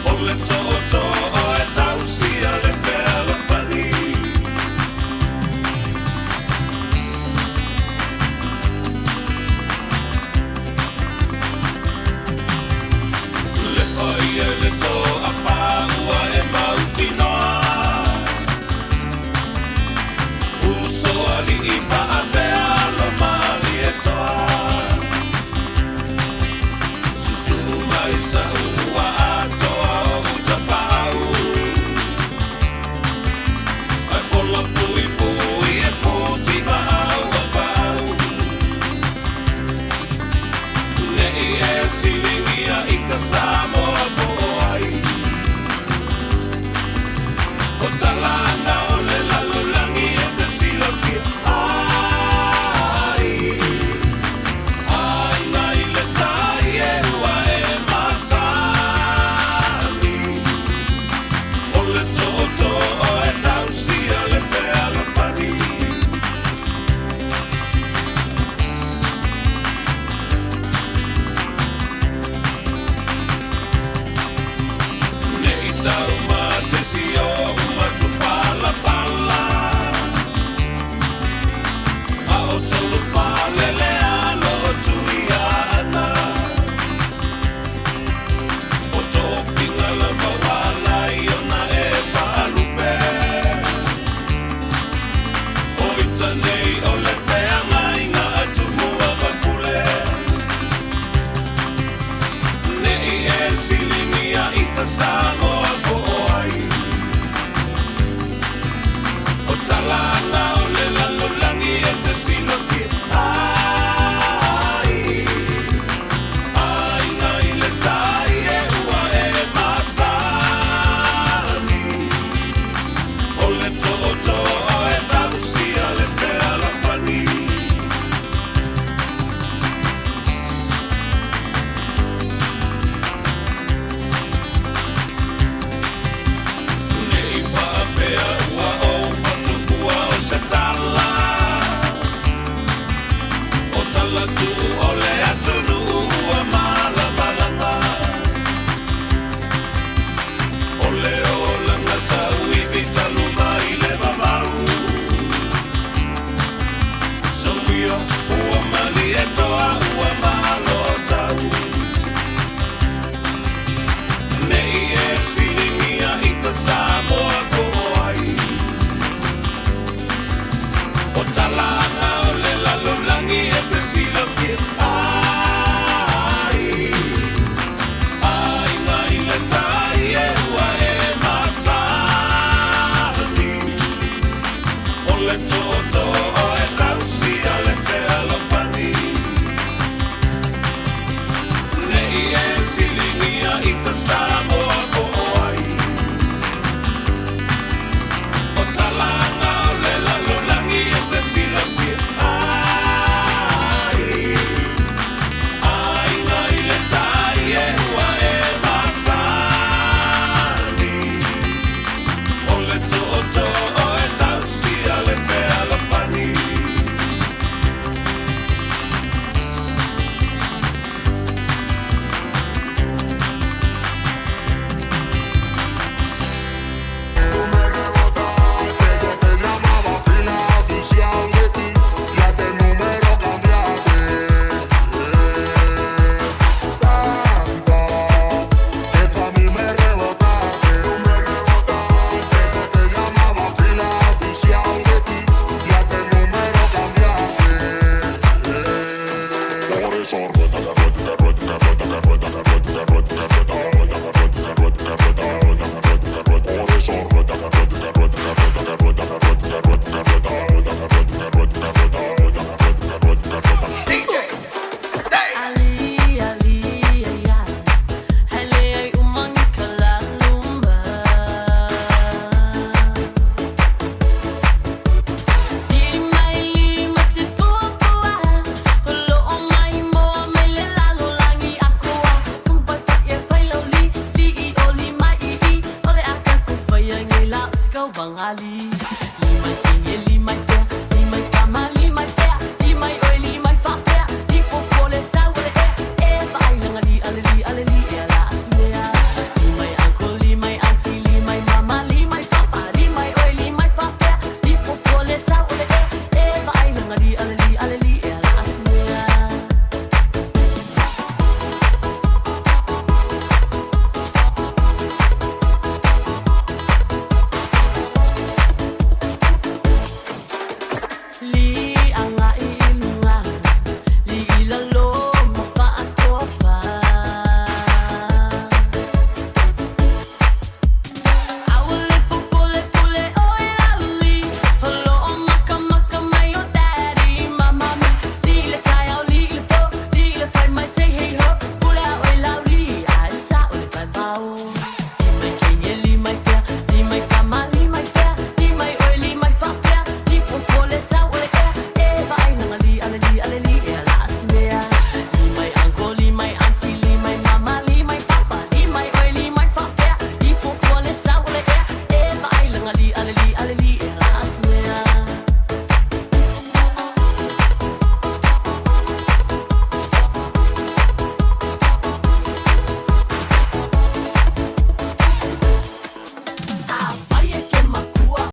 O le tootoo e tausia le fealofani. Le paia i le toapaua e mautinoa. Uso alii paavea lo Malietoa. Susu mai sa ua atoa o utapaau. Ai pola pui pui e puti maau o pau. Nei e siligia i ta Samoa po o ai. O talaga o le lalolagi e te silafia ai. Aiga i le tai e ua e masani. O le tootoo e tausia le fealofani. Nei taumatesi o matupalapala. A o tolu falele alo o Tuiaana. O tofiga lava ua ala ai ona e faalupe. O ita nei o le feagaiga a Tumua ma Pule. Nei e siligia i ta Samoa po o ai. O talaga o le lalolagi e te silafia ai. Aiga i le tai e ua e masani. O le tootoo e tausia le fealofani. Fagali.